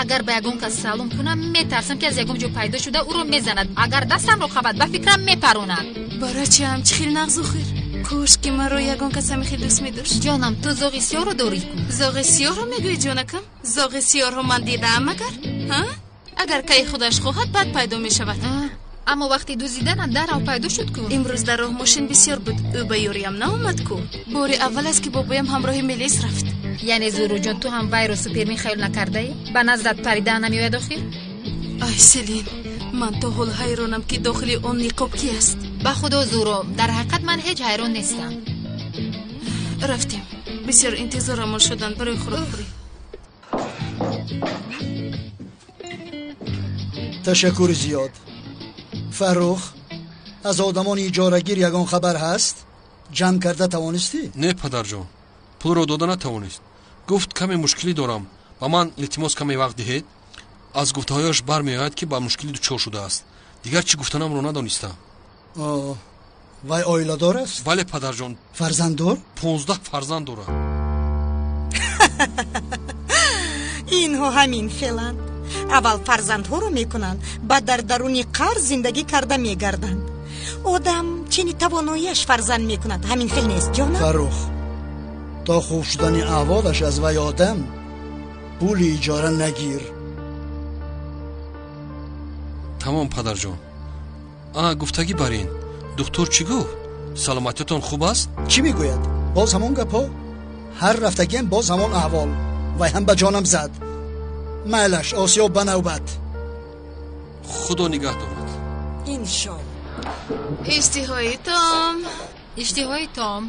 Агар ба ягон кас салом кунам, метарсам, ки аз ягон ҷо пайдо шуда ӯро мезанад. Агар дастамро қабад, ба фикрам мепаронад. Барачаам, чӣ хел нағзу хир. Кош ки маро ягон кас ҳамин хел дӯст медошт. Ҷонам, ту зоғи сиёҳро дорӣ ку? Зоғи сиёҳро мегӯӣ, ҷонакам? Зоғи сиёҳро ман дидаам, магар? Ҳа? Агар кай худаш хоҳад, баъд пайдо мешавад. Аммо вақти дуздиданам даррав пайдо шуд ку. Имрӯз дар роҳ мошин бисёр буд, ӯ ба ёриям наомад ку. Бори аввал аст, ки бобоям ҳамроҳи милис рафт. Яъне Зуруҷон, ту ҳам вайро супермен хаёл накардаӣ? Ба наздат парида намеояд охир? Ай, Селин, ман то ҳол ҳайронам, ки дохили он ниқоб ки аст. Ба худо, Зуро, дар ҳақиқат ман ҳеҷ ҳайрон нестам. Рафтем. Бисёр интизорамон шуданд барои хӯрокхӯрӣ. Ташаккури зиёд. Фаррух, аз одамони иҷорагир ягон хабар ҳаст? Ҷамъ карда тавонистӣ? Не, падарҷон, пулро дода натавонист. Гуфт каме мушкилӣ дорам, ба ман илтимос каме вақт диҳед. Аз гуфтаҳояш бармеояд, ки ба мушкилӣ дучор шудааст. Дигар чӣ гуфтанамро надонистам. Вай оиладор аст? Бале, падарҷон. Фарзанддор? 15 фарзанд дорад. Инҳо ҳамин хеланд. Аввал фарзандҳоро мекунанд, баъд дар даруни қарз зиндагӣ карда мегарданд. Одам чини тавоноияш фарзанд мекунад, ҳамин хел нест, ҷонам? Фаррух, то хуб шудани аҳволаш аз вай одам пули иҷора нагир. Тамом, падарҷон. Гуфтагӣ бар ин. Духтур чӣ гуфт? Саломатиятон хуб аст? Чӣ мегӯяд? Боз ҳамон гапҳо? Ҳар рафтагиам боз ҳамон аҳвол. Вай ҳам ба ҷонам зад. Майлаш, Осиё ба навбат. Худо нигаҳ дорад. Иншоалло. Иштиҳои том. Иштиҳои том.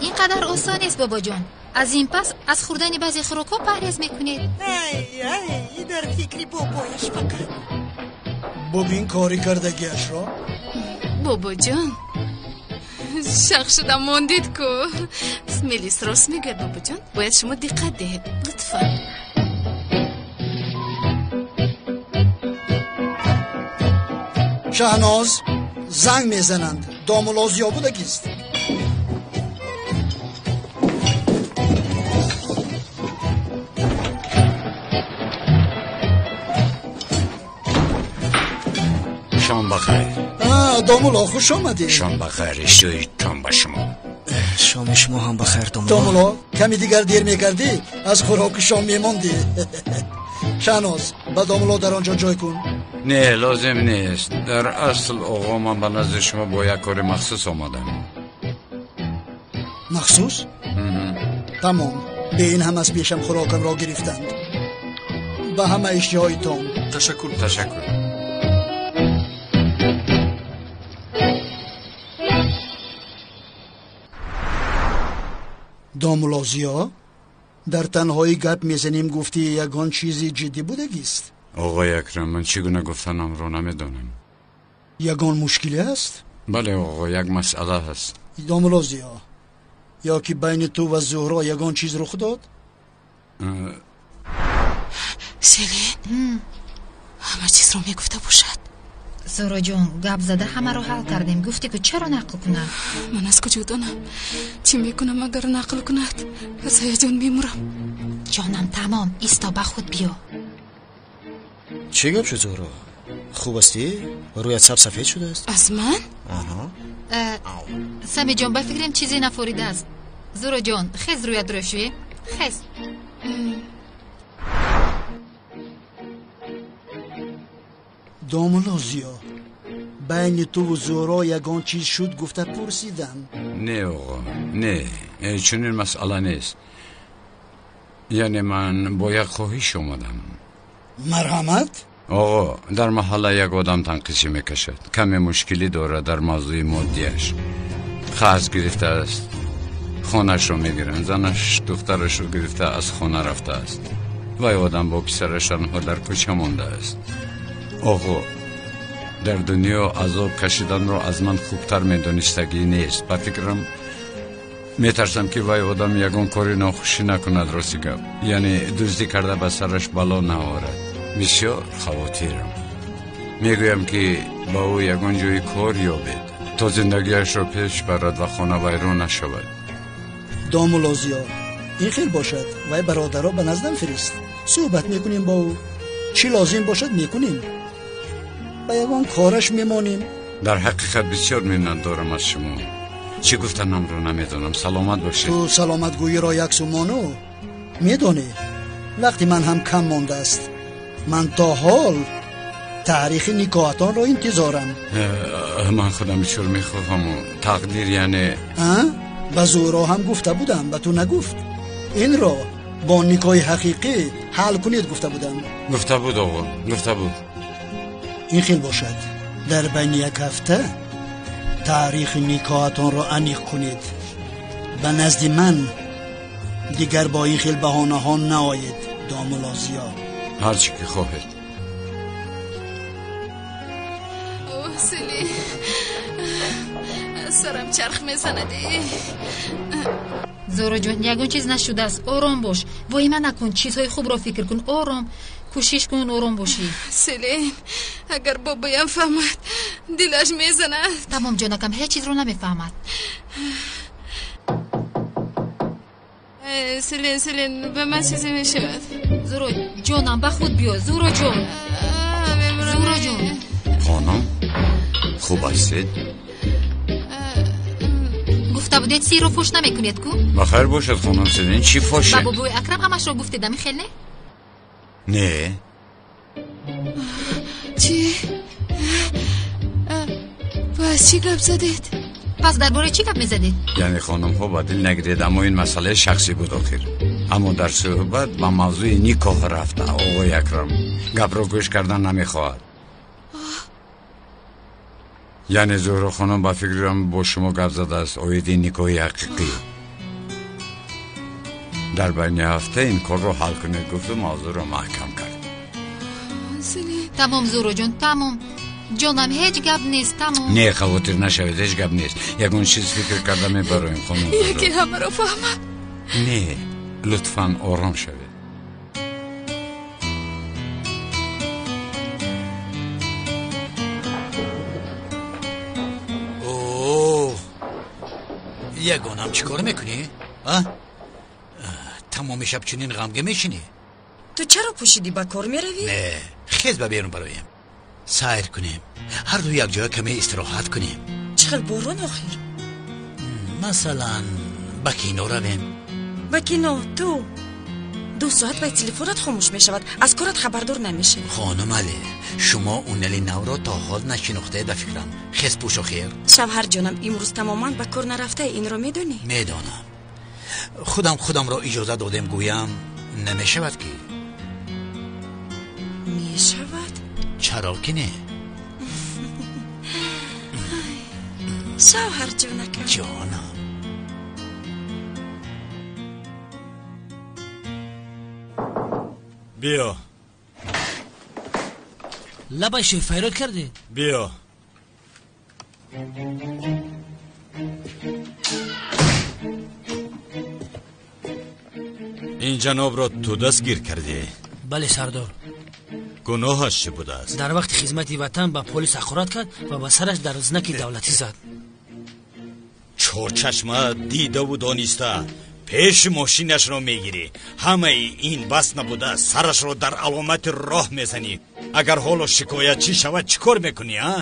Ин қадар осон нест, бобоҷон. Аз ин пас аз хӯрдани баъзе хӯрокҳо парҳез мекунед. Ай, ай, дар фикри бобояш фақат. Бубин кори кардагиашро. Бобоҷон, шах шуда мондид ку. Мелис рост мегӯяд, бобоҷон. Бояд шумо диққат диҳед, лутфан. Шаҳноз, занг мезананд. Домулло Зиё буда кист? Шом бахайр. Домулло, хуш омадед. Шом бахайр, иштиҳоитон ба шумо. Шоми шумо ҳам бахайр, домулло. Домулло, ками дигар дер мекардӣ, аз хӯроки шом мемондӣ. Шаҳноз, ба домулло дар он ҷо ҷой кун. Не, лозим нест. Дар асл, оғо, ман ба назди шумо бо як кори махсус омадам. Махсус? Тамом. Бе ин ҳам аз пешам хӯрокамро гирифтанд. Ба ҳама иштиҳоитон. Ташаккур. Ташаккур. Домулло Зиё, дар танҳоӣ гап мезанем, гуфтӣ, ягон чизи ҷиддӣ будагист? Оғои Акрам, ман чӣ гуна гуфтанамро намедонам. Ягон мушкиле ҳаст? Бале, оғо, як масъала ҳаст. Домулло Зиё, ё ки байни ту ва Зуҳро ягон чиз рух дод? Селин, ҳама чизро мегуфта бошад. Зуҳроҷон, гап зада ҳамаро ҳал кардем. Гуфтӣ ку, чаро нақл кунад? Ман аз куҷо донам? Чӣ мекунам, агар нақл кунад? Аз ҳаяҷон мемурам. Ҷонам, тамом, исто, ба худ биё. Чӣ гап шуд, Зуҳро? Хуб ҳастӣ? Рӯят саб сафед шудааст. Аз ман? Аҳа. Самиҷон, ба фикрам чизе нафоридааст. Зуҳроҷон, хез, рӯятро шӯе. Хез. Домулло Зиё, байни туву Зуҳро ягон чиз шуд, гуфта пурсидам. Не, оғо, не, чунин масъала нест. Яъне ман бо як хоҳиш омадам. Марҳамат. Оғо, дар маҳалла як одам танқисӣ мекашад. Каме мушкилӣ дорад дар мавзӯи моддиаш. Қарз гирифтааст, хонаашро мегиранд. Занаш духтарашро гирифта аз хона рафтааст. Вай одам бо писараш танҳо дар кӯча мондааст. Оғо, дар дунё азоб кашиданро аз ман хубтар медонистагӣ нест. Ба фикрам, метарсам, ки вай одам ягон кори нохушӣ накунад, рости гап. Яъне дуздӣ карда ба сараш бало наорад. Бисёр хавотирам. Мегӯям, ки ба ӯ ягон ҷои кор ёбед, то зиндагиашро пеш барад ва хона вайрон нашавад. Домулло Зиё, ин хел бошад, вай бародарро ба наздам фирист. Суҳбат мекунем бо ӯ. Чӣ лозим бошад, мекунем. Ба ягон кораш мемонем. Дар ҳақиқат бисёр миннатдорам аз шумо. Чӣ гуфтанамро намедонам. Саломат бошед. Ту саломатгӯиро як сумону медонӣ, вақти ман ҳам кам мондааст. Ман то ҳол таърихи никоҳатонро интизорам. Ман худам бисёр мехоҳаму тақдир, яъне. Ба Зуҳро ҳам гуфта будам, ба ту нагуфт. Инро бо никоҳи ҳақиқӣ ҳал кунед, гуфта будам. Гуфта буд, оғо, гуфта буд. Ин хел бошад, дар байни як ҳафта таърихи никоҳатонро аниқ кунед. Ба назди ман дигар бо ин хел баҳонаҳо наоед, домулло Зиё. Ҳар чӣ ки хоҳед. Сели, сарам чарх мезанад. Зуҳроҷон, ягон чиз нашудааст. Ором бош, воҳима накун, чизҳои хубро фикр кун. Ором, кӯшиш кун ором бошӣ. Селин, агар бобоям фаҳмад, дилаш мезанад. Тамом, ҷонакам, ҳеҷ чизро намефаҳмад. Селин, Селин, ба ман чизе мешавад. Зуҳро ҷонам, ба худ биё. Зуҳро ҷон, Зуҳро ҷон. Хонум, хуб ҳастед? Гуфта будед, сирро фош намекунед ку? Ба хайр бошад, хонум Селин, чӣ фоше? Ба бобои Акрам ҳамашро гуфтед, ами хел не? Не. Чӣ? Пас чӣ гап задед? Пас дар бораи чӣ гап мезадед? Яъне, хонумҳо, ба дил нагиред, аммо ин масъалаи шахсӣ буд охир. Аммо дар суҳбат ба мавзӯи никоҳ рафта, оғои Акрам гапро гӯш кардан намехоҳад. Яъне Зуҳро хонум, ба фикрам, бо шумо гап задааст оиди никоҳи ҳақиқӣ. Дар байни ҳафта ин корро ҳал кунед, гуфту мавзӯъро маҳкам кард. Тамом, Зуҳроҷон, тамом, ҷонам, ҳеҷ гап нест, тамом. Не, хавотир нашавед, ҳеҷ гап нест. Ягон чиз фикр карда мебароем, хонум. Яке ҳамаро фаҳмад. Не, лутфан ором шавед. Ягонам чӣ кор мекунӣ? А? Тамоми шаб чунин ғамгин мешинӣ? Ту чаро пӯшидӣ, ба кор меравӣ? Не, хез ба берун бароем. Сайр кунем. Ҳар ду якҷоя каме истироҳат кунем. Чӣ хел борон охир? Масалан, ба кино равем. Ба кино? Ту 2 соат вай телефонат хомӯш мешавад, аз корат хабардор намешавӣ. Хонум Али, шумо унали навро то ҳол нашинохтаед ба фикрам. Хез пӯш охир. Шавҳарҷонам, имрӯз тамоман ба кор нарафтаи, инро медонӣ? Медонам. Худам худамро иҷоза додем, гӯям намешавад ки. Мешавад? Чаро ки не? Шавҳарҷонакам. Ҷонам. Биё. Лабай шеф, файрод кардед? Биё. Ин ҷанобро ту дастгир кардӣ? Бале, сардор. Гуноҳаш чӣ будааст? Дар вақти хизмати ватан ба полис ҳақорат кард ва ба сараш дар знаки давлатӣ зад. Чорчашма дидаву дониста пеши мошинашро мегирӣ. Ҳамаи ин бас набуда, сарашро дар аломати роҳ мезанӣ. Агар ҳоло шикоятчӣ шавад, чӣ кор мекунӣ, а?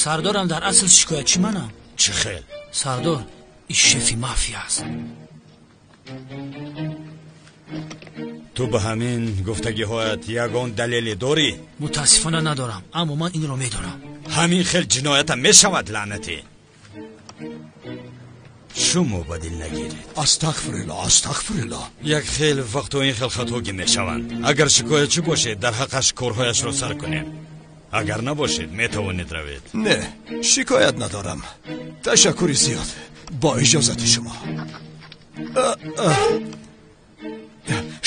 Сардорам, дар асл шикоятчӣ манам. Чӣ хел? Сардор, ин шефи мафия аст. Ту ба ҳамин гуфтагиҳоят ягон далеле дорӣ? Мутаассифона надорам, аммо ман инро медонам. Ҳамин хел ҷиноята мешавад, лаънатӣ. Шумо ба дил нагиред. Астағфирулло, астағфирулло. Як хел вақтҳо ин хел хатогӣ мешаванд. Агар шикоятчӣ бошед, дар ҳаққаш корҳояшро сар кунем. Агар набошед, метавонед равед. Не, шикоят надорам. Ташаккури зиёд. Бо иҷозати шумо.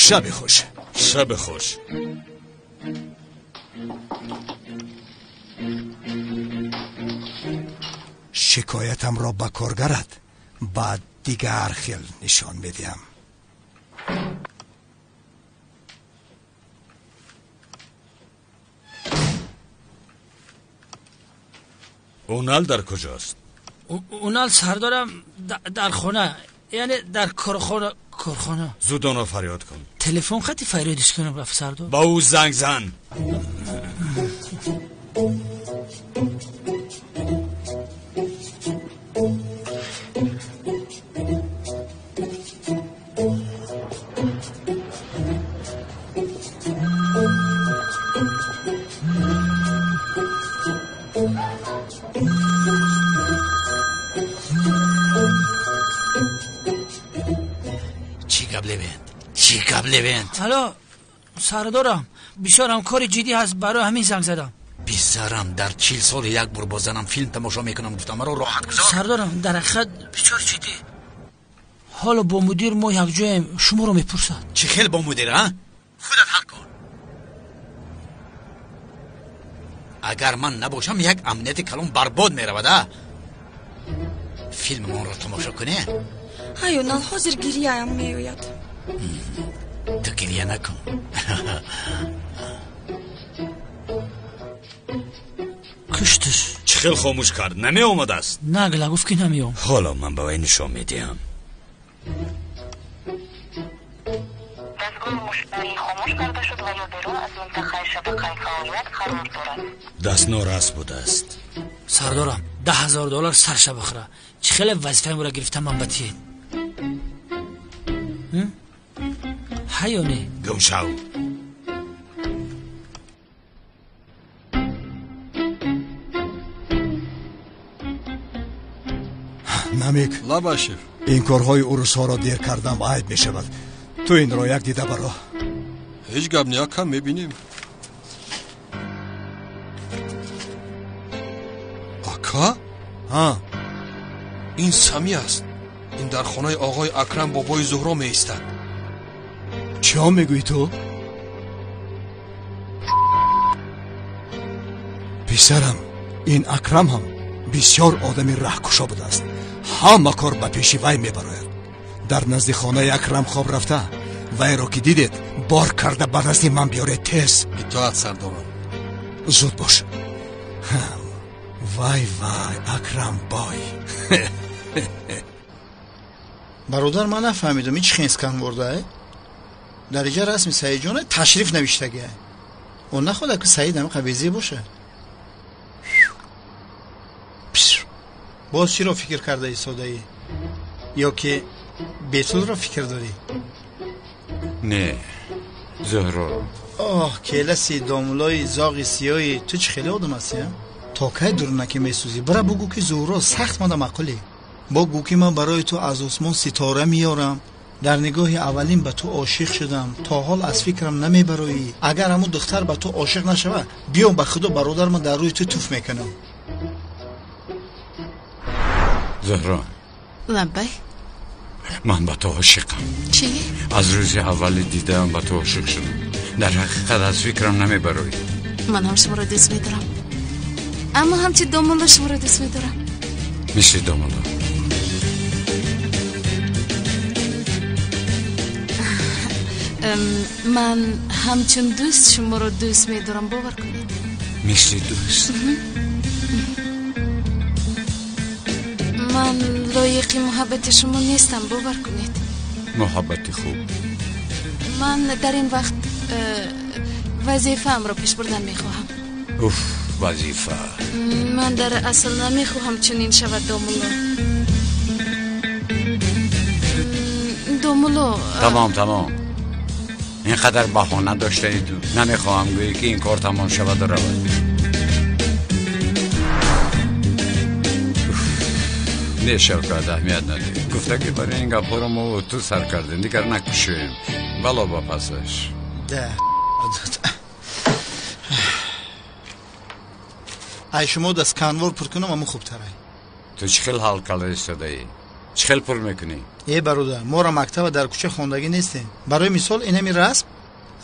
Шаби хуш. Шаби хуш. Шикоятамро ба коргарат ба дигар хел нишон медиҳам. Унал дар куҷост? Унал сардорам дар хона, яъне дар корхона. Корхона. Зуд онро фарёд кун. Телефон хати фарёдиш кунам, рафт сардор. Ба ӯ занг зан. Алло, сардорам, бисёрам кори ҷиддӣ ҳаст, барои ҳамин занг задам. Писарам, дар 40 сол як бор бо занам филм тамошо мекунам, гуфтам маро роҳат гузор. Сардорам, дар ҳақиқат бисёр ҷиддӣ. Ҳоло бо мудир мо якҷоем, шуморо мепурсад. Чӣ хел бо мудир, а? Худат ҳал кун. Агар ман набошам, як амнияти калон барбод меравад, а? Филмонро тамошо кунем? Ҳай, Унал, ҳозир гирияам меояд. Ту гирия накун. Кушташ. Чӣ хел хомӯш кард? Намеомадааст? Нагла, гуфт ки намеом. Ҳоло ман ба вай нишон медиҳам. Даст норас будааст. Сардорам, $10,000 сарша бихӯра. Чӣ хеле вазифаамро гирифтам ман ба тиед. Ҳа ё не? Гум шав. Намик. Лабай, шеф. Ин корҳои урусҳоро дер кардам айб мешавад. Ту инро як дида баро. Ҳеҷ гап не, акам, мебинем. Ака? Ҳа. Ин Сами аст. Ин дар хонаи оғои Акрам бобои Зуҳро меистад. Чиҳо мегӯӣ ту? Писарам, ин Акрам ҳам бисёр одами раҳкушо будааст. Ҳама кор ба пеши вай мебарояд. Дар назди хонаи Акрам хоб рафта, вайро ки дидед, бор карда ба назди ман биёред тез. Итоат, сардорам. Зуд бош. Вай вай, Акрам бой. Бародар, ман нафаҳмидам, ин чӣ хел сканвордае? Дар инҷа расми Саидҷона ташриф навиштагиа. Он нахоҳад ки Саид ҳамин қабезӣ бошад. Боз чиро фикр карда истодаӣ? Ё ки Бетулро фикр дорӣ? Не, Зуҳроро. Оҳ, келаси домулои зоғи сиёҳи ту чӣ хеле одам ҳастӣ, а? То кай дурунаки месӯзӣ? Бира бугӯ ки Зуҳро сахт мада маъқулӣ. Бо гӯ ки ман барои ту аз осмон ситора меёрам. Дар нигоҳи аввалин ба ту ошиқ шудам, то ҳол аз фикрам намебароӣ. Агар ҳамун духтар ба ту ошиқ нашавад, биё ба худо бародар, ман дар рӯи ту туф мекунам. Зуҳро. Лаббай. Ман ба ту ошиқам. Чӣ? Аз рӯзи аввали дидаам ба ту ошиқ шудам. Дар ҳақиқат аз фикрам намебароӣ. Ман ҳам шуморо дӯст медорам, аммо ҳамчи домулло шуморо дӯст медорам. Мисли домулло. Ман ҳамчун дӯст шуморо дӯст медорам, бовар кунед. Мисли дӯст? Ман лоиқи муҳаббати шумо нестам, бовар кунед. Муҳаббати хуб. Ман дар ин вақт вазифаамро пеш бурдан мехоҳам. Уф, вазифа. Ман дар асл намехоҳам чунин шавад, домулло. Домулло. Тамом, тамом. Ин қадар баҳона доштаи ту. Намехоҳам гӯӣ ки ин кор тамом шаваду равад. Не, Шавкат, аҳамият надиҳ. Гуфта ки барои ин гапҳоро мо ту сар кардем, дигар накушоем. Бало ба пасаш. Да. Ай шумо да сканвор пур кунам, аму хубтарай. Ту чӣ хел ҳал карда истодаӣ? Чӣ хел пур мекунӣ? Э бародар, моро мактаба дар кӯча хондагӣ нестем. Барои мисол инами расм,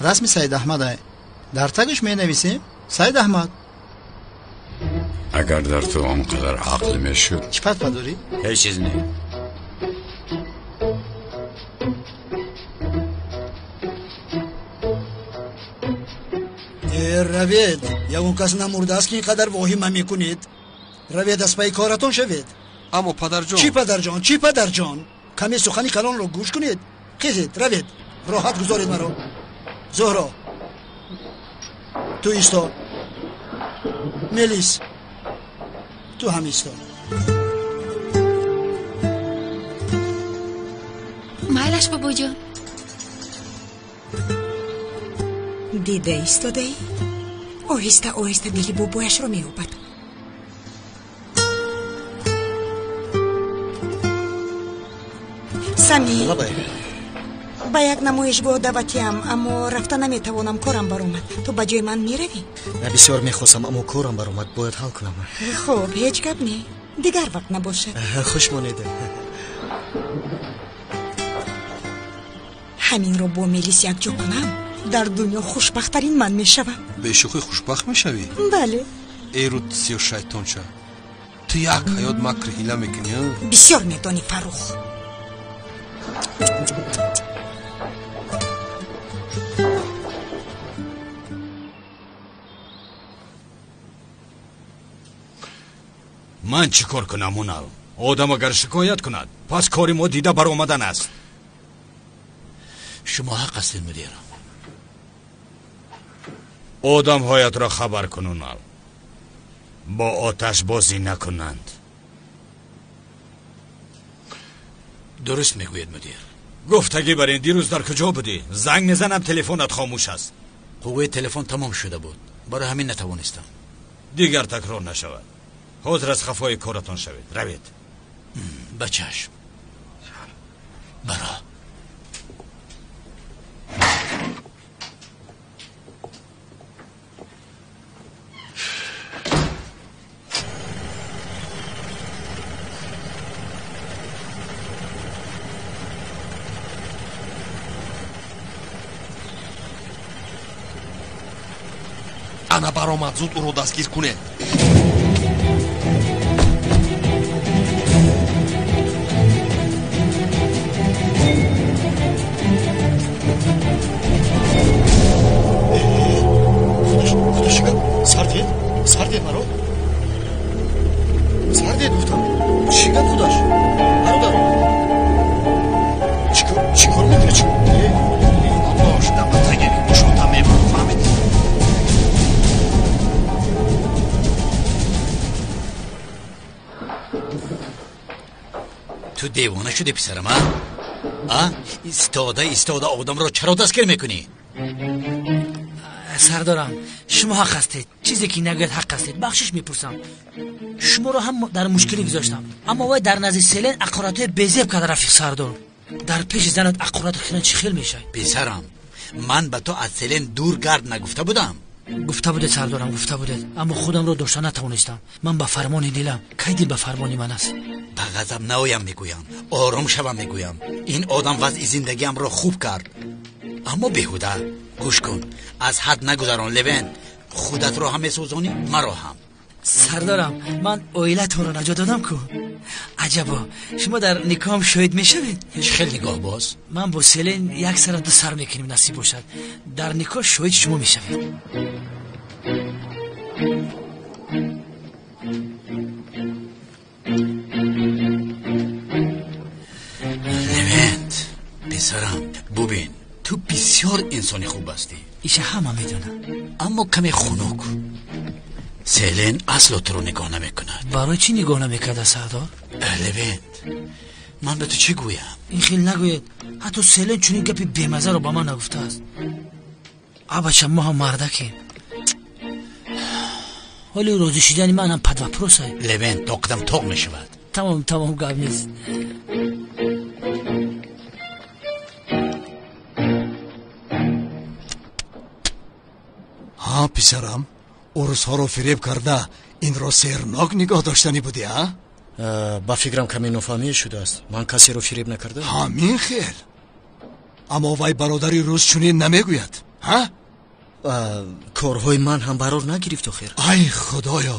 расми Саид Аҳмад ай. Дар тагаш менависем Саид Аҳмад. Агар дар ту он қадар ақл мешуд. Чӣ патпа дорӣ? Ҳеҷ чиз не. Равед, ягон кас намурдааст ки ин қадар воҳима мекунед. Равед, аз пайи коратон шавед. Аммо падарҷон. Чӣ падарҷон, чӣ падарҷон? Каме сухани калонро гӯш кунед. Хезед, равед, роҳат гузоред маро. Зуҳро, ту исто. Мелис, ту ҳам исто. Майлаш, бобоҷон. Дида истодаӣ? Оҳиста оҳиста дили бобояшро меёбад. Сами, ба як намоишгоҳ даъватиам, аммо рафта наметавонам, корам баромад. Ту ба ҷои ман меравӣ? Бисёр мехостам, аммо корам баромад, бояд ҳал кунам. Хуб, ҳеҷ гап не, дигар вақт набошад. Хуш монед. Ҳаминро бо Мелис якҷо кунам, дар дунё хушбахттарин ман мешавам. Бешӯхӣ хушбахт мешавӣ? Бале. Эй рут сиё шайтонча, ту як ҳаёт макр ҳила мекунӣ? Бисёр медонӣ, Фаррух. Ман чӣ кор кунам, Унал? Одам агар шикоят кунад, пас кори мо дида баромадан аст. Шумо ҳақ ҳастед, мудир. Одамҳоятро хабар кун, Унал. Бо оташ бозӣ накунанд. Дуруст мегӯед, мудир. Гуфтагӣ бар ин дирӯз дар куҷо будӣ? Занг мезанам, телефонат хомӯш аст. Қувваи телефон тамом шуда буд, барои ҳамин натавонистам. Дигар такрор нашавад. Ҳозир аз хафои коратон шавед. Равед. Ба чашм. Баро. Ана баромад, зуд ӯро дастгир кунед. Сардед, сардед маро. Сардед гуфтам. Чӣ гап худаш? Бародаро. Ту девона шуди писарам, а? А? Истода истода одамро чаро дастгир мекунӣ? Сардорам, шумо ҳақ ҳастед. Чизе ки нагӯяд ҳақ ҳастед. Бахшиш мепурсам. Шуморо ҳам дар мушкилӣ гузоштам. Аммо вай дар назди Селен ақоратҳои безеб карда, рафиқ сардор. Дар пеши занат ақорат хиран чӣ хел мешавад? Писарам, ман ба ту аз Селен дур гард нагуфта будам. Гуфта будед сардорам, гуфта будед. Аммо худамро дошта натавонистам. Ман ба фармони дилам. Кай дил ба фармони ман аст? Ба ғазаб наоям мегӯям, ором шавам мегӯям. Ин одам вазъи зиндагиамро хуб кард, аммо беҳуда. Гӯш кун, аз ҳад нагузарон Левент. Худатро ҳам месӯзонӣ, маро ҳам. Сардорам, ман оилатонро наҷот додам ку. Аҷабо, шумо дар никоҳам шоҳид мешавед? Чӣ хел нигоҳ боз? Ман бо Селен як сара ду сар мекунем, насиб бошад. Дар никоҳ шоҳид шумо мешавед. Левент, писарам, бубин, ту бисёр инсони хуб ҳастӣ. Иша ҳама медонад. Аммо каме хунук. Селен асло туро нигоҳ намекунад. Барои чӣ нигоҳ намекарда, сардор? Левент, ман ба ту чӣ гӯям? Ин хел нагӯед. Ҳатто Селен чунин гапи бемазаро ба ман нагуфтааст. Абача, мо ҳам мардакем. Ҳоли розӣ шудани ман ҳам под вопрос. Левент, тоқидам тоқ мешавад. Тамом, тамом, гап нест. Ҳа, писарам, урусҳоро фиреб карда инро сернок нигоҳ доштанӣ будӣ, а? Ба фикрам каме нофаҳмӣ шудааст. Ман касеро фиреб накардам. Ҳамин хел. Аммо вай бародари рус чунин намегӯяд, ҳа? Корҳои ман ҳам барор нагирифт охир. Ай худоё,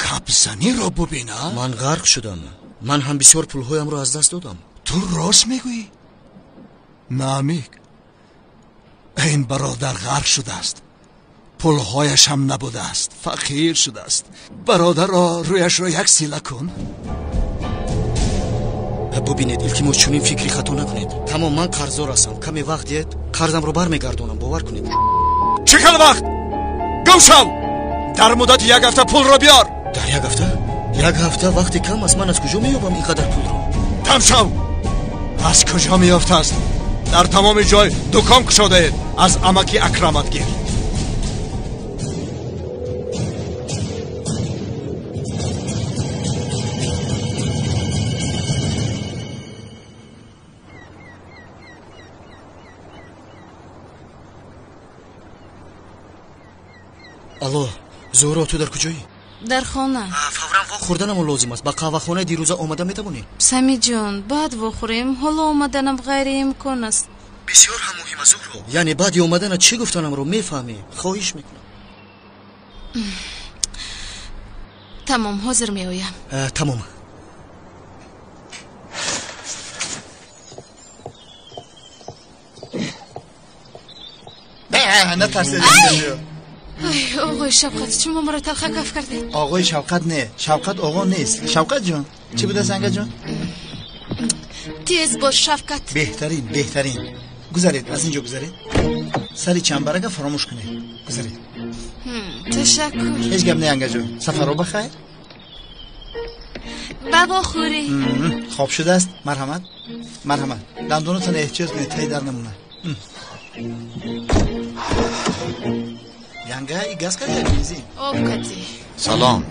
капзаниро бубин, а? Ман ғарқ шудам. Ман ҳам бисёр пулҳоямро аз даст додам. Ту рост мегӯӣ? Намик, ин бародар ғарқ шудааст. Пулҳояш ҳам набудааст, фақир шудааст. Бародарро рӯяшро як сила кун. Бубинед, илтимос, чунин фикри хато накунед. Тамом, ман қарздор ҳастам. Каме вақт диҳед, қарзамро бармегардонам, бовар кунед. Чӣ хел вақт? Гум шав! Дар муддати як ҳафта пулро биёр. Дар як ҳафта? Як ҳафта вақти кам аст. Ман аз куҷо меёбам ин қадар пулро? Дам шав! Аз куҷо меёфтааст? Дар тамоми ҷой дукон кушодаед. Аз амаки Акрамат гир. Алло, Зуҳро, ту дар куҷоӣ? Дар хона. Фавран вохӯрданамон лозим аст. Ба қаҳвахонаи дирӯза омада метавонӣ? Самиҷон, баъд вохӯрем. Ҳоло омаданам ғайриимкон аст. Бисёр ҳам муҳим аст, Зуҳро. Яъне баъди омаданат чӣ гуфтанамро мефаҳмӣ. Хоҳиш мекунам. Тамом, ҳозир меоям. Тамом. Натарсед. Ай, оғои Шавқат, шумо маро талха каф кардед. Оғои Шавқат не, Шавқат оғо нест. Шавқат ҷон, чӣ будааст, ангаҷон? Тез бош, Шавкат. Беҳтарин, беҳтарин. Гузаред, аз инҷо гузаред. Сари чамбарака фаромӯш кунед. Гузаред. Ташаккур. Ҳеҷ гап не, ангаҷон. Сафаро ба хайр. Ба вохӯрӣ. Хоб шудааст. Марҳамат, марҳамат. Дандонатон эҳтиёт кунед, таи дар намонад. Янга, и газ кадия бензин? Об кадӣ. Салом.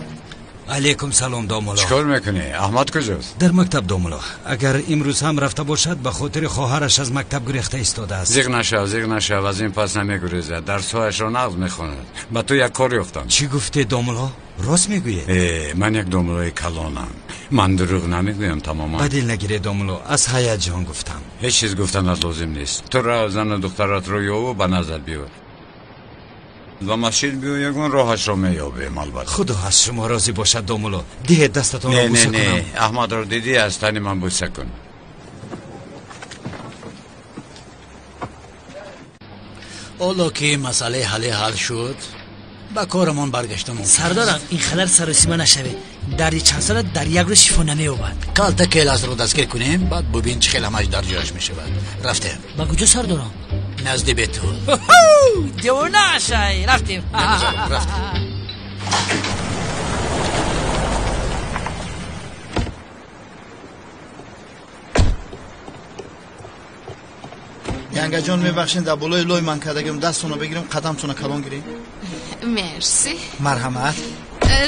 Алейкум салом, домулло. Чӣ кор мекунӣ? Аҳмад куҷост? Дар мактаб, домулло. Агар имрӯз ҳам рафта бошад, ба хотири хоҳараш аз мактаб гурехта истодааст. Зиғ нашав, зиғ нашав, аз ин пас намегурезад. Дарсҳояшро нағз мехонад. Ба ту як кор ёфтам. Чӣ гуфте, домулло? Рост мегӯед? Ман як домуллои калонам. Ман дурӯғ намегӯям тамоман. Ба дил нагиред, домулло, аз ҳаяҷон гуфтам. Ҳеҷ чиз гуфтанат лозим нест. Ту рав зану духтаратро ёву ба назар биёр. Ба масҷид биё, ягон роҳашро меёбем, албатта. Худо аз шумо розӣ бошад, домулло. Диҳед дастатонро бӯса кунам. Не, не, Аҳмадро дидӣ, аз тани ман бӯса кун. Ҳоло ки масъалаи ҳале ҳал шуд, ба корамон баргаштам. Сардорам, ин қадар саросима нашавед. Дарди чанд сола дар як рӯз шифо намеёбад. Калта келасро дастгир кунем, баъд бубин чӣ хел ҳамаш дар ҷояш мешавад. Рафтем. Ба куҷо, сардорам? Назди бету. Девона шай, рафтем. Рафтем. Янгаҷон, мебахшед, дар болои лой ман кардагим, дастонро бигирем, қадамтонро калон гирем. Мерси. Марҳамат.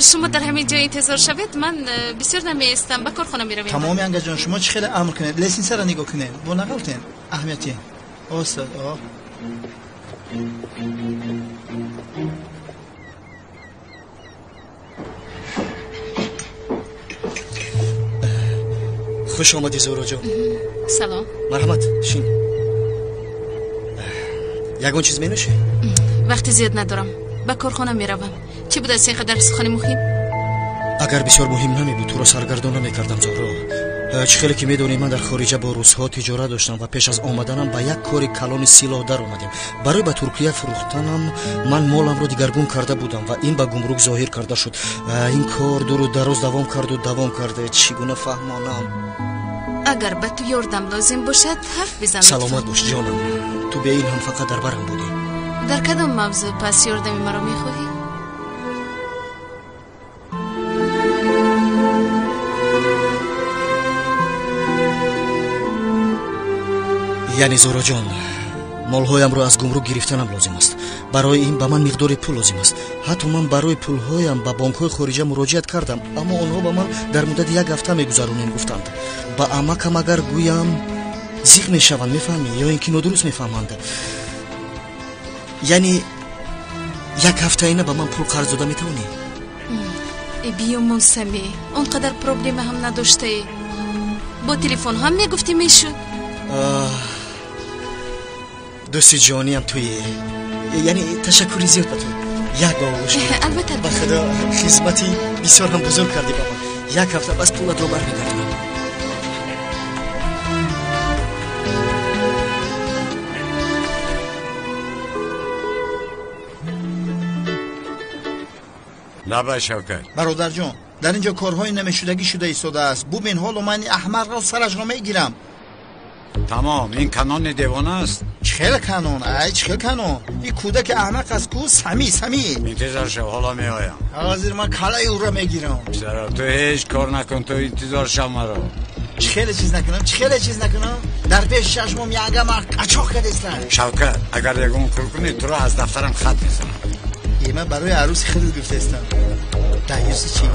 Шумо дар ҳамин ҷо интизор шавед, ман бисёр намеистам, ба корхона меравем. Тамом, янгаҷон, шумо чӣ хеле амр кунед. Лестницаро нигоҳ кунед, бо нағалтен. Аҳамияти. Остад, о. Хуш омадӣ, Зуҳроҷон. Салом. Марҳамат, шин. Ягон чиз менӯшӣ? Вақти зиёд надорам, ба корхона меравам. Чӣ будааст ин қадар сухани муҳим? Агар бисёр муҳим намебуд, туро саргардон намекардам, Зуҳро. Чӣ хеле ки медонӣ, ман дар хориҷа бо русҳо тиҷорат доштам ва пеш аз омаданам ба як кори калони силоҳ даромадем. Барои ба Туркия фурӯхтанам ман моламро дигаргун карда будам ва ин ба гумрук зоҳир карда шуд. Ин кор дуру дароз давом карду давом карда. Чӣ гуна фаҳмонам? Агар ба ту ёрдам лозим бошад, ҳарф бизан. Саломат бош, ҷонам. Ту бе ин ҳам фақат дар барам будӣ. Дар кадом мавзӯъ пас ёрдами маро мехоҳӣ? Яъне, Зуҳроҷон, молҳоямро аз гумрук гирифтанам лозим аст. Барои ин ба ман миқдори пул лозим аст. Ҳатто ман барои пулҳоям ба бонкҳои хориҷа муроҷиат кардам, аммо онҳо ба ман дар муддати як ҳафта мегузаронем гуфтанд. Ба амакам агар гӯям, зиқ мешаванд, мефаҳмӣ, ё ин ки нодуруст мефаҳманд. Яъне як ҳафтаина ба ман пул қарз дода метавонӣ? Биёмон, Сами, он қадар проблема ҳам надоштаӣ. Бо телефон ҳам мегуфтӣ мешуд. Дӯсти ҷониям туе. Яъне ташаккури зиёд ба ту. Як ба оғӯш гирифт. Албатта. Ба худо хизмати бисёр ҳам бузург кардӣ ба ман. Як ҳафта бас пулатро бармегардонам. Лабай, Шавкат. Бародарҷон, дар ин ҷо корҳои намешудагӣ шуда истодааст. Бубин, ҳоло ман ин аҳмақро сарашро мегирам. Тамом, ин канони девона аст. Чӣ хел канон? Ай, чӣ хел канон? Ин кӯдаки аҳмақ аст ку, Сами, Сами. Интизор шав, ҳоло меоям. Ҳозир ман калаи ӯро мегирам. Чаро ту ҳеҷ кор накун, ту интизор шав маро. Чӣ хеле чиз накунам, чӣ хеле чиз накунам? Дар пеши чашмом ягама қачоқ кардестан. Шавкат, агар ягон кор кунӣ, туро аз дафтарам хат мезанам. Ман барои арӯси худат гуфтаистам. Даюси чӣ?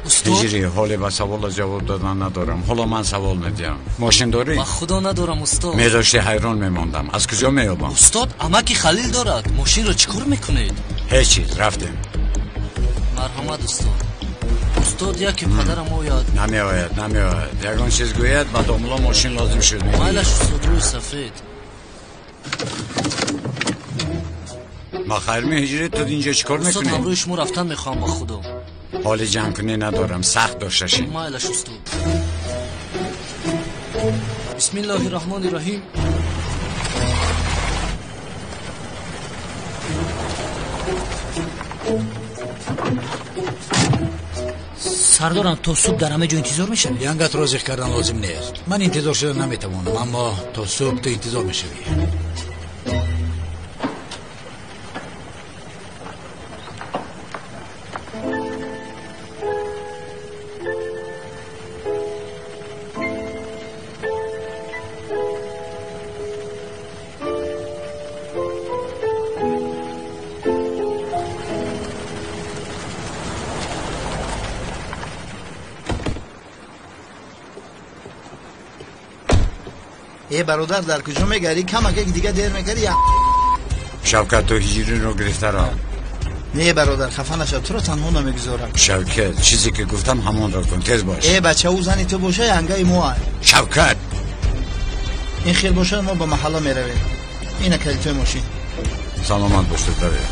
Ҳиҷрӣ, ҳоле ба савола ҷавоб додан надорам. Ҳоло ман савол медиҳам. Мошин дорӣ? Ба худо надорам, устод. Медошти ҳайрон мемондам. Аз куҷо меёбам? Устод, амаки Халил дорад. Мошинро чӣ кор мекунед? Ҳеҷ чиз, рафтем. Марҳамат, устод. Устод, яке падарам ояд. Намеояд, намеояд. Ягон чиз гӯяд, ба домло мошин лозим шуд. Майлаш, устод, рӯи сафед. Ба хайр меҳиҷрӣ, ту инҷо чӣ кор мекунӣ? Устод, ҳамроҳи шумо рафтан мехоҳам, ба худо. Ҳоли ҷангкунӣ надорам, сахт дошта шин. Майлаш, устод. Бисмиллоҳи раҳмони раҳим. Сардорам, то субҳ дар ҳама ҷо интизор мешавӣ? Янгатро зиқ кардан лозим нест. Ман интизор шуда наметавонам, аммо то субҳ ту интизор мешавӣ. Э бародар, дар куҷо мегарӣ? Камак як дига дер мекарди. Шавкат, ту ҳиҷриро гирифта рав. Не бародар, хафа нашав, туро танҳо намегузорам. Шавкат, чизе ки гуфтам ҳамонро кун, тез бош. Э бача, ӯ зани ту боша, янгаи мо ай. Шавкат, ин хел бошад, мо ба маҳалла меравем. Ина калитои мошин. Саломат бош, таве.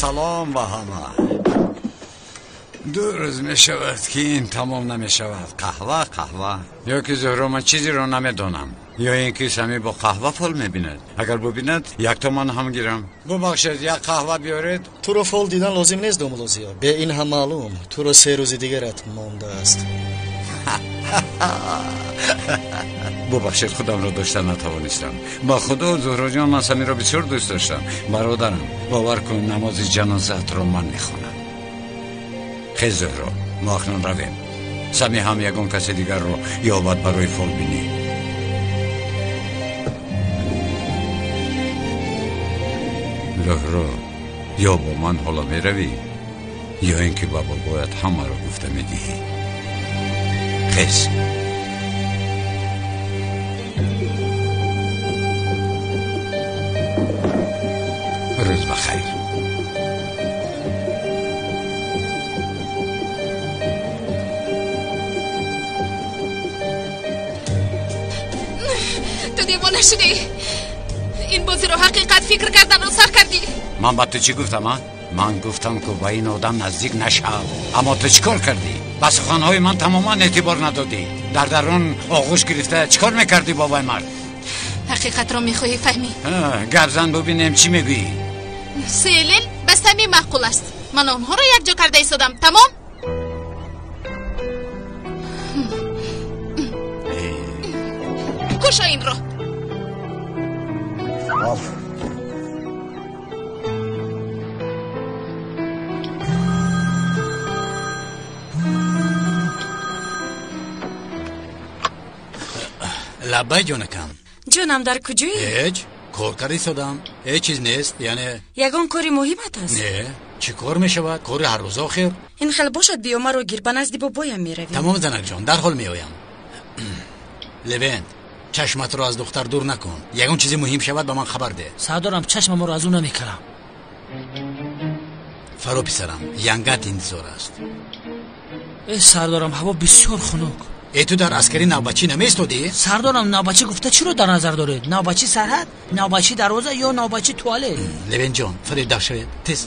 Салом ба ҳама. Ду рӯз мешавад, ки ин тамом намешавад. Қаҳва, қаҳва. Ё ки Зуҳро, ман чизеро намедонам. Ё ин ки Сами бо қаҳва фол мебинад. Агар бубинад, якто ман ҳам гирам. Бубахшед, як қаҳва биёред. Туро фол дидан лозим нест, домулозиё. Бе ин ҳам маълум, туро се рӯзи дигарат мондааст. Бубахшед, худамро дошта натавонистам. Ба худо, Зуҳроҷон, ман Самиро бисёр дӯст доштам. Бародарам, бовар кун, намози ҷанозаатро ман мехонам. Хез, Зуҳро, мо акнун равем. Сами ҳам ягон касе дигарро ёбад барои фолбинӣ. Зуҳро, ё бо ман ҳоло меравӣ, ё ин ки ба бобоят ҳамаро гуфта медиҳӣ. Хез. Рӯз ба хайр. Ту девона шудӣ. Ин бозиро ҳақиқат фикр карданро сар кардӣ. Ман ба ту чӣ гуфтам, а? Ман гуфтам, ки ба ин одам наздик нашав. Аммо ту чӣ кор кардӣ? Ба суханҳои ман тамоман эътибор надодӣ. Дар дарун оғӯш гирифта чӣ кор мекардӣ, бобои мард? Ҳақиқатро мехоҳӣ фаҳмӣ? Гап зан, бубинем чӣ мегӯӣ. Селил ба Сами маъқул аст. Ман онҳоро якҷо карда истодам. Тамом? Кушо инро. Лаббай, ҷонакам. Ҷонам, дар куҷоӣ? Ҳеҷ, кор карда истодам. Ҳеҷ чиз нест, яъне. Ягон кори муҳимат аст? Не, чӣ кор мешавад? Кори ҳаррӯза охир. Ин хел бошад, биё маро гир, ба назди бобоям меравем. Тамом, занакҷон, дарҳол меоям. Левент, чашматро аз духтар дур накун. Ягон чизи муҳим шавад, ба ман хабар деҳ. Сардорам, чашмамро аз ӯ намекунам. Фаро, писарам, янгат интизор аст. Э, сардорам, ҳаво бисёр хунук. Э, ту дар аскарӣ навбатчӣ намеистодӣ? Сардорам, навбатчӣ гуфта чиро дар назар доред? Навбатчӣ сарҳад, навбатчӣ дарвоза ё навбатчӣ туалет? Левентҷон, фарид даф шавед, тез.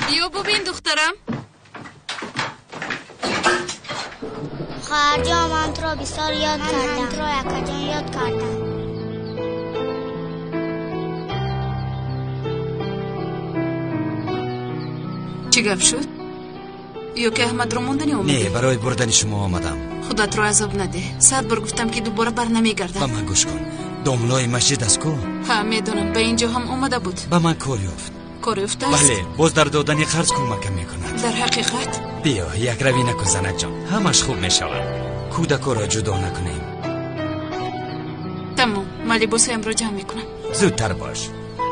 Биё бубин, духтарам. Хоҳарҷон, ман туро бисёр ёд кардам. Ман туро якаҷон ёд кардам. Чӣ гап шуд? Ё ки Аҳмадро мондани омадӣ? Не, барои бурдани шумо омадам. Худатро азоб надеҳ. 100 бор гуфтам, ки дубора бар намегардам. Ба ман гӯш кун. Домлои масҷид аст ку? Ҳа, медонам, ба ин ҷо ҳам омада буд. Ба ман кор ёфт. Кор ёфтааст? Бале, боз дар додани қарз кӯмакам мекунад. Дар ҳақиқат? Биё, якравӣ накун, занакҷон. Ҳамаш хуб мешавад. Кӯдакоро ҷудо накунем. Тамом, ман либосҳоямро ҷамъ мекунам. Зудтар бош.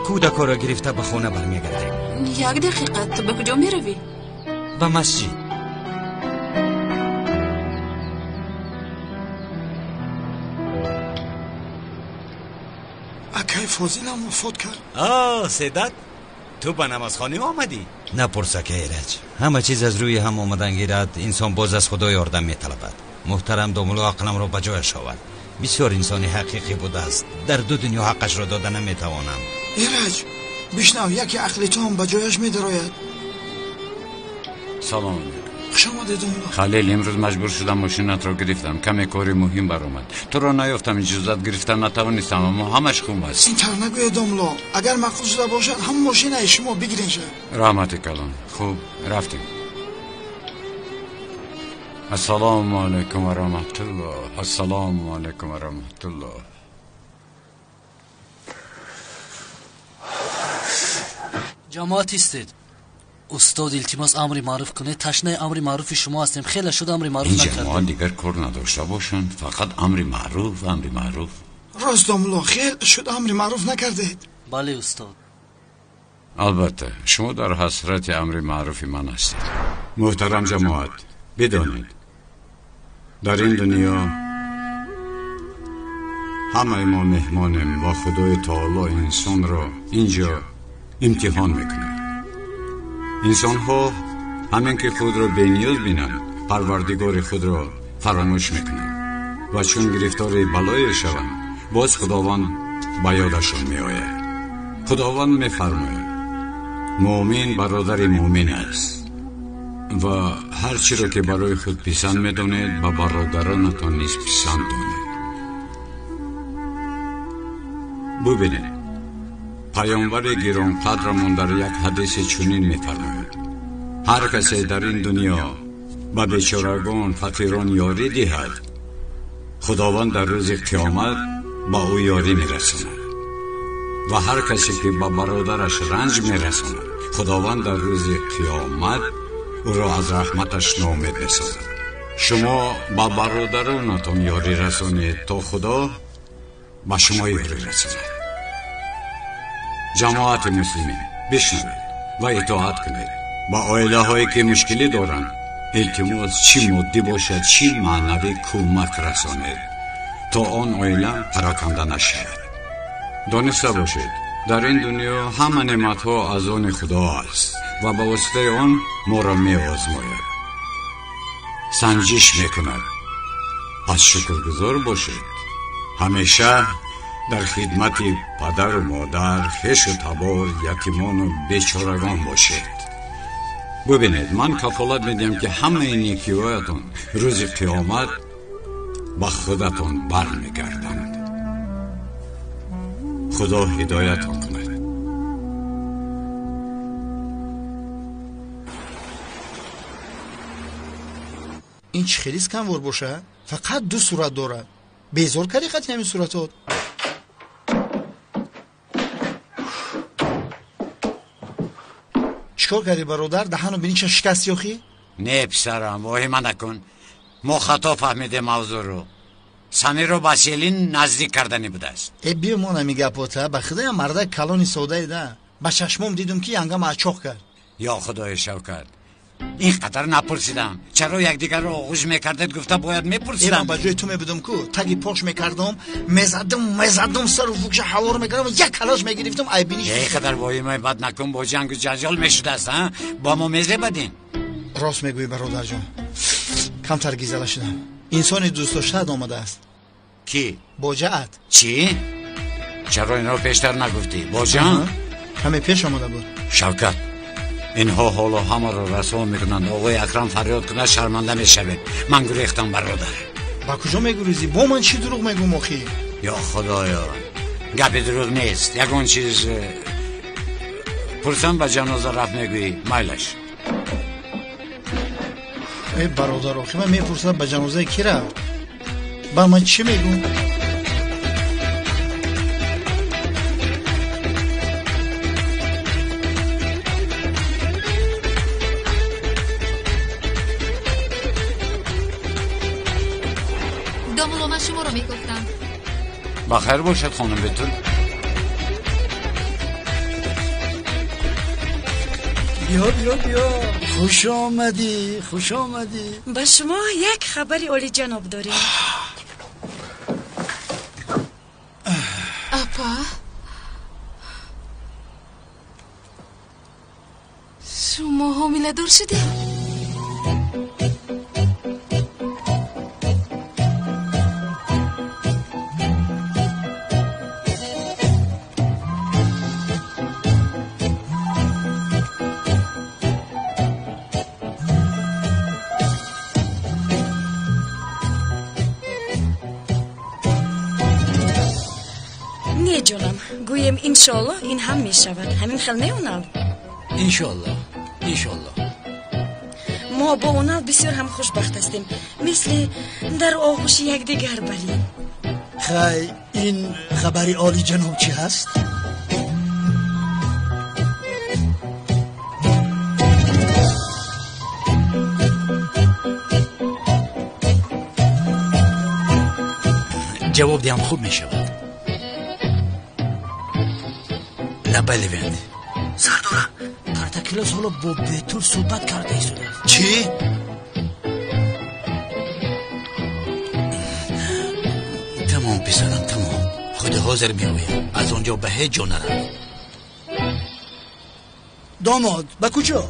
Кӯдакоро гирифта ба хона бармегардем. Як дақиқа, ту ба куҷо меравӣ? Ба масҷид. Акай Фозилам вафот кард. О, Седат, ту ба намозхонӣ омадӣ? Напурс, ака Эраҷ. Ҳама чиз аз рӯи ҳам омадан гирад, инсон боз аз худо ёрдам металабад. Муҳтарам домулло ақламро ба ҷояш овард. Бисёр инсони ҳақиқӣ будааст. Дар ду дунё ҳаққашро дода наметавонам. Эраҷ, бишнав, яке ақли ту ҳам ба ҷояш медарояд. Салом алейкум. Хуш омадед, домулло. Халил, имрӯз маҷбур шудам мошинатро гирифтам. Каме кори муҳим баромад. Туро наёфтам, иҷозат гирифта натавонистам, аммо ҳамаш хуб аст. Ин тавр нагӯед, домулло. Агар маъқул шуда бошад, ҳам мошинаи шумо бигирен шад. Раҳмати калон. Хуб, рафтем. Ассалому алайкум ва раҳматуллоҳ. Ассалому алайкум ва раҳматуллоҳ. Ҷамоат истед. Устод, илтимос, амри маъруф кунед. Ташнаи амри маъруфи шумо ҳастем. Хеле шуд амри маъруф Ин накардем. ҷамоат дигар кор надошта бошанд, фақат амри маъруф, амри маъруф. Рост, домулло, хел шуд амри маъруф накардед. Бале, устод. Албатта, шумо дар ҳасрати амри маъруфи ман ҳастед. Муҳтарам ҷамоат, бидонед, дар ин дунё Ҳамаи мо меҳмонем ва Худои Таоло инсонро инҷо имтиҳон мекунад. Инсонҳо ҳамин ки худро бениёз бинанд, Парвардигори худро фаромӯш мекунанд ва чун гирифтори балое шаванд, боз Худованд ба ёдашон меояд. Худованд мефармояд: муъмин бародари муъмин аст ва ҳар чиро ки барои худ писанд медонед, ба бародаронатон низ писанд донед. Бубинед, паёмбари гиронқадрамон дар як ҳадиси чунин мефармояд: ҳар касе дар ин дунё ба бечорагон, фақирон ёрӣ диҳад, Худованд дар рӯзи қиёмат ба ӯ ёрӣ мерасонад ва ҳар касе ки ба бародараш ранҷ мерасонад, Худованд дар рӯзи қиёмат ӯро аз раҳматаш ноумед месозад. Шумо ба бародаронатон ёрӣ расонед, то Худо ба шумо ёрӣ расонад. Ҷамоати муслимин, бишнавед ва итоат кунед. Ба оилаҳое ки мушкилӣ доранд, илтимос чӣ моддӣ бошад, чӣ маънавӣ кӯмак расонед, то он оила пароканда нашавад. Дониста бошед, дар ин дунё ҳама неъматҳо аз они Худо аст ва ба воситаи он моро меозмояд, санҷиш мекунад. Пас шукргузор бошед, ҳамеша дар хидмати падару модар, хешу табор, ятимону бечорагон бошед. Бубинед, ман кафолат медиҳам, ки ҳамаи некиҳоятон рӯзи қиёмат ба худатон бармегарданд. Худо ҳидоятон кунад. Ин чӣ хеле сканвор боша? Фақат ду сурат дорад. Безор кардӣ қати ҳамин суратот? Чикор кардӣ, бародар? Даҳану бинича шикасти охӣ? Не, писарам, воҳима накун. Мо хато фаҳмидем мавзӯъро. Самирро ба Селин наздик карданӣ будааст. Э, бимон ҳамин гапота. Ба худоям мардак калони содаи да. Ба чашмом дидум, ки янгам ачоқ кард. Ё Худои Шавкат, ин қадар напурсидам. Чаро якдигарро оғӯш мекардед, гуфта бояд мепурсидам. Э, ман ба ҷои ту мебудам ку, таги пош мекардам, мезадам, мезадам, сару фукша ҳавор мекардам, як калош мегирифтам, ай биниш. Ин қадар воҳимаи бад накун, бо ҷангу ҷанҷол мешудааст, а? Бо мо мезебадин. Рост мегӯӣ, бародарҷон. Камтар гизала шудам. Инсони дӯстдоштаат омадааст. Кӣ? Боҷаат. Чӣ? Чаро инро пештар нагуфтӣ? Боҷаам? Каме пеш омада буд. Шавкат, инҳо ҳоло ҳамаро расво мекунанд. Оғои Акрам фарёд кунад, шарманда мешавед. Ман гурехтам, бародар. Ба куҷо мегурезӣ? Бо ман чӣ дурӯғ мегӯм охӣ? Ё Худоё, гапи дурӯғ нест. Ягон чиз пурсам, ба ҷаноза рафт мегӯӣ. Майлаш. Э, бародар, охи ман мепурсам, ба ҷанозаи кӣ рафт? Ба ман чӣ мегӯм? Домулло, ман шуморо мегуфтам. Ба хайр бошад, хонум Бетул. Биё, биё, биё, хуш омадӣ, хуш омадӣ. Ба шумо як хабари олиҷаноб дорем. Апа, шумо ҳомиладор шудед? Не, ҷонам, гӯем иншоаллоҳ ин ҳам мешавад. Ҳамин хел не, Унал? Иншоаллоҳ, иншоаллоҳ. Мо бо Унал бисёр ҳам хушбахт ҳастем, мисли дар оғӯши якдигар барем. Хай, ин хабари олиҷаноб чӣ ҳаст? Ҷавоб диҳам хуб мешавад. Лабай, Левент. Сардора, Партакилос ҳоло бо Бетул суҳбат карда истодааст. Чӣ? Тамом, Писарам, тамом, худи ҳозир меоям. Аз он ҷо ба ҳеҷ ҷо нарав. Домод, ба куҷо?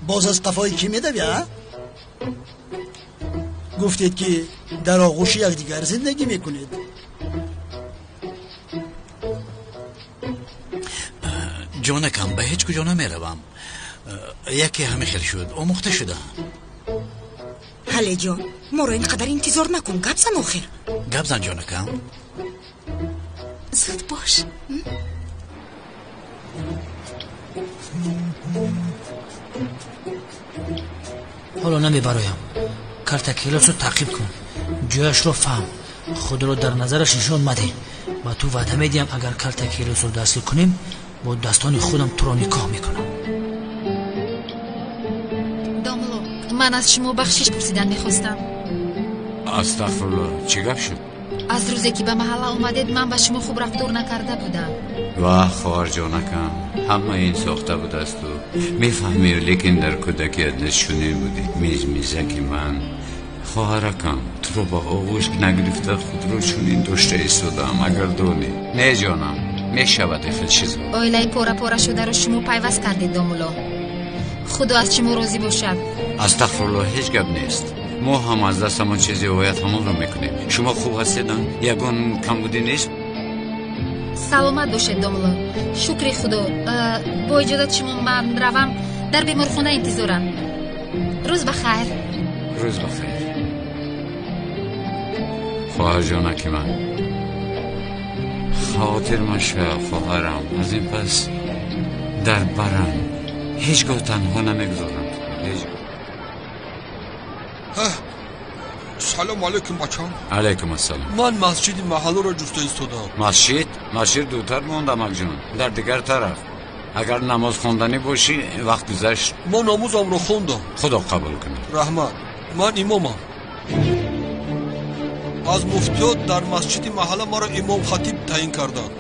Боз аз қафои кӣ медавӣ, а? Гуфтед, ки дар оғӯши якдигар зиндагӣ мекунед. Ҷонакам, ба ҳеҷ куҷо намеравам. Яке ҳамин хел шуд, омӯхта шудам. Ҳале ҷон, моро ин қадар интизор накун, гап зан охир. Гап зан, ҷонакам. Зуд бош. Ҳоло намебароям. Картакелосро таъқиб кун, ҷояшро фаҳм, худро дар назараш нишон мадеҳ. Ба ту ваъда медиҳам, агар картакелосро дастгир кунем, бо дастони худам туро никоҳ мекунам. Домло, ман аз шумо бахшиш пурсидан мехостам. Астағфирулло, чӣ гап шуд? Аз рӯзе ки ба маҳалла омадед, ман ба шумо хуб рафтор накарда будам. Ваҳ, хоҳарҷонакам, ҳама ин сохта будасту мефаҳмӣ, лекин дар кӯдакият низ чунин будӣ. Мизмизаки ман, хоҳаракам, туро ба оғӯш нагирифта худро чунин дошта истодаам, агар донӣ. Не ҷонам, мешавад ихел чизо. Оилаи пора-пора шударо шумо пайваст кардед, домулло. Худо аз шумо розӣ бошад. Астағфирулло, ҳеҷ гап нест. Мо ҳам аз дастамон чизе ояд, ҳамонро мекунем. Шумо хуб ҳастед, ягон камбудӣ нест? Саломат бошед, домулло. Шукри худо. Бо иҷозати шумо ман равам, дар беморхона интизорам. Рӯз ба хайр. Рӯз ба хайр. Хоҳарҷонаки ман, хотир маша, хоҳарам. Аз ин пас дар барам ҳеҷ гоҳ танҳо намегузорам. Ҳеҷ гоҳ. Салом алейкум, бачам. Алейкум ассалом. Ман масҷиди маҳалларо ҷуста истодам. Масҷид? Масҷид дуртар монд, амакҷон, дар дигар тараф. Агар намоз хонданӣ бошӣ, вақт гузашт. Ман намозамро хондам. Худо қабул кунад. Раҳмат. Ман имомам. Аз муфтиёт дар масҷиди маҳалла маро имом хатиб таъин карданд.